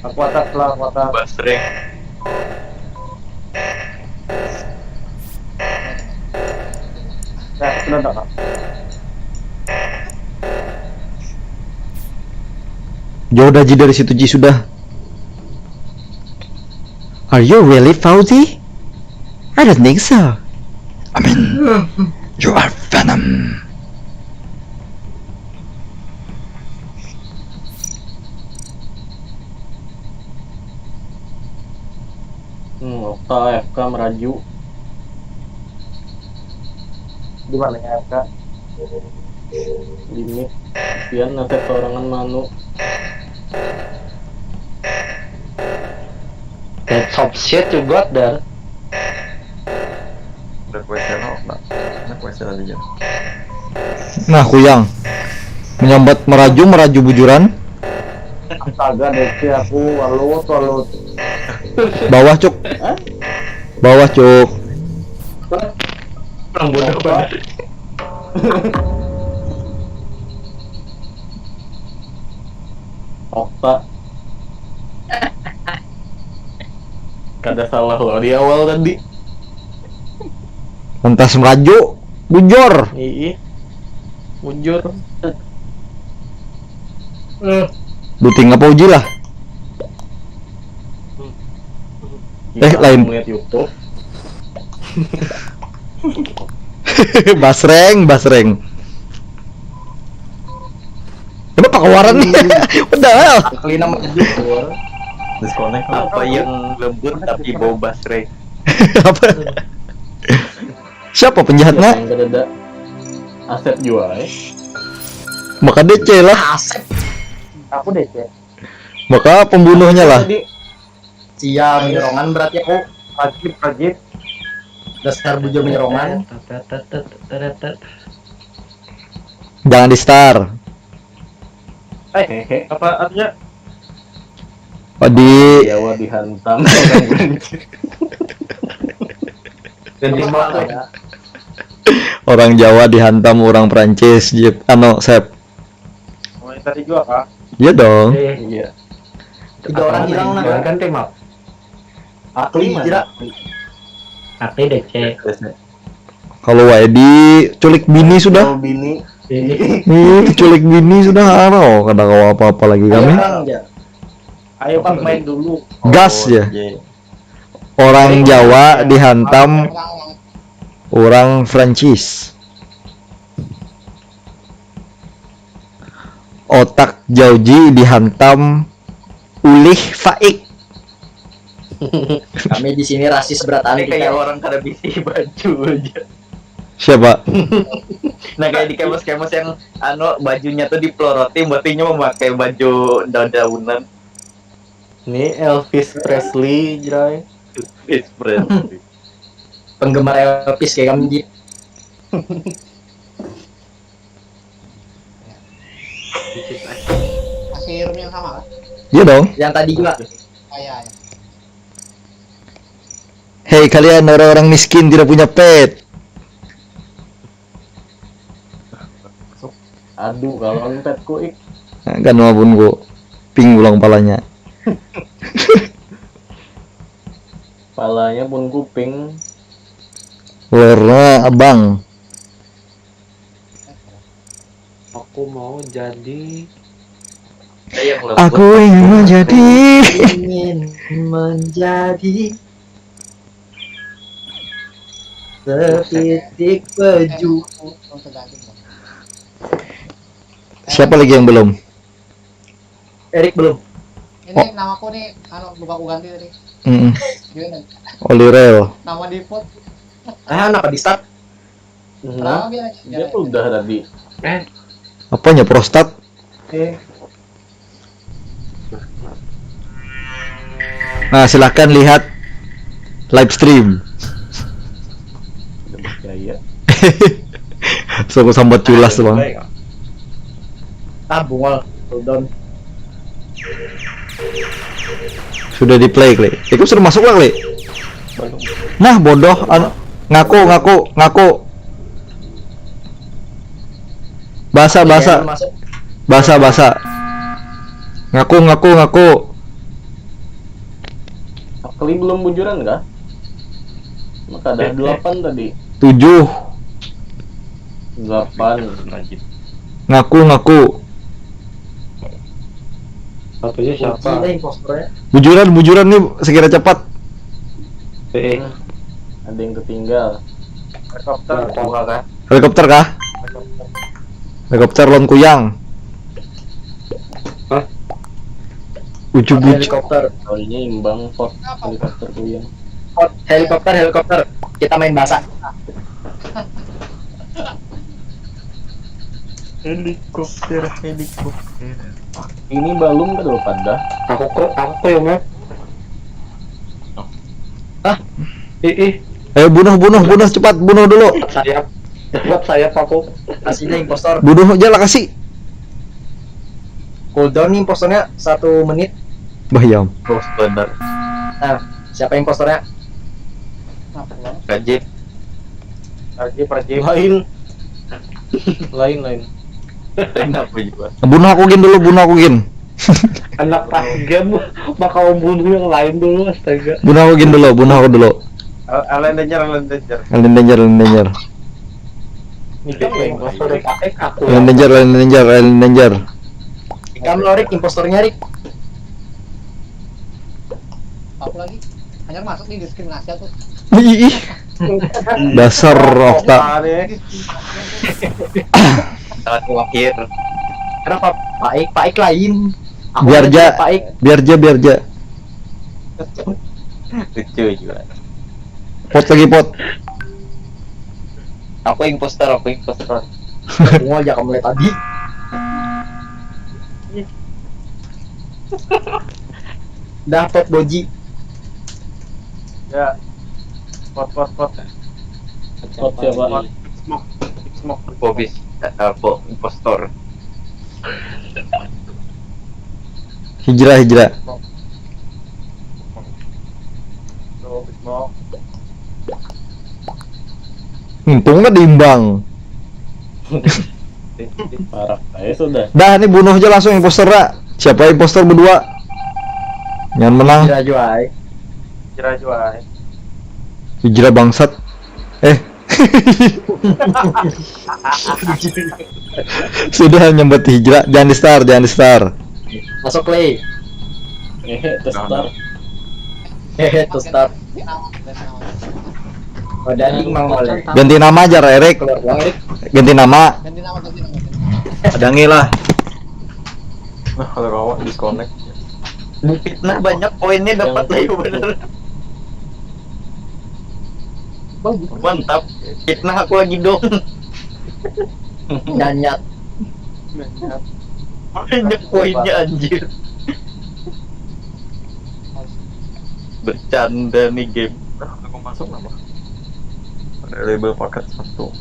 Aku atas lah, aku atas. Basreng. Ya, sudah dah, Kak. Jauh dah Ji dari situ Ji sudah. Are you really Fauzi? I don't think so. I mean, you are Venom. Hmm, Okta A F K meraju. Di mana ya, Kak? Limit. Pian nasib sorangan manu. That some shit you got there. Request channel, Pak. Request channel aja. Nah, kuyang. Menyambat meraju, meraju bujuran. Astaga, D C aku, walut, walut. Bawah, Cuk. Bawah, Cuk. Orang bodoh banget. Okta. Kada salah loh di awal tadi. Lantas meraju, bujur. Ih. Bujur. Duting apa uji lah? Eh, lain. Melihat YouTube. Basreng, basreng. Kenapa keluaran nih? Padahal. Clean sama jujur. Disconnect apa yang lembut tapi bau basreng? Apa? Siapa penjahatnya? Yang kedada. Asep jua, eh. Maka D C lah. Aku D C. Maka pembunuhnya lah. Tadi Sial, menyerongan berarti aku. Wajib, wajib. Dasar bujur menyerongan. Jangan di star. Eh, apa artinya? Oh, di Jawa dihantam. Ganti motor ya. Orang Jawa dihantam orang Prancis, Jip. Anu, Sep. Oh, yang tadi juga kah? Iya dong. Eh, Iya. Tiga orang hilang nah. Jangan kan tema. Akli Mana? Jira. Akli D C. Kalau wae diculik bini sudah. Oh, bini. Ini Hmm, diculik bini sudah haro, kada kawa apa-apa lagi kami. Orang aja. Ayo Pak main dulu. Gas ya. Iya. Orang Jawa dihantam Orang orang Prancis. Otak Jauji dihantam ulih Faik. Kami di sini rasis berat Ini kayak kita. Orang kada bisi baju aja. Siapa? Nah, kayak di kemos-kemos yang anu, bajunya tuh dipeloroti, berarti memakai baju daun-daunan. Ini Elvis Presley, Jrai. It's friendly. Penggemar Elvis kayak kami, Jit. Masih room yang sama kah? Iya dong. Yang tadi juga. Ah, ya, ya. Hei kalian orang-orang miskin tidak punya pet. Aduh, kalau empetku, ik. Nah, kan walaupun ku ping ulang palanya. Palanya pun kuping. Warna abang. Aku mau jadi Ada yang lembut. Aku ingin menjadi. Ingin menjadi setitik peju. Aku, aku tergantung. Siapa lagi yang belum? Erik belum. Ini namaku nih, anu, lupa aku ganti tadi. Mm-mm. Gimana? Olirel. Nama default. Ah, kenapa di start? Kenapa Nah, biar aja? dia tuh udah tadi. eh Apanya prostat? Eh, Nah, silahkan lihat Live stream. Udah percaya. So aku sambat culas tuh bang. Ah, bungol. Cooldown. Sudah di play klik. Itu sudah masuk lah klik. Nah bodoh anu ngaku ngaku ngaku. Bahasa bahasa Iya, masuk. bahasa bahasa. Ngaku ngaku ngaku. Kali belum bujuran kah? Maka ada Eh, eh. delapan tadi. Tujuh. Delapan. Ngaku ngaku. Satunya Kunci siapa? Deh impostornya. Bujuran bujuran nih sekira cepat. Eh, Ada yang ketinggal. Helikopter. Narkoba kah? Helikopter kah? Helikopter lon kuyang. Hah? Ucu bucu. Helikopter. Kalinya imbang pot helikopter kuyang. Pot, helikopter, helikopter. Kita main basah. Helikopter, helikopter. Ini balum kada pada. Aku kok, aku kok ya mah. Hah? Ih, ih, Ayo bunuh bunuh bunuh cepat bunuh dulu. sayap. Buat sayap aku. Kasihnya impostor. Bunuh aja lah kasih. Cooldown nih impostornya satu menit. Bah yam. Oh, benar. Nah, siapa impostornya? Rajib. Rajib, Rajib. Lain. Lain lain. Kenapa juga? Bunuh aku gin dulu bunuh aku gin. Anak pas game bakal bunuh yang lain dulu astaga. Bunuh aku gin dulu bunuh aku dulu. Alien Danger, Alien Danger. Alien danger alien danger. Ini kan lain. Pas udah pakai aku. Alien danger alien danger alien danger. Kamu lorik impostornya Rik. Aku lagi hanya masuk di diskriminasi aku. Ih, ih. Dasar Okta. Aneh. Saat terakhir. Kenapa? Paik, Paik lain. Aku Biar aja ja. Paik. Biar ja biar ja. Lucu juga. Pot lagi pot. Aku impostor, aku impostor. Bungol aja kamu lihat tadi. Dah pot Boji. Ya. Pot, pot, pot. Pot siapa? Smoke, smoke. Bobis, apa impostor? Hijrah hijrah. Tuh, smoke. Untung ada imbang. Parah. Ayo sudah. Dah nih bunuh aja langsung imposter lah. Siapa imposter berdua? Yang menang. Kira juai. Kira juai. Hijrah bangsat. Eh. Sudah nyambut hijrah. Jangan di star, jangan di star. Masuk play. Eh, testar. Hehe, to start. Oh, dan ini mang oleh. Ganti nama aja Erik. Keluar uang Rik. Ganti nama. Ganti nama ganti nama. Adangi lah. Nah, kalau kawan disconnect. Difitnah banyak poinnya dapat Yang lah ya bener. Mantap. Fitnah aku lagi dong. Nyanyat. Banyak poinnya anjir. Bercanda nih game. Nah, aku masuk apa? Ada label paket satu.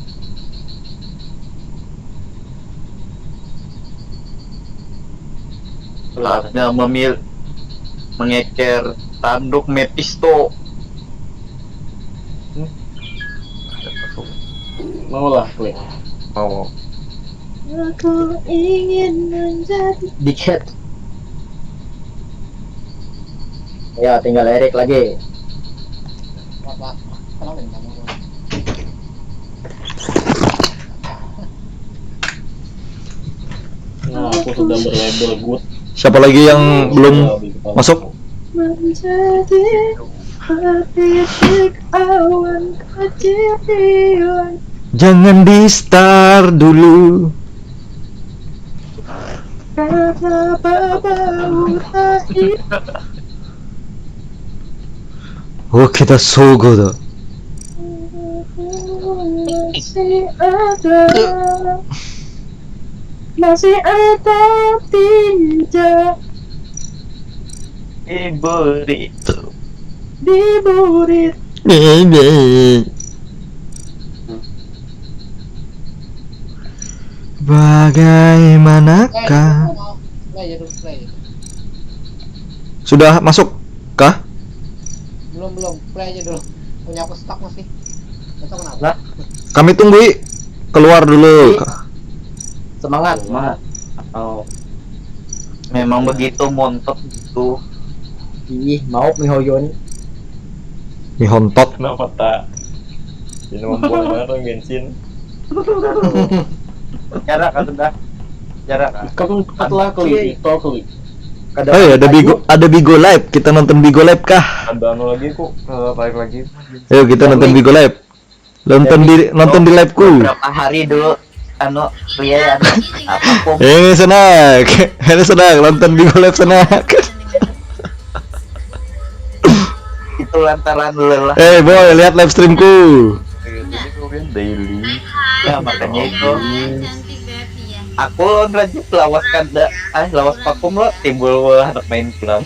Saatnya memil mengeker tanduk Mephisto. Mau lah klik. Mau. Aku ingin menjadi Dickhead. Ya, tinggal Erik lagi. Apa? Kenapa ini kamu? Nah, aku sudah berlabel good. Siapa lagi yang belum masuk? Menjadi titik awan kecil hilang. Jangan di star dulu. Karena bau tahi Oh kita sogo tuh. Masih ada. Masih ada tinja. Diberi itu. Di burit. Bebe. Bagaimanakah? Play aja dulu, play aja. Sudah masuk kah? Belum, belum. Play aja dulu. Punya aku stuck masih. Itu kenapa? Lah? Kami tunggu, I. Keluar dulu. Semangat, semangat. Atau Memang begitu montok gitu. Ih, mau mihoyon. Mihontok. Kenapa tak? Ini membuang banget orang bensin. Jarak kan sudah. Jarak kan. Kamu cepat lah klik itu klik. Kada Oh ya, ada laju. Bigo, ada Bigo Live. Kita nonton Bigo Live kah? Ada anu lagi kok, eh, balik lagi. Ayo kita nonton Bigo Live. Nonton di nonton di live-ku. Berapa hari dulu anu Ria ya anu, apa pun Ini senang. Ini senang nonton Bigo Live senang. Itu lantaran lelah. Eh boy, lihat live streamku. Jadi kau kan daily. Ya makanya itu. Cantik Bevi ya. Aku lawan Rajib lawas kada, ah lawas pakum lo timbul wah anak main pulang.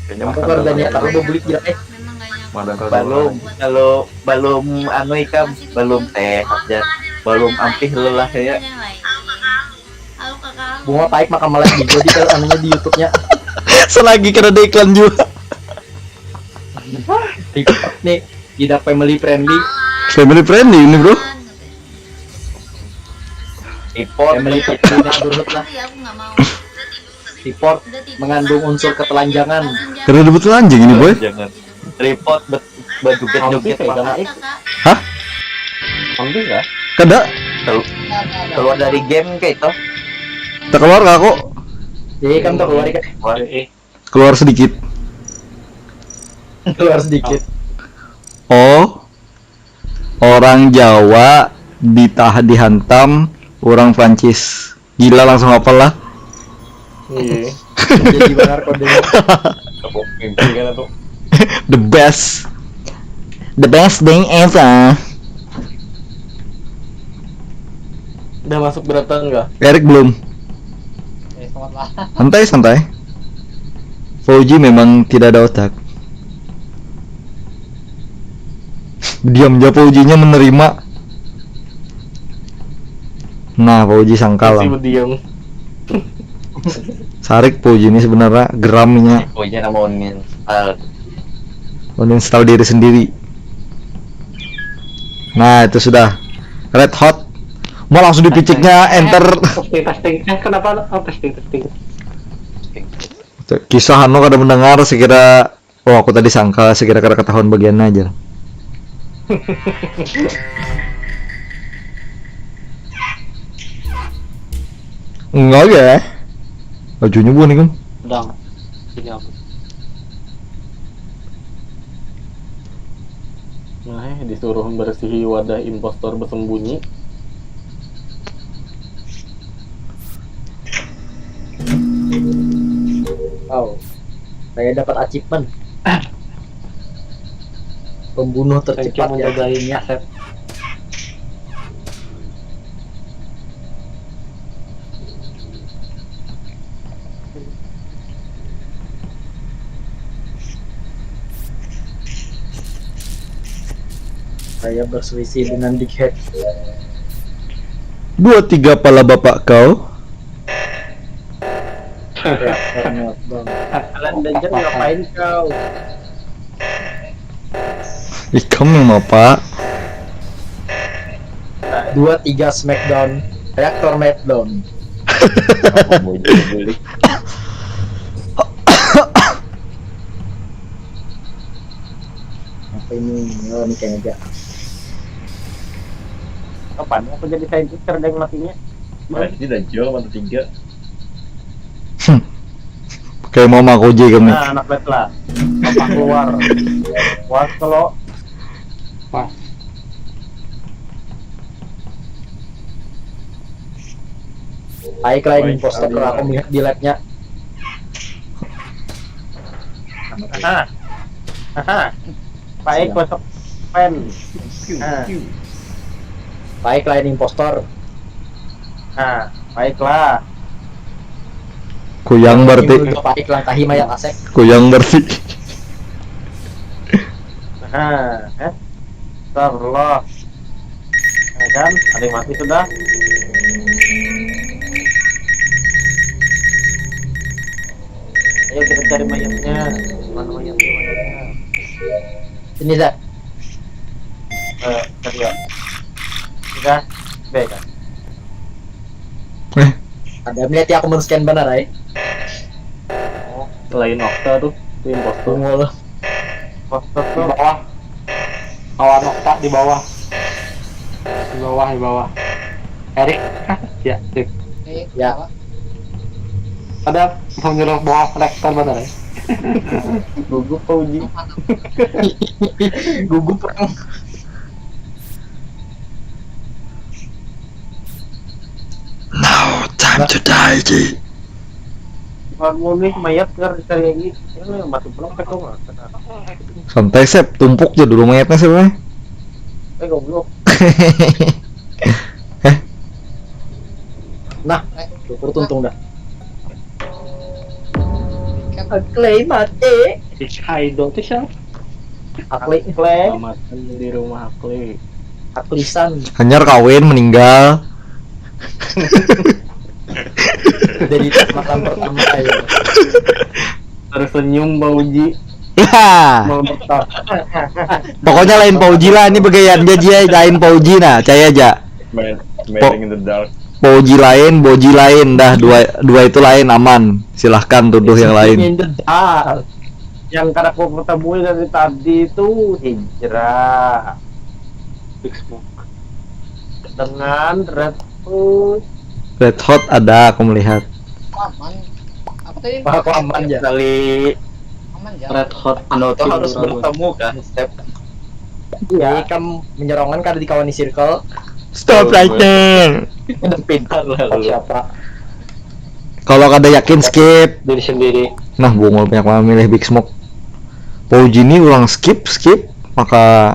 Kayaknya Aku keluarganya tak mau beli gila eh. Memang gak nyangka. Madang kalau Balum, kalau balum anu ikam balum sehat ya, balum ampih lelah ya. Halo kakak. Bunga paik maka malah di di anunya di YouTube-nya. Selagi kada ada iklan juga. Nih, tidak family friendly. Family friendly ini bro. Report Family friendly neighborhood lah. Iya, aku nggak mau. Report Udah tidur. mengandung unsur ketelanjangan. Langsung jam Kada dapat telanjang ini boy. Jangan. Report bet- berjoget-joget Hampir kayak maka eh. Kakak. Hah? Hampir kah? Kada. Keluar dari game kayak itu. Tak keluar kah kok? Jadi kan tuh keluar kan. Keluar eh. Keluar sedikit. Keluar sedikit. Oh, orang Jawa ditah dihantam orang Prancis. Gila langsung apa lah? Iya. Jadi benar kodenya. Apa mimpi kan atau The best. The best thing ever. Udah masuk beratan enggak? Erik belum. Eh, selamat lah. Santai santai. Fauji memang tidak ada otak. Diam aja Faujinya menerima. Nah, Fauji sangkal. Masih berdiam. Sarik Fauji ini sebenarnya geramnya Pokoknya nama uninstall. uninstall diri sendiri. Nah, itu sudah red hot. Mau langsung dipiciknya enter. Testing testing. Eh kenapa? Oh testing testing. Kisah anu kada mendengar sekira oh aku tadi sangka sekira kada ketahuan bagiannya aja. Enggak ya. Bajunya bukan ikam. Dang. Ini apa? Nah, eh, disuruh membersihi wadah impostor bersembunyi. Wow. Saya dapat achievement. Pembunuh Thank you tercepat ya. Menjagainya set. Saya berselisih dengan Big Head. Dua tiga pala bapak kau. Reaktor meltdown. Kalian danger ngapain kau? Ikam yang apa? Dua tiga smackdown. Reaktor meltdown. Apa mau jadi bulik? Apa ini? Oh, ini kayaknya. Kapan aku jadi scientist kerdeng matinya? Berarti dah jauh mata tiga. Kayak mau makoji kami. Nah, anak bet lah. Apa keluar? Keluar kalau Pas. Baiklah ini impostor kalau aku melihat di labnya. Aha. Aha. Baik besok pen. Nah. Baiklah ini impostor. Nah, baiklah. Kuyang berarti. Ini baik langkahi mayat asek. Kuyang berarti. Nah, eh. Astagfirullah. Ya kan? Ada yang mati sudah. Ayo kita cari mayatnya. Mana mayatnya? Mayatnya? Ini, Zak. Eh, tadi ya. Sudah. Baik, Kak. Eh. Ada melihat ya, aku men-scan benar, ay. Oh, lain Okta tuh, itu impostor. Bungul. Impostor tuh. Di bawah. Kawan Okta di bawah. Di bawah, di bawah. Erik. Ya, sip. Eh, ya. Apa? Ada mau nyuruh bawa kolektor benar, ya? Gugup, Pak Uji. Gugup, Bang. Now time to die, Ji. Bukan mau nih, mayat kan cari lagi. Ini mati pulang ke rumah. Santai, Sep, tumpuk aja dulu mayatnya, Sep, eh. Eh, goblok. Heh. Nah, syukur tuntung dah. Clay mati. Si Kaido tuh siapa? Akli. Akli. Selamat di rumah Akli. Aklisan. Hanyar kawin, meninggal. Jadi malam pertama ya. Tersenyum Bauji. Ya. Malam pertama. Pokoknya lain Pauji lah, ini begayaan aja, Ji, lain Pauji, nah, caya aja. Main, Po- main in the dark. Pauji lain, Boji lain, dah, dua dua itu lain, aman. Silahkan tuduh yang lain. In the dark. Yang kada aku ketemui dari tadi itu Hijrah. Big Smoke. Dengan Red Hood. Red Hot ada, aku melihat. Aman. Apa tadi? Wah, aku aman ya. Kali aman ya. Red Hot. Anu tuh harus bertemu kan, Step. Iya. Jadi kamu menyerongan kada dikawani circle. Stop right there. Pintar lah lu. Siapa? Kalau kada yakin, skip. Diri sendiri. Nah, bungul banyak banget milih Big Smoke. Pauji ni urang skip, skip, maka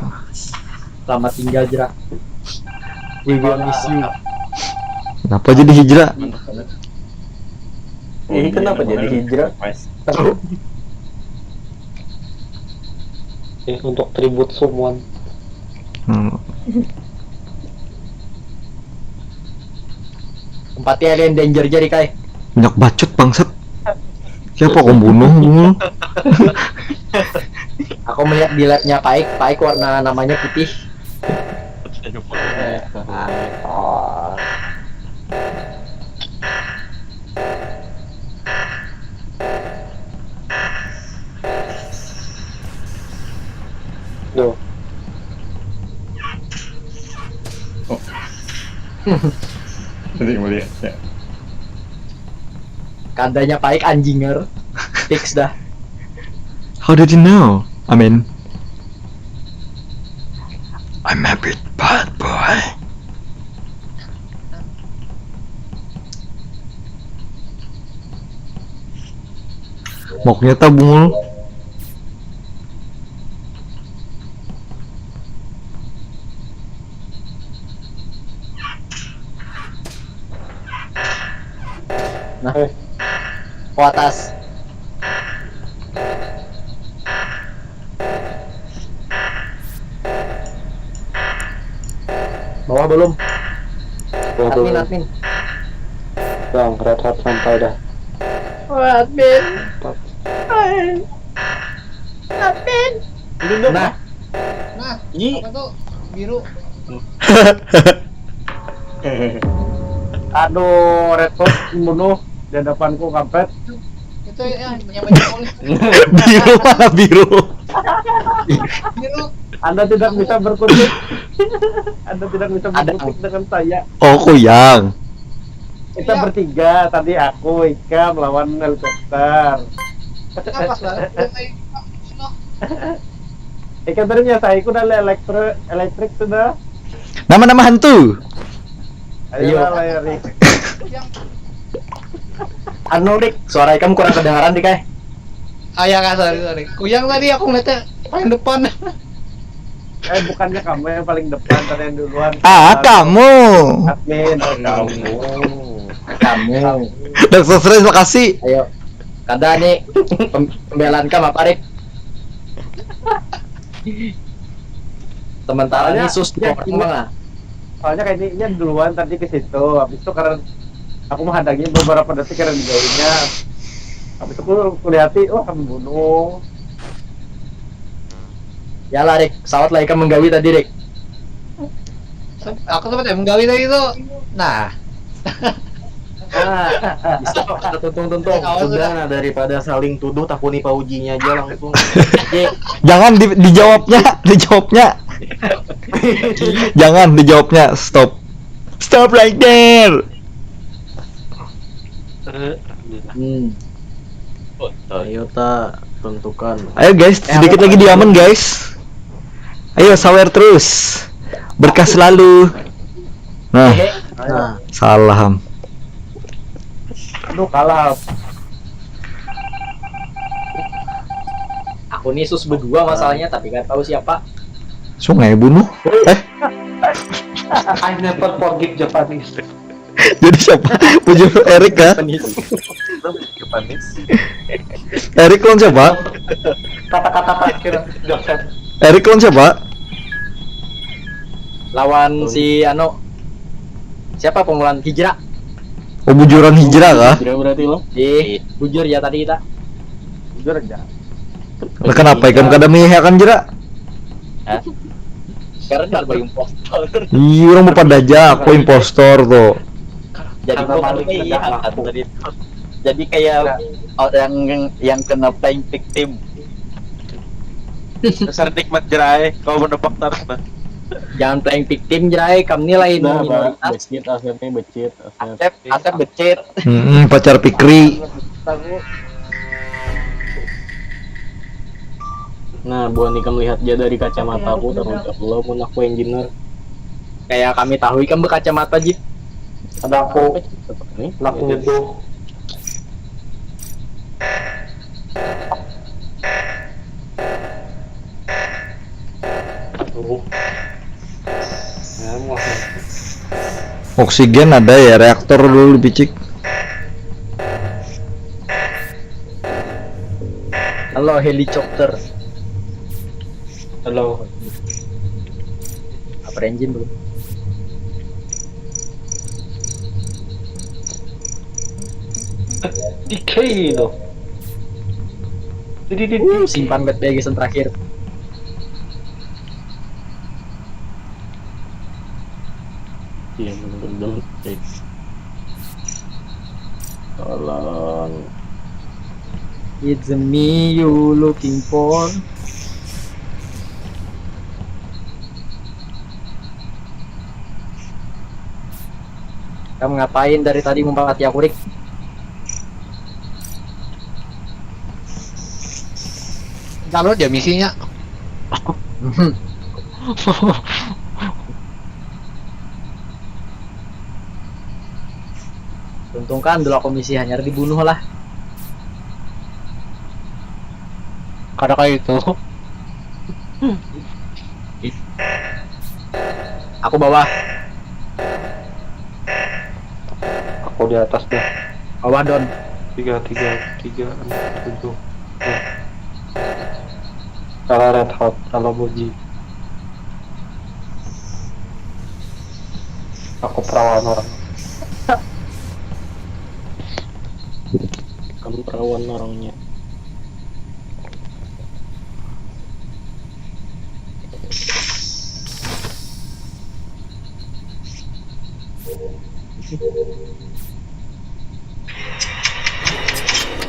selamat tinggal, Jera. We will miss you. Kenapa jadi Hijrah? Ini kenapa jadi Hijrah? Nice. Eh, untuk tribute someone. Hmm. Tempatnya ada yang danger jadi, Kai. Banyak bacot, bangsat. Siapa kau bunuh? Aku melihat di labnya Paik, Paik warna namanya putih. Duh. Oh. Jadi melihatnya. Kadanya Paik anjinger. Fix dah. How did you know? I mean, I'm a bit bad boy. Moknya tabungul. Nah, ke atas. Bawah belum? Bawah admin, belum. Admin. Bang, Red Hot santai dah. Oh, admin. Hai. Admin. Ini dong. Nah. Nah, ini apa tuh? Biru. Aduh, Red Hot bunuh di hadapanku, kampret. Itu yang nyampe oleh. Biru mana biru? Biru. Anda tidak bisa berkutik. Anda tidak bisa berkutik dengan saya. Oh, kuyang. Kita bertiga tadi, aku, Ika melawan helikopter. Kenapa suara? Ika tadi nyasai ku dah elektro elektrik sudah. Nama-nama hantu. Ayo lah, Rik. Anu, Rik, suara ikam kurang kedengaran, Rik, eh. Ah, ya, Kak, sorry, sorry. Kuyang tadi aku ngeliatnya paling depan. Eh, bukannya kamu yang paling depan, tadi yang duluan. Ah, kamu. Admin, oh, kamu. Kamu. Dokter Strange, makasih. Ayo. Kada nih pem- pembelaan kamu apa, Rik? Sementara Soalnya, ini sus ya, orang ini- mana? Soalnya kayak ini, ini duluan tadi ke situ, habis itu karena aku menghadangi beberapa detik karena digawainya. Habis itu aku kulihati, oh, kamu bunuh. Ya lah, Rik, sawat lah ikam menggawi tadi, Rik. Aku sempat ya menggawi tadi itu. Nah, Bisa kita tuntung-tuntung. Awal Sudah, nah, daripada saling tuduh, takuni paujinya aja langsung. J, Jangan di, dijawabnya, dijawabnya. Jangan dijawabnya. Stop. Stop right there. hmm. Ayo ta tentukan. Ayo guys, sedikit lagi diaman guys. Ayo sawer terus. Berkah selalu. Nah, Hehe. Nah, salah. Aduh, kalah. Aku nih sus berdua masalahnya, tapi nggak tahu siapa. Sungai bunuh. Eh, I never forgive Japanese. Jadi siapa? Bujur Erik kah? Japanese. Erik lawan siapa? Kata-kata terakhir Joseph. Erik lawan siapa? Lawan si Ano, siapa, pengulangan hijrah? Oh, bujuran hijrah kah? Hijrah berarti lo. Di bujur ya tadi kita. Jujur aja. Nah, kenapa ikam kada menyehakan jera? Karena ada impostor. Iya, orang mau pada aja aku impostor tuh. Jadi Karena gua paling kayak tidak iya, ngaku. tadi. Jadi kayak orang yang, yang kena playing victim. Dasar nikmat jerai, kau menebak tarif nah. Jangan playing victim, Jrai. Kamu nih lain Nah, Pak, minoritas. becit akhirnya becit. Akhirnya. Asep, Asep becit. Hmm, pacar Pikri. Nah, buat nikam lihat aja dari kacamata aku terus Allah mun aku engineer. Kayak kami tahu ikam berkacamata, Jip. Ada aku Nih, laku jadi itu. Aduh. Ya, mau Oksigen ada ya, reaktor dulu dipicik. Halo, helikopter. Halo. Apa engine belum? Decay itu. Jadi di Uh, simpan bet bagian terakhir. Iya, betul. Tolong. It's me you looking for. Kamu ngapain dari tadi ngumpati aku, Rik? Kalau dia misinya. Untung kan dulu aku misi hanyar dibunuh lah. Kada kayak itu. Aku bawah. Aku di atas dah. Bawah, Don. Tiga, tiga, tiga, enam, tujuh. Salah Red Hot, kalau Boji. Aku perawan orang. Kamu perawan orangnya.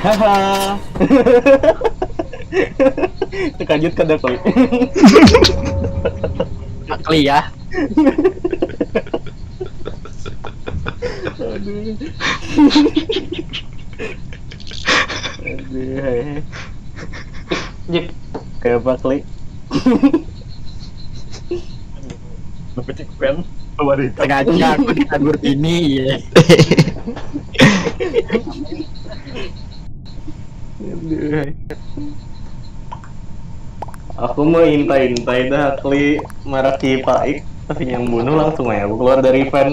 Haha. Terkajut kada kau? Akli ya. Aduh. Aduh. Jip, Kayak apa, Kli? Lebih cepet. Wanita. Sengaja aku ditegur ini ya. Aku mau intai-intai dah, Kli, maraki Paik, tapi yang bunuh langsung aja aku keluar dari event.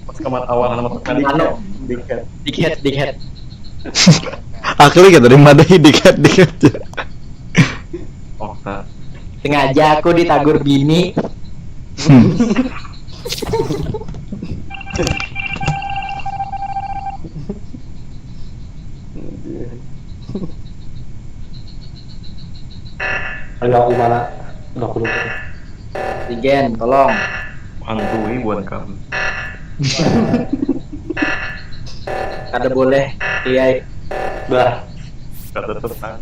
Pas kematawan sama tadi Anu. Diket. Diket, diket. Akli kita dari mana diket diket. Sengaja aku ditagur bini. Ayo, aku mana? Udah aku lupa. Regen, tolong. Hantui buat kami. Kada boleh, iya. Bah, Kata tenang.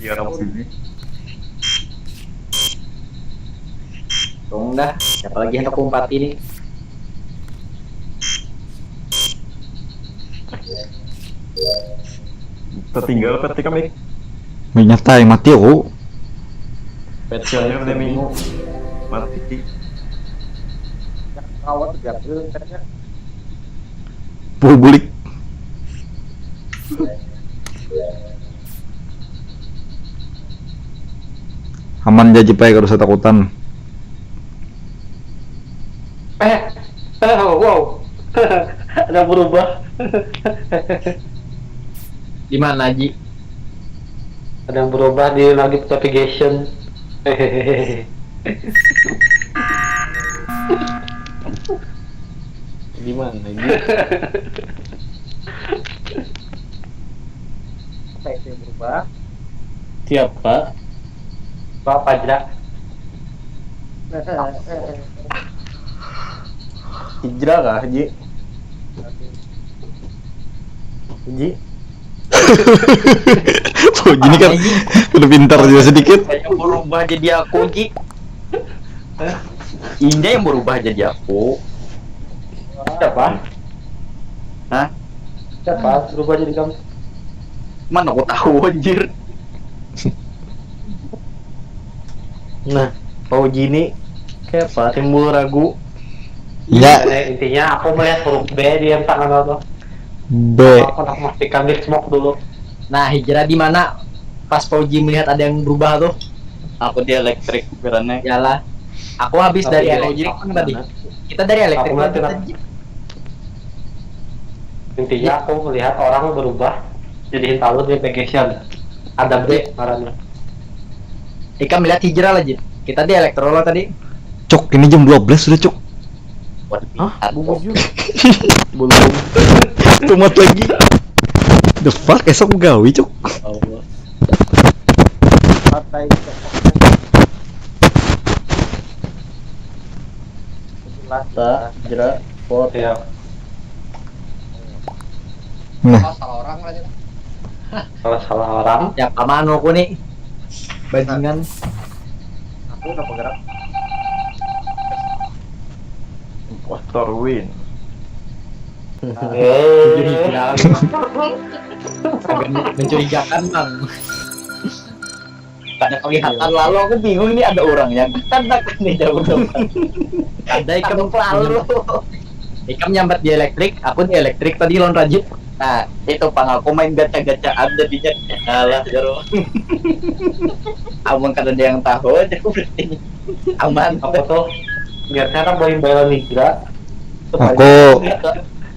Biar aku sini. Tolong dah, siapa lagi yang terkumpat ini? Tertinggal ketika mic. Mic nyatai mati aku. Pecahnya udah minggu. Mati. Rawat diambil petnya. Publik. Aman ja Jipai, kada usah takutan. Eh, eh, wow. Ada berubah. Di mana, Ji? Ada yang berubah di lagi navigation. Hehehe. Di mana ini? Apa itu yang berubah? Siapa? Apa aja? Hijrah kah, Ji? Ji? Tuh, gini kan udah pintar juga sedikit. Yang berubah jadi aku, Ji. Indah yang berubah jadi aku. Siapa? Hah? Siapa berubah jadi kamu? Mana aku tahu, anjir. Nah, Pak Uji ini kayak apa? Timbul ragu. Ya, Eh, intinya aku melihat huruf B di yang tangan apa? B. Aku nak memastikan di smoke dulu. Nah, hijrah di mana? Pas Fauji melihat ada yang berubah tuh. Aku di elektrik pikirannya. Yalah. Aku habis Tapi dari dia elektrik lagi kan tadi. mana? Kita dari elektrik Aku kan melihat tadi. Intinya aku melihat orang berubah jadi Hintalu di navigation. Ada B ngarannya. Ikam melihat hijrah lah, Jit. Kita di elektro lah tadi. Cok, ini jam dua belas sudah, Cok. Hah? Bungkus juga. Belum. Tumat lagi. The fuck, esok begawi, Cok. Allah. Partai Ta, jera, for. Ya, Nah, salah orang aja. kalau salah orang, Ya, paman aku nih. Bajingan. Aku udah bergerak. Impostor win. Jadi eh, bilang. Agak mencurigakan, Bang. Kada kelihatan lalu, aku bingung ini ada orangnya. Kan tak nih jauh depan. Ada ikam lalu. Ikam nyambat di elektrik, aku di elektrik tadi lawan Rajit. Nah, itu pang aku main gacha-gacaan jadinya kalah jero. Amun kada ada yang tahu aja berarti aman. Apa tuh? Biasanya kan main bala nigra. Aku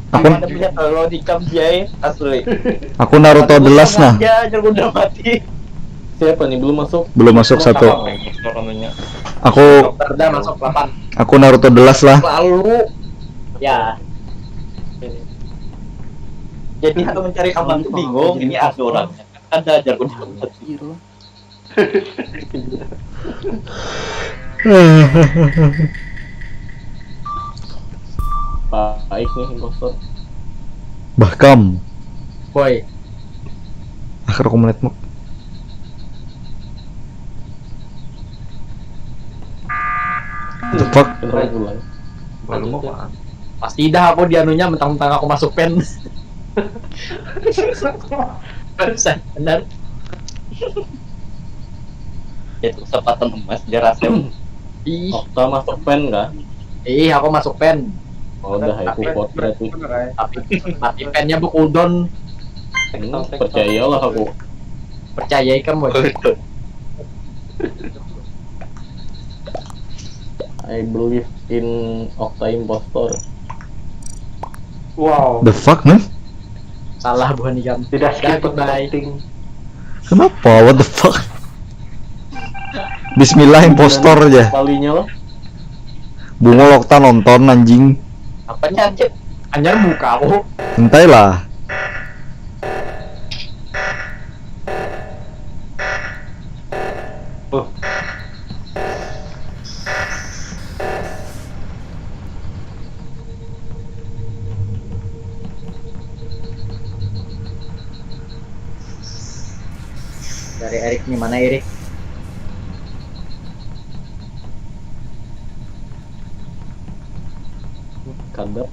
aku Ada punya kalau di kam jai asli. aku Naruto The Last nah. Ya, aja udah mati. Siapa nih belum masuk? Belum masuk satu. Orangnya. Aku Barda masuk delapan. aku Naruto The Last lah. Lalu ya. Jadi aku mencari aman tuh bingung. Ini ada orang. Ada aja udah mati. Baik nih impostor. Bahkan Boy, akhir aku melihat muk. The fuck? Kenapa pulang? Belum apa? pasti dah aku di anunya mentang-mentang aku masuk pen. Barusan benar. Itu kesempatan emas dia rasa. Ih, Okta masuk pen kah? ih aku masuk pen. Oh, udah aku vote berarti. Tapi tapi pennya bekulon. Hmm, percayalah aku. Percaya ikam, Boy. I believe in Okta impostor. Wow. The fuck, man? Salah buhan ikam. Tidak Dah, skip goodbye. Voting. Kenapa? What the fuck? Bismillah, impostor aja. Kalinya lah. Bungul, Okta nonton anjing. Apanya aja? Anyar muka aku. Entahlah. Oh. Dari Erik nih, mana Erik? Kadap.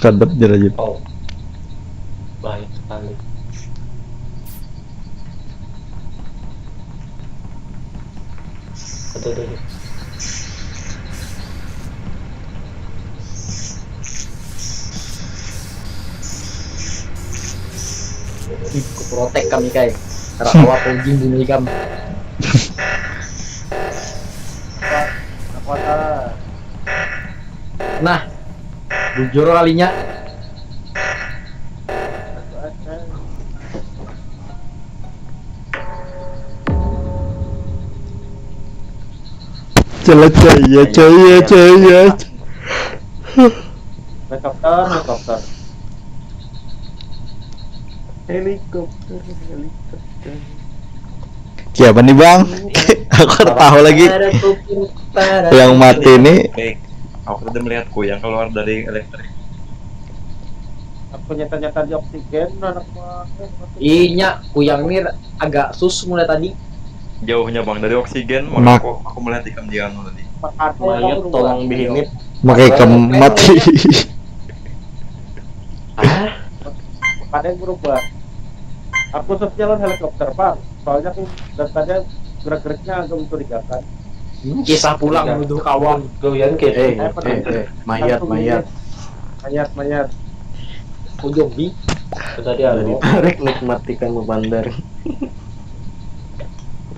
Kadap jer aja. Oh, baik sekali. Aduh, aduh, aduh. Ih, ku protek kami kai. Karena awak ujing bunyi kam. Nah, bujur kalinya. Celah cahaya, cahaya, cahaya. Helikopter, helikopter. Helikopter, helikopter. Siapa nih, Bang? Aku kurang tahu lagi. Ada kuping, ada Yang mati nih. Baik, aku tadi melihat kuyang keluar dari elektrik. Aku nyata-nyata di oksigen, anak mah. Inya, kuyang nih agak sus mulai tadi. Jauhnya, Bang, dari oksigen, Mak- maka aku, aku melihat ikam di anu tadi. Mayat tolong bihimit. Makai ke mati. Ada yang berubah. Aku sejalan helikopter, Bang. Soalnya aku dari tadi gerak-geriknya agak mencurigakan. Kisah pulang menuduh kawan. Goyan Eh, eh, eh, mayat, mayat. Mayat, mayat. Ujung bi. Tadi Udah anu. Ditarik, nikmatikan bepander.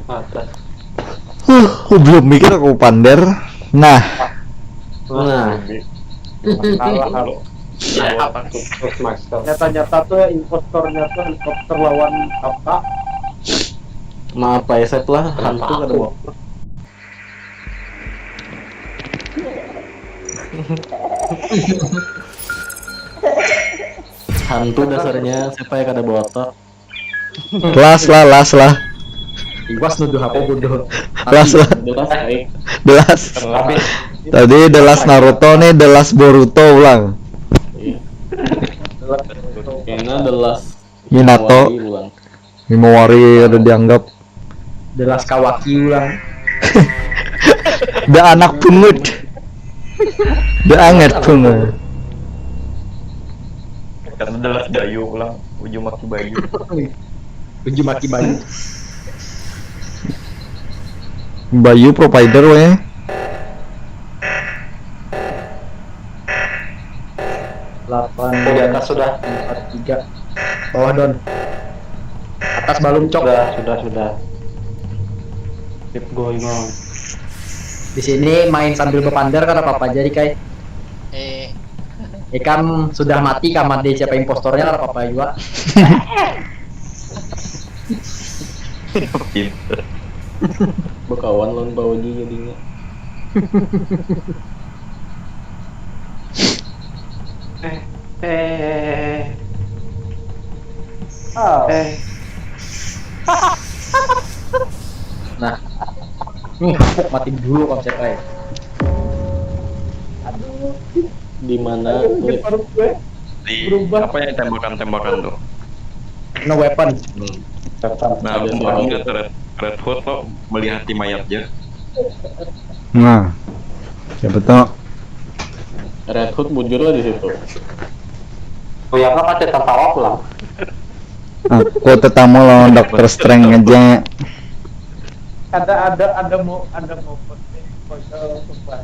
Mata. Huh, belum mikir aku pander. Nah, Nah, Kalah aku. Aku takut. Terus masker. Nyata-nyata tuh ya, impostornya tuh helikopter lawan apa? Maaf, Pak Esep lah, hantu kada bawa. Hantu dasarnya, siapa yang kada bawa otak? Las lah, las lah. Iwas nuduh apa bodoh? Las lah. Jelas, baik. The Last. Habis. Tadi The Last Naruto nih, The Last Boruto ulang. Kena the last Minato. Wali ulang. Himawari ada dianggap. The last Kawaki ulang. The anak pungut. The anget pungut. Karena the last Bayu ulang, ujung maki Bayu. Uji maki banyu. Bayu provider weh. Delapan. Oh, di atas sudah. Empat tiga. Bawah don. Atas belum, Cok. Sudah, sudah, sudah. Keep going on. Di sini main sambil bepander kada apa-apa jadi, Kai. Eh, Ikam sudah mati, kam ada siapa impostornya kada apa-apa juga. Pinter. Bekawan lawan Pak Uji jadinya. Eh, eh, eh. Eh. Nah, nih, mati dulu konsep, Kai. Di mana? Depan gue. Di Berubah. Apa yang tembakan-tembakan tuh? No weapon. Nah, aku baru ingat Red, Red Hood lo melihati mayat aja. Nah, siapa tuh? Red Hood bujur lah di situ. Oh ya, apa kata tertawa pulang? Aku tetamu lawan Dokter Strange aja. Ada ada ada mau ada mau konyol sumpah.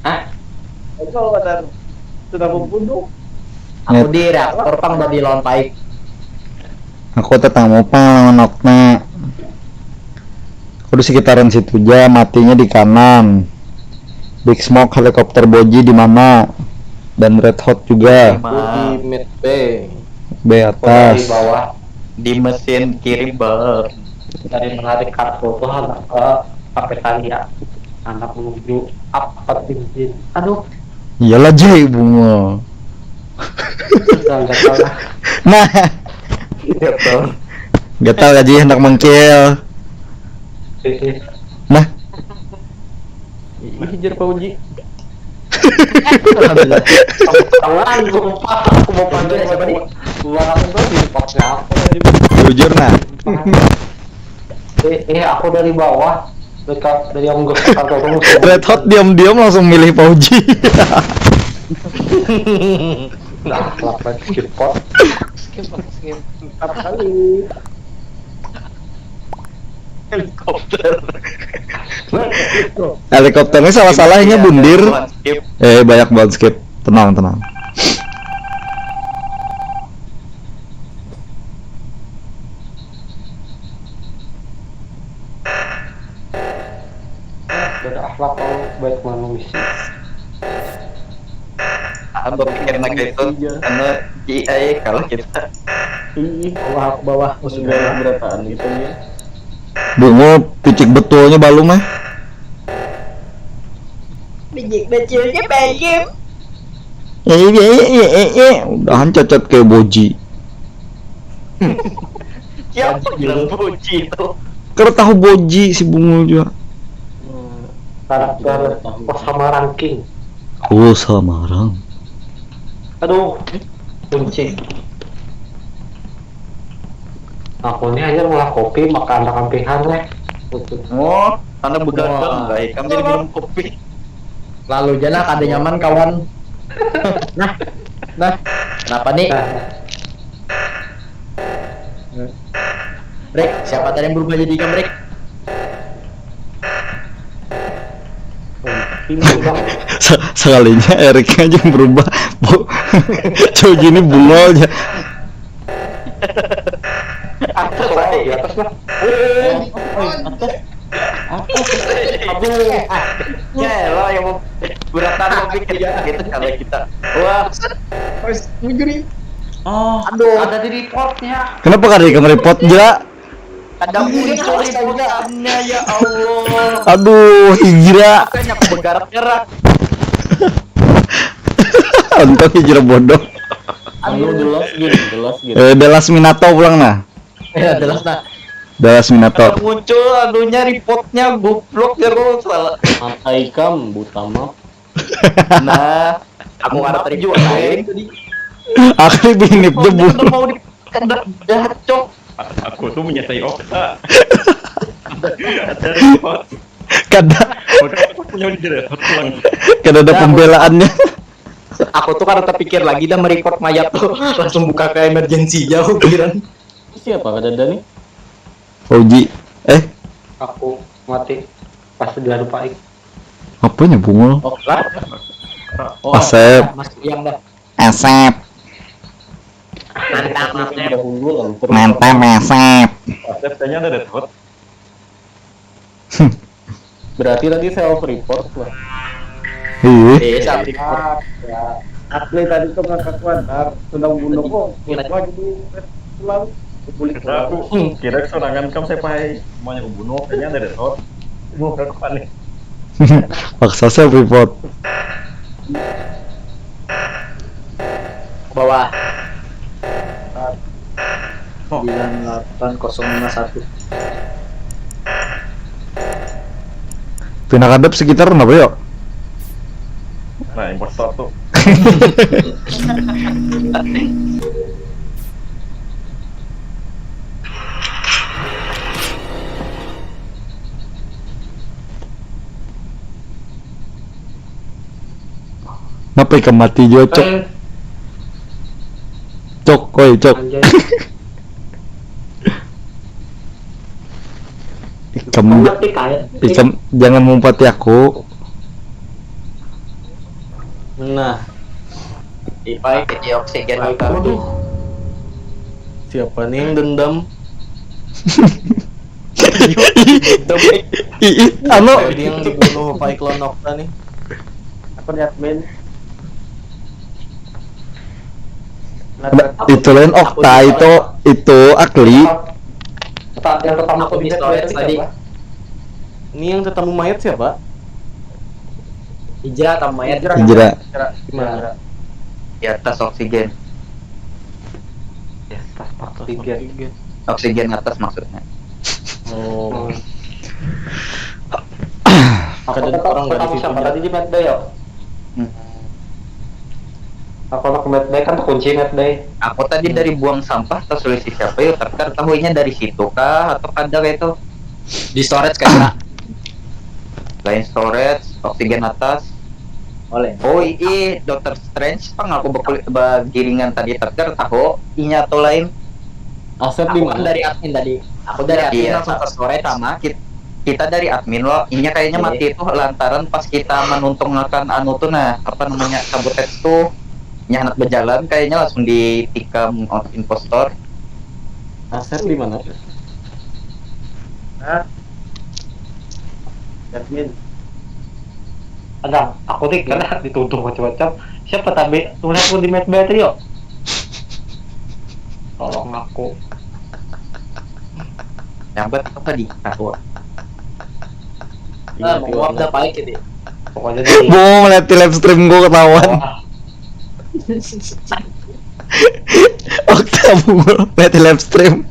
Hah? Itu ada sudah membunuh. Aku di reaktor pang tadi lawan Paik. Aku tetamu pang lawan Okta. Terus sekitaran situ aja, matinya di kanan. Big Smoke, helikopter Boji di mana? Dan Red Hot juga. Di Mid B. B atas. Di bawah. Di mesin kiri bar. Dari menarik kartu tuh anak ke kafetaria. Anak menuju apa cincin. Aduh. Iyalah, Jay, bunga. Sudah nggak tahu lah. Nah, Iya tuh. gatal gaji hendak mengkil. Sih. Nah, Ih, jar Pak Uji. Tangan, sumpah, aku mau panggil siapa nih? Suara aku tuh di pas apa tadi? Jujur nah. Eh, eh, aku dari bawah, dekat dari yang gue kata dong. Red Hot diam-diam langsung milih Pak Uji. Nah, lapan skip pot. Skip, skip. Empat kali. Helikopter. Helikopternya salah-salahnya bundir. Skip. Eh, banyak banget skip. Tenang, tenang. Berda akhlak kau baik manusia. Aku pikir nak itu karena G I kalau kita. Ih, Bawah, bawah, sudah berataan gitu ya. Bungo picik betulnya balum eh. Biji kecilnya bayam. Eh, eh, eh, eh, eh, eh. Udahan cacat kayak Boji. Siapa bilang Boji itu? Kalau tahu Boji si Bungo juga. Karakter Osama Ranking. Oh, sama orang. Aduh, kunci. Aku ini hanya malah kopi, maka anda kampihan nih. Oh, karena begadang, baik. Kami minum kopi. Lalu aja lah, kada nyaman kawan. Nah, nah, kenapa nih? Rick, siapa tadi yang berubah jadi ikan, Rick? Se- sekalinya Eric aja yang berubah. Bu, coba gini bungol aja. Atas lah, di atas lah. Aduh. Ya lo yang mau beratan mau pikir ya gitu kalau kita. Wah. Harus mencuri. Oh, Aduh, ada di reportnya. Kenapa kada ikam report, Jera? Ada muncul liputannya, ya Allah. Aduh, hijrah. Makanya aku bergerak-gerak. Untung hijrah bodoh. Anu jelas gini, jelas gini. Eh, Dallas Minato pulang nah. Ya, jelas nah. Dallas Minato. Ada muncul anunya, reportnya, goblok ya, kok salah. Mata ikam buta mah. Nah, aku ngarep juga lain tadi. Aku binip Pokoknya jebul. Udah mau di, udah, udah, cok. Aku tuh menyesai Okta. Ada report. Kada, Maka aku punya di report pulang. kada ada pembelaannya. Aku tuh karena terpikir lagi dah merecord mayat tuh, langsung buka ke emergency jauh pikiran. Siapa kada ada nih? Uji. Eh, Aku mati pas dia lupain. Apanya bungul? Oh, lah. Oh, Asep. Mas yang dah. Asep. Mantap, Mas. Dahulu lalu terus. Mantap, Asep. Asep kayaknya ada report. Berarti tadi self report lah. Iya. Eh, sampai Asli tadi tuh ngakak kuat, ah, sudah bunuh kok, kuat lagi di pulang, kulit Kita aku pulang. kira serangan kamu saya pakai semuanya aku bunuh kayaknya ada report. Bukan panik. Paksa saya report. Bawah. Sembilan delapan kosong lima satu. Pindah kadep sekitar kenapa yuk? Nah, impostor tuh. Kenapa ikan mati juga, Cok? Eh, Cok, oi, Cok. Anjay. Ikam, Kau ngerti kayak ikam jangan mumpati aku. Nah, Ipai jadi oksigen. Waduh. Siapa nih yang dendam? Itu baik. Ih, ih, anu. Jadi yang dibunuh Pak Iklon Nokta nih. Aku di admin. Nah, itu lain Okta, itu itu Akli. Yang pertama aku di storage tadi. Ini yang tetamu mayat siapa? Hijrah atau mayat? Hijrah. Di mana? Di atas oksigen. Di atas oksigen. Oksigen atas maksudnya. Oh. Aku Kadang tetap orang dari ketemu situ siapa nya. Tadi di medbay ya? Hmm. Aku anak medbay kan terkunci medbay. Aku tadi dari buang sampah terus selisih siapa yuk, terkar tahunya dari situ kah atau kada kayak itu? Di storage kah? Lain storage, oksigen atas. Oleh. Oh, ii Doctor Strange pang aku bekul- begiringan tadi, terkar tahu inya atau lain. Asep di Aku kan mana? Dari admin tadi. Aku dari admin Iya. Langsung ke storage. Sama kita, kita dari admin loh. Inya kayaknya Iya. Mati itu lantaran pas kita menuntung akan anu tuh, nah, apa namanya, sabotage tuh, nya hendak berjalan kayaknya langsung ditikam oleh impostor. Asep di mana? Hah? Admin. Ada, aku nih karena dituduh macam-macam. Siapa tapi tulis aku di medbay tadi yo? Tolong aku. Nyambat apa di aku? Nah, mau uap dah pahit gitu. Pokoknya di Bungo melihat live stream gue ketahuan. Wah, Okta Bungo melihat live stream.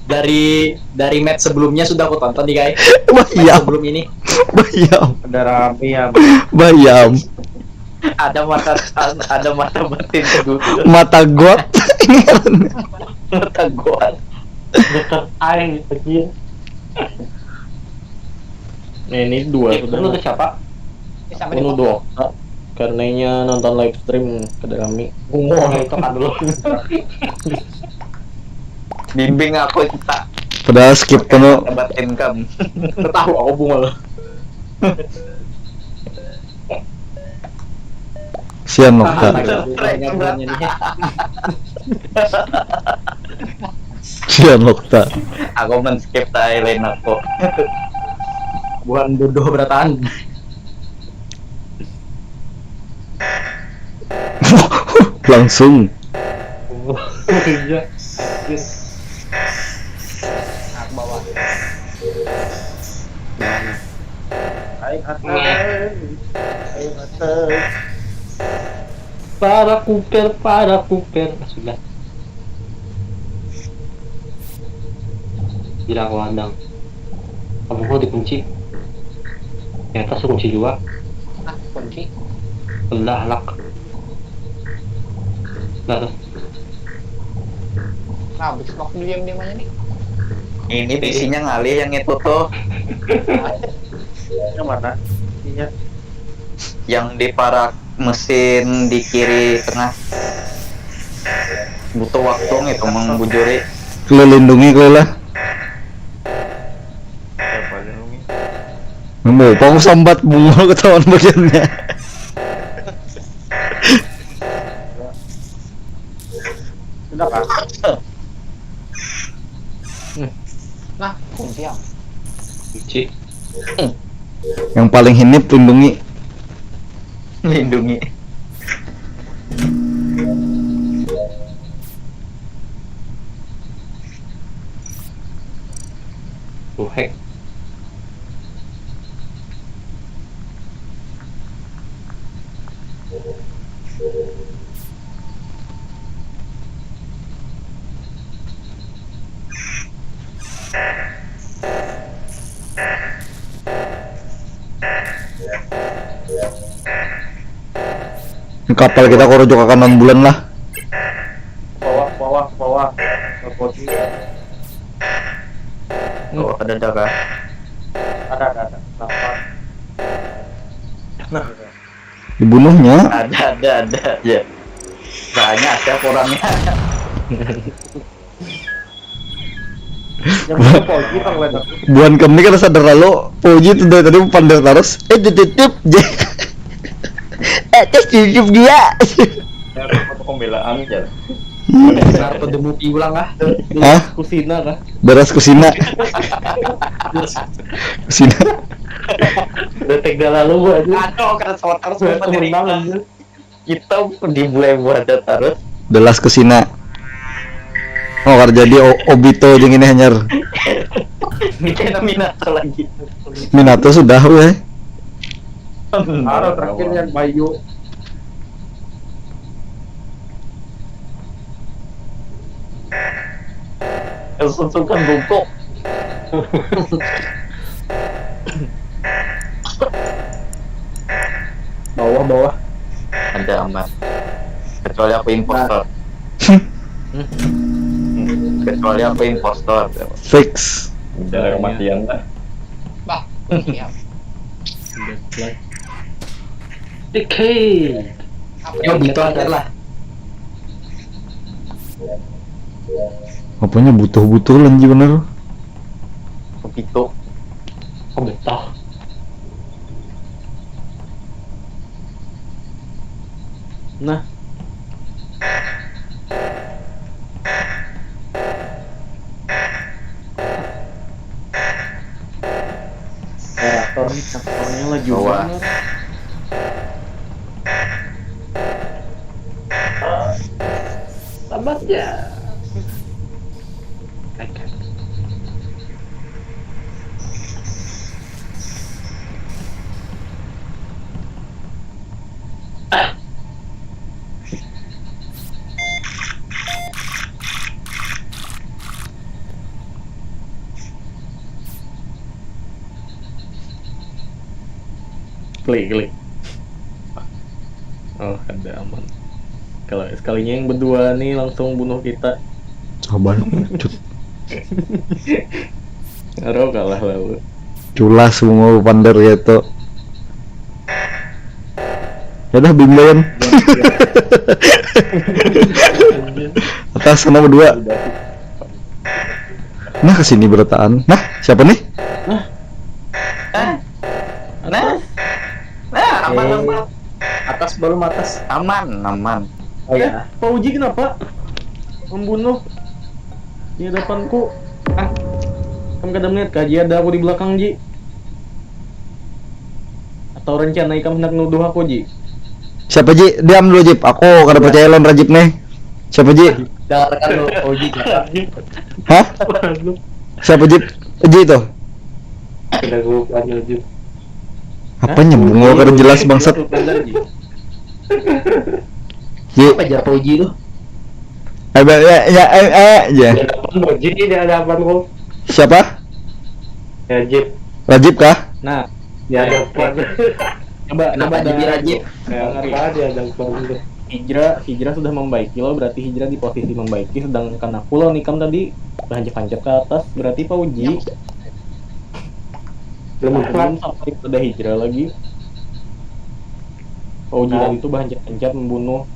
Dari dari match sebelumnya sudah aku tonton nih guys. Wah Match iya, sebelum ini wah iya, ada rame ya. bayam, Ada mata, ada mata batin kedua. mata got. Ini kan Mata gua. Dokter Ai lagi. Nah, ini dua Eh, sudah. Lu tuh siapa? Ini sampai Aku di nuduh Okta. Karenanya nonton live stream kada rame. Bungo itu kan dulu. Bimbing aku kita. Padahal skip tuh. Dapat income. Tahu aku Bungo. Sian Okta, Banyak bulannya nih. Sian Okta. Aku men-skip timeline aku. Bukan bodoh berataan. Langsung. Iya. Yes. Nah, ke bawah. Aing atas. Aing atas. Para kuper, para kuper. Sudah. Bilang wadang. Apa mau dikunci? Ternyata suruh kunci juga. Nah, kunci. Belah lak. Nah, terus. Nah, habis waktu diam-diam aja nih. Ini bisinya ngalih yang itu tuh. Yang mana? Iya. Yang di parak mesin di kiri tengah. Butuh waktu itu mengbujuri. Lu lindungi gue lah. Siapa lindungi? Mau pang sambat Bungo ketahuan bagiannya. Sudah kah? Nah, kunci ya. Kunci. Yang paling hinip lindungi. Lindungi. Tuh hack. Kapal kita kurujuk akan non bulan lah. Bawah, bawah, bawah. Bawah. Oh, ada ada kah? Ada, ada, ada. Lapar. Dibunuhnya. Ada ada ada aja. Banyak siapa orangnya. Yang itu Pogi pang lain aku. Buan kami kada sadar lalu. Puji tuh dari tadi pander terus. Eh, titip je. Eh, tes titip dia. Apa pembelaan aja. Kenapa demi ulang ah? Hah? Kusina kah? Beras kusina. Kusina. Detek dah lalu gua aja. Aduh, kena sotar semua dari kita. Kita dimulai buat terus. Beras kusina. Oh, kada jadi o- Obito jeung ini hanyar. Ini kena Minato lagi. Minato sudah weh. Ada terakhir yang Bayu. Susukan bungkuk. Bawah, bawah. Ada aman. Kecuali aku impostor. Kecuali aku impostor. Fix. Udah kematian dah. Bah, siap. Oke. Yo, Bito aja lah. Apanya butuh-butuh lanji bener. Kepito. Kebetah. Nah. Operator nih, traktornya laju banget. Sabar ya. Klik, klik. Oh, ada aman. Kalau sekalinya yang berdua nih langsung bunuh kita. Sabar, cut. Aro kalah lalu. Culas bunga pander gitu. Ya dah, bimbayan. Atas sana berdua. Nah, kesini berataan. Nah, siapa nih? Nah. Nah. Nah. Nah, aman, aman. Atas belum atas. Aman, aman. Oh ya. Pak Uji kenapa? Membunuh di hadapanku. Ah. Kamu kada melihat kah, Ji? Ada aku di belakang, Ji. Atau rencana ikam hendak nuduh aku, Ji? Siapa, Ji? Diam dulu, Jip. Aku kada percaya lawan Rajib nih. Siapa, Ji? Jangan tekan lu, Uji, jangan. Hah? Siapa, Jip? Uji itu. Udah gua panggil Uji. Apanya bungul kada jelas, bangsat? Ji. Apa jar Uji tuh? Eh, ya, ya, eh, eh, ya. Uji di hadapan gua. Siapa? Rajib. Rajib kah? Nah, di hadapan. Coba, coba dari Rajib. Apa di hadapan tuh? Hijrah, Hijrah sudah membaiki lo, berarti Hijrah di posisi membaiki, sedangkan aku lo nikam tadi berhancap-hancap ke atas, berarti Pak Uji. Belum, belum sampai pada Hijrah lagi. Pak Uji tadi tuh berhancap-hancap membunuh.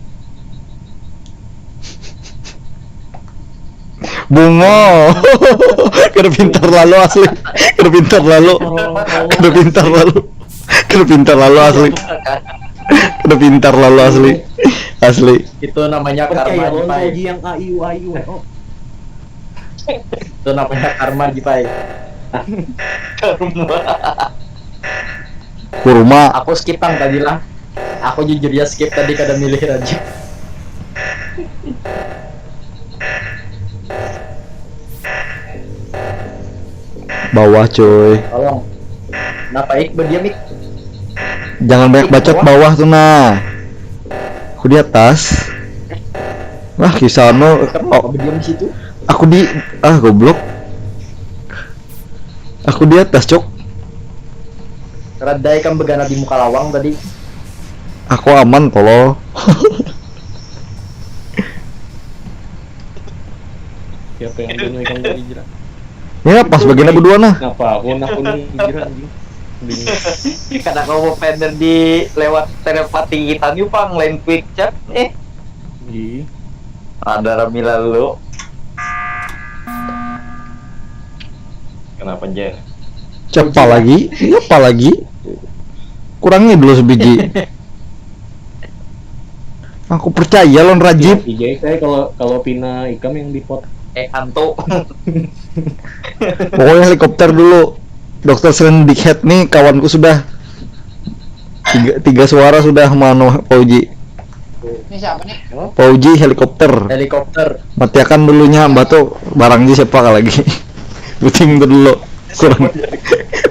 Bungo. Kada pintar lalu asli. Kada pintar lalu. Kada pintar lalu. Kada pintar lalu asli. Kada pintar lalu asli. Asli. Itu namanya karma, Jipai. Yang a i u i u e o. Itu namanya karma, Jipai. Karma. Kurma. Aku skip pang tadi lah. Aku jujur ya skip tadi, kada milih Rajib. Bawah, cuy. Tolong. Kenapa, Ik? Berdiam, Ik. Jangan banyak bacot, bawah tuh, nah. Aku di atas. Wah, kisah anu. Kamu oh, berdiam di situ? Aku di, ah, goblok. Aku di atas, Cok. Radai kam begana di muka lawang tadi. Aku aman, tolol. Siapa yang bunuh ikan tadi, Jira? Ya, pas begana berdua, nah. Kenapa aku nak bunuh Jira, anjing? Bingung. Kada kau mau pander di lewat telepati kita nih, pang, lain quick chat, eh. Ih. Ada rami lalu. Kenapa, Jer? Siapa lagi? Siapa lagi? Kurangi dulu sebiji. Aku percaya lawan Rajib. Iya, saya kalau kalau pina ikam yang dipot. Eh, hantu. Pokoknya helikopter dulu. Dokter Sren Big Head nih kawanku sudah tiga, tiga suara sudah mano Pauji. Ini siapa nih? Pauji helikopter. Helikopter. Matiakan dulunya batu barang ji siapa lagi. Kucing tu dulu. Kurang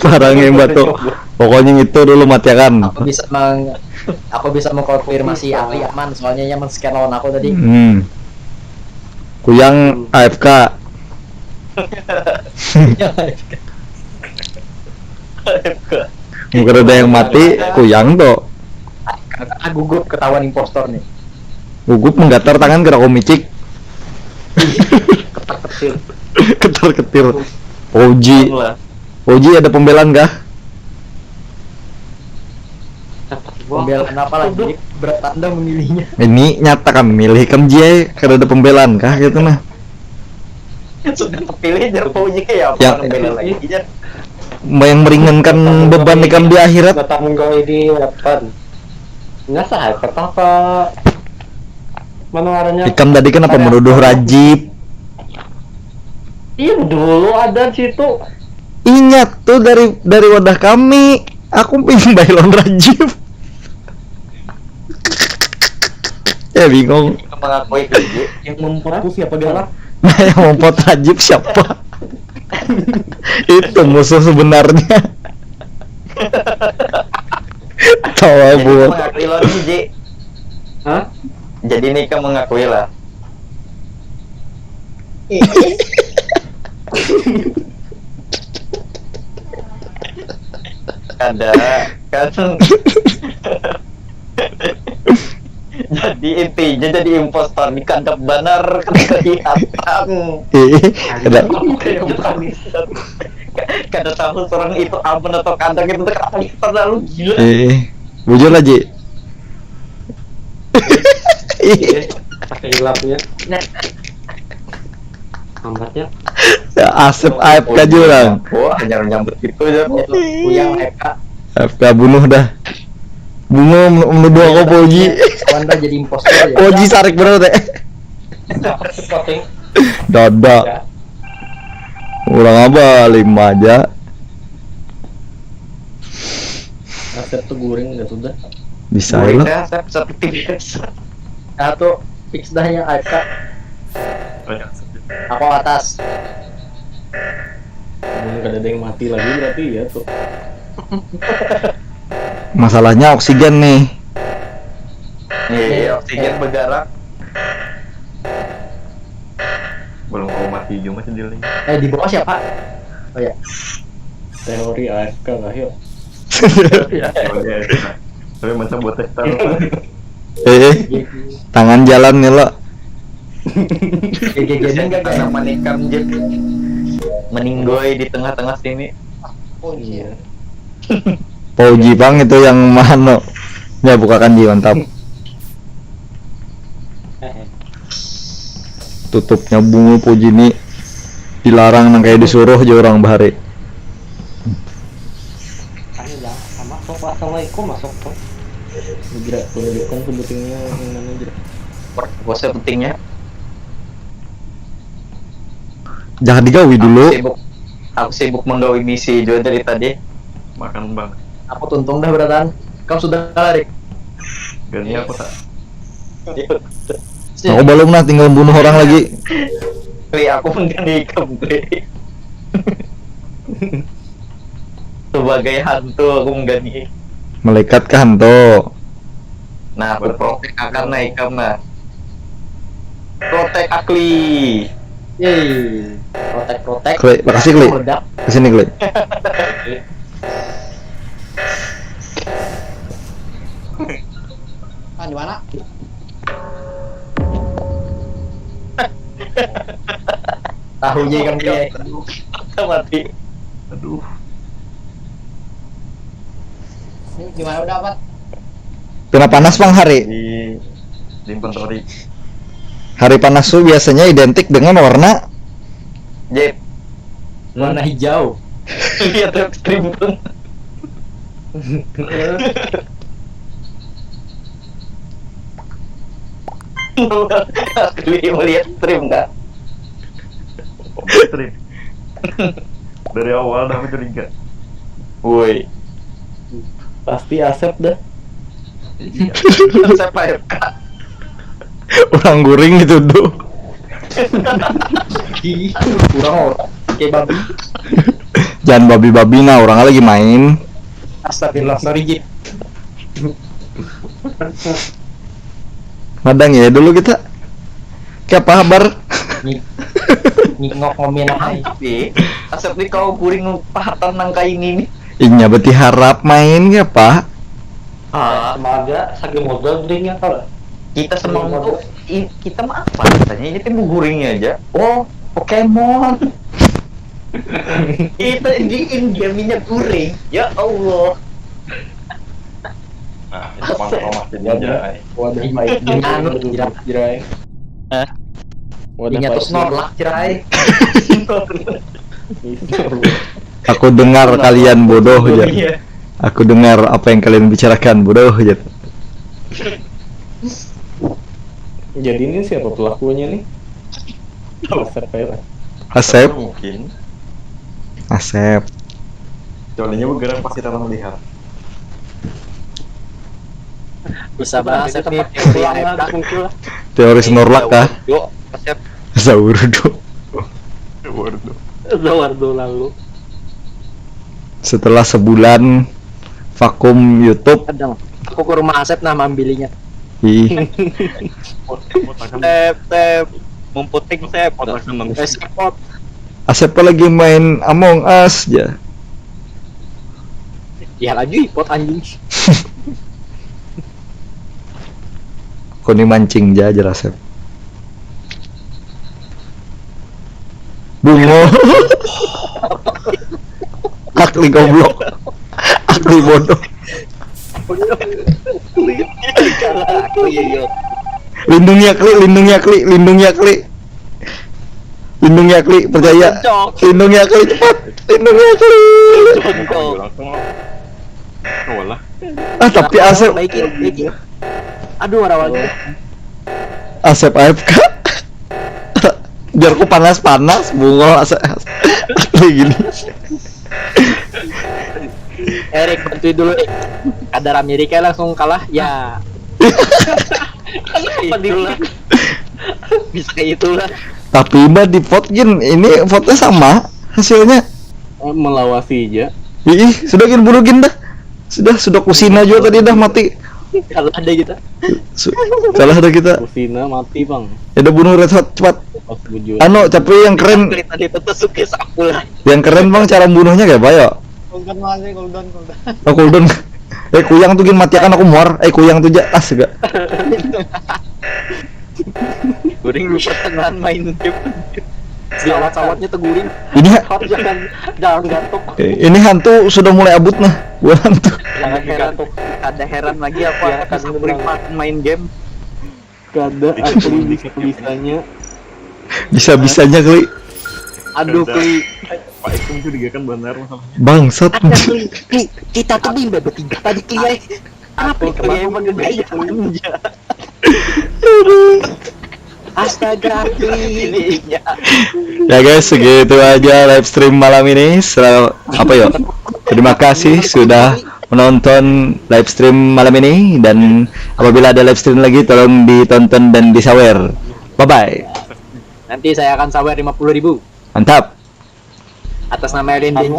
barang yang batu. Pokoknya itu dulu matiakan. Aku bisa meng aku bisa mengkonfirmasi ahli aman soalnya ia men-scan lawan aku tadi. Hmm. Kuyang A F K. Mungkin ada yang mati, kuyang tuh. Ah, gugup ketahuan impostor nih. Gugup menggatar tangan kena komicik. Ketak kecil. Ketar ketir. Oji. Lah. Oji ada pembelaan kah? Pembelaan apa lagi? Berat anda memilihnya. Ini nyata kami milih kam jai kada ada pembelaan kah gitu nah. Sudah terpilih jar Pauji kayak apa Ya. Pembela lagi jar. Yang meringankan beban ikam di akhirat. Datang menggawe di apa? Nggak sah, apa apa? Mana ngarannya? Ikam tadi kenapa menuduh Rajib? Iya dulu ada di situ. Ingat tuh dari dari wadah kami. Aku pengen bailon Rajib. Ya bingung. Mengakui Pauji. Yang memperku siapa galak? Nah, yang mempot Rajib siapa? Itu musuh sebenarnya. Tawa Jadi buat. Mengakui lo nih Ji. Hah? Jadi nih kamu mengakui lah. Ada kan. Jadi intinya jadi impostor di kandang banar kan kelihatan. Eh, ada. Kada tahu seorang itu aman atau kandang itu terlalu gila. Eh, bujur lah Ji. Iya, pakai hilapnya. Lambat ya. Ya, Asep aib ka jurang. Oh, hanya nyambut gitu aja. Kuyang A F K. F K bunuh dah. Bunga menuduh aku Pauji. Kawan dah jadi impostor ya. Pauji sarik bener teh. Spotting. Dada. Orang apa lima aja. Asep tuh guring udah sudah. Bisa Boleh lo. Dah, Sep, seperti biasa. Satu fix dah yang A F K. Banyak sedih. Aku atas. Mun kada ada yang mati lagi berarti ya tuh. Masalahnya oksigen nih. Iya, oksigen bergerak. Belum mau mati juga masih di link. Eh, di bawah siapa? Oh ya. Teori A F K lah yuk. Ya, ya, ya. Tapi masa buat tester. Eh, tangan jalan nih lo. G G Gaming gak Karena manikam Jep meninggoy di tengah-tengah sini. Oh iya. Pauji bang itu yang mana? Ya bukakan Ji mantap. Tutupnya bunga Pauji ni dilarang nang kayak disuruh aja orang bahari. Ayo ya, sama kok assalamualaikum masuk tuh. Jera, tunjukkan tuh butingnya yang mana jera. Bosnya pentingnya. Jangan digawi dulu. Sibuk. Aku sibuk menggawi misi juga dari tadi. Makan bang. Aku tuntung dah beratan. Kau sudah lari. Gani aku tak. Aku belum nah tinggal bunuh orang lagi. Kli aku menggani kembali. Sebagai hantu aku menggani. Malaikat kah hantu? Nah, aku protek akan naik kam nah. Protek akli. Yeay, protek-protek. Klik, makasih Klik. Meledak. Kesini Klik. Ah, di mana? Tahu aja kan dia. Mati. Aduh. Ini gimana udah amat? Kena panas bang hari. Di di inventory. Hari panas tuh biasanya identik dengan warna Jep. Warna hijau. Lihat web stream pun. Kali melihat stream kah? Stream. Dari awal dah mencuriga. Woi. Pasti Asep dah. Iya. Siapa ya? Orang guring dituduh. Ih, kurang orang. Kayak babi. Jangan babi-babi nah, orang lagi main. Astagfirullah, sorry Jit. Madang ya dulu kita. Kayak apa kabar? Ni ngok ngomen aja. Asep nih kau guring pahatan nang kayak ini nih. Inya berarti harap main kayak apa? Ah, Semoga sakit modal drinknya kalau kita senang tuh i- kita mah apa rasanya ini tuh guringnya aja. Oh, Pokemon. Kita di in game-nya guring. Ya Allah. Nah, itu pang masih ninja. Wadah baik. Anu, Jerak, jerai. Hah? Wadah Inya tuh pasti. Snorlax, cerai. Aku dengar kalian bodoh aja. Iya. Aku dengar apa yang kalian bicarakan bodoh aja. Jadi ini siapa pelakunya nih? Asep ya. Asep, Mungkin. Asep. Jawabnya bergerak pasti dalam melihat. Bisa bahas itu Tempat teori pulang A F K. lah, muncul lah. Teori Snorlax kah? Yo, Asep. Zaurdo. Waduh. Zawardo lalu. Setelah sebulan vakum YouTube, Kadang aku ke rumah Asep nah mambilinya. ih, Kotakan Sep, Sep. Mumputing Sep. Kotakan Eh, Sep, pot. Asep lagi main Among Us aja. Ya laju ipot anjing. Kau ni mancing aja, jelas Sep. Bungo. Akli goblok. Akli bodoh. Aku ya yo. Lindungi Akli, lindungi Akli, lindungi Akli. Lindungi Akli, percaya. Cok. Lindungi Akli, cepat. Lindungi Akli. Cok. Langsung. Oh, lah. Ah, tapi Asep Baikin, baikin. Aduh, rawa. Asep A F K. Biar ku panas-panas, bungol Asep. Asep gini. Erik, bantuin dulu, Rik. Kadar Amerika langsung kalah, ya. Itulah. Bisa kayak itulah. Tapi mbak di vote gin, ini vote-nya sama hasilnya. Eh, melawasi aja. Ih, sudah gin bunuh gin dah. Sudah, sudah kusina juga tadi dah mati. Kalah deh kita. Su- Salah dah kita. Kusina mati bang. Ya udah bunuh Red Hot cepat. Pas bujur. Anu, tapi yang keren, Tadi itu tuh suka sapu lah. yang keren bang cara bunuhnya kayak apa ya? Cooldown masih, cooldown, cooldown. Oh, cooldown. Eh, kuyang tuh gin matiakan aku muar. Eh, kuyang tuh ja, ah sega. Guring di pertengahan main game. Sawat-sawatnya teguring. Ini ha- Hot jangan jangan gatuk. eh, ini hantu sudah mulai abut nah. Buat hantu. Jangan heran tuh. Ada heran lagi apa? Ya, Kita kan guring bener. Main game. Kada akli bisa-bisanya. Bisa-bisanya kali. Aduh, Udah. kui. Pak Ikum curigakan benar masalahnya. Bangsat. Ada kui. Kui. Kita tuh bimba bertiga tadi kui. Apa Aku kemarin kemarin gaya aja. Astaga, kui. Ya guys, segitu aja live stream malam ini. Sel- apa ya? Terima kasih sudah menonton live stream malam ini, dan apabila ada live stream lagi tolong ditonton dan disawer. Bye bye. Nanti saya akan sawer lima puluh ribu Mantap. atas nama Alien Danger.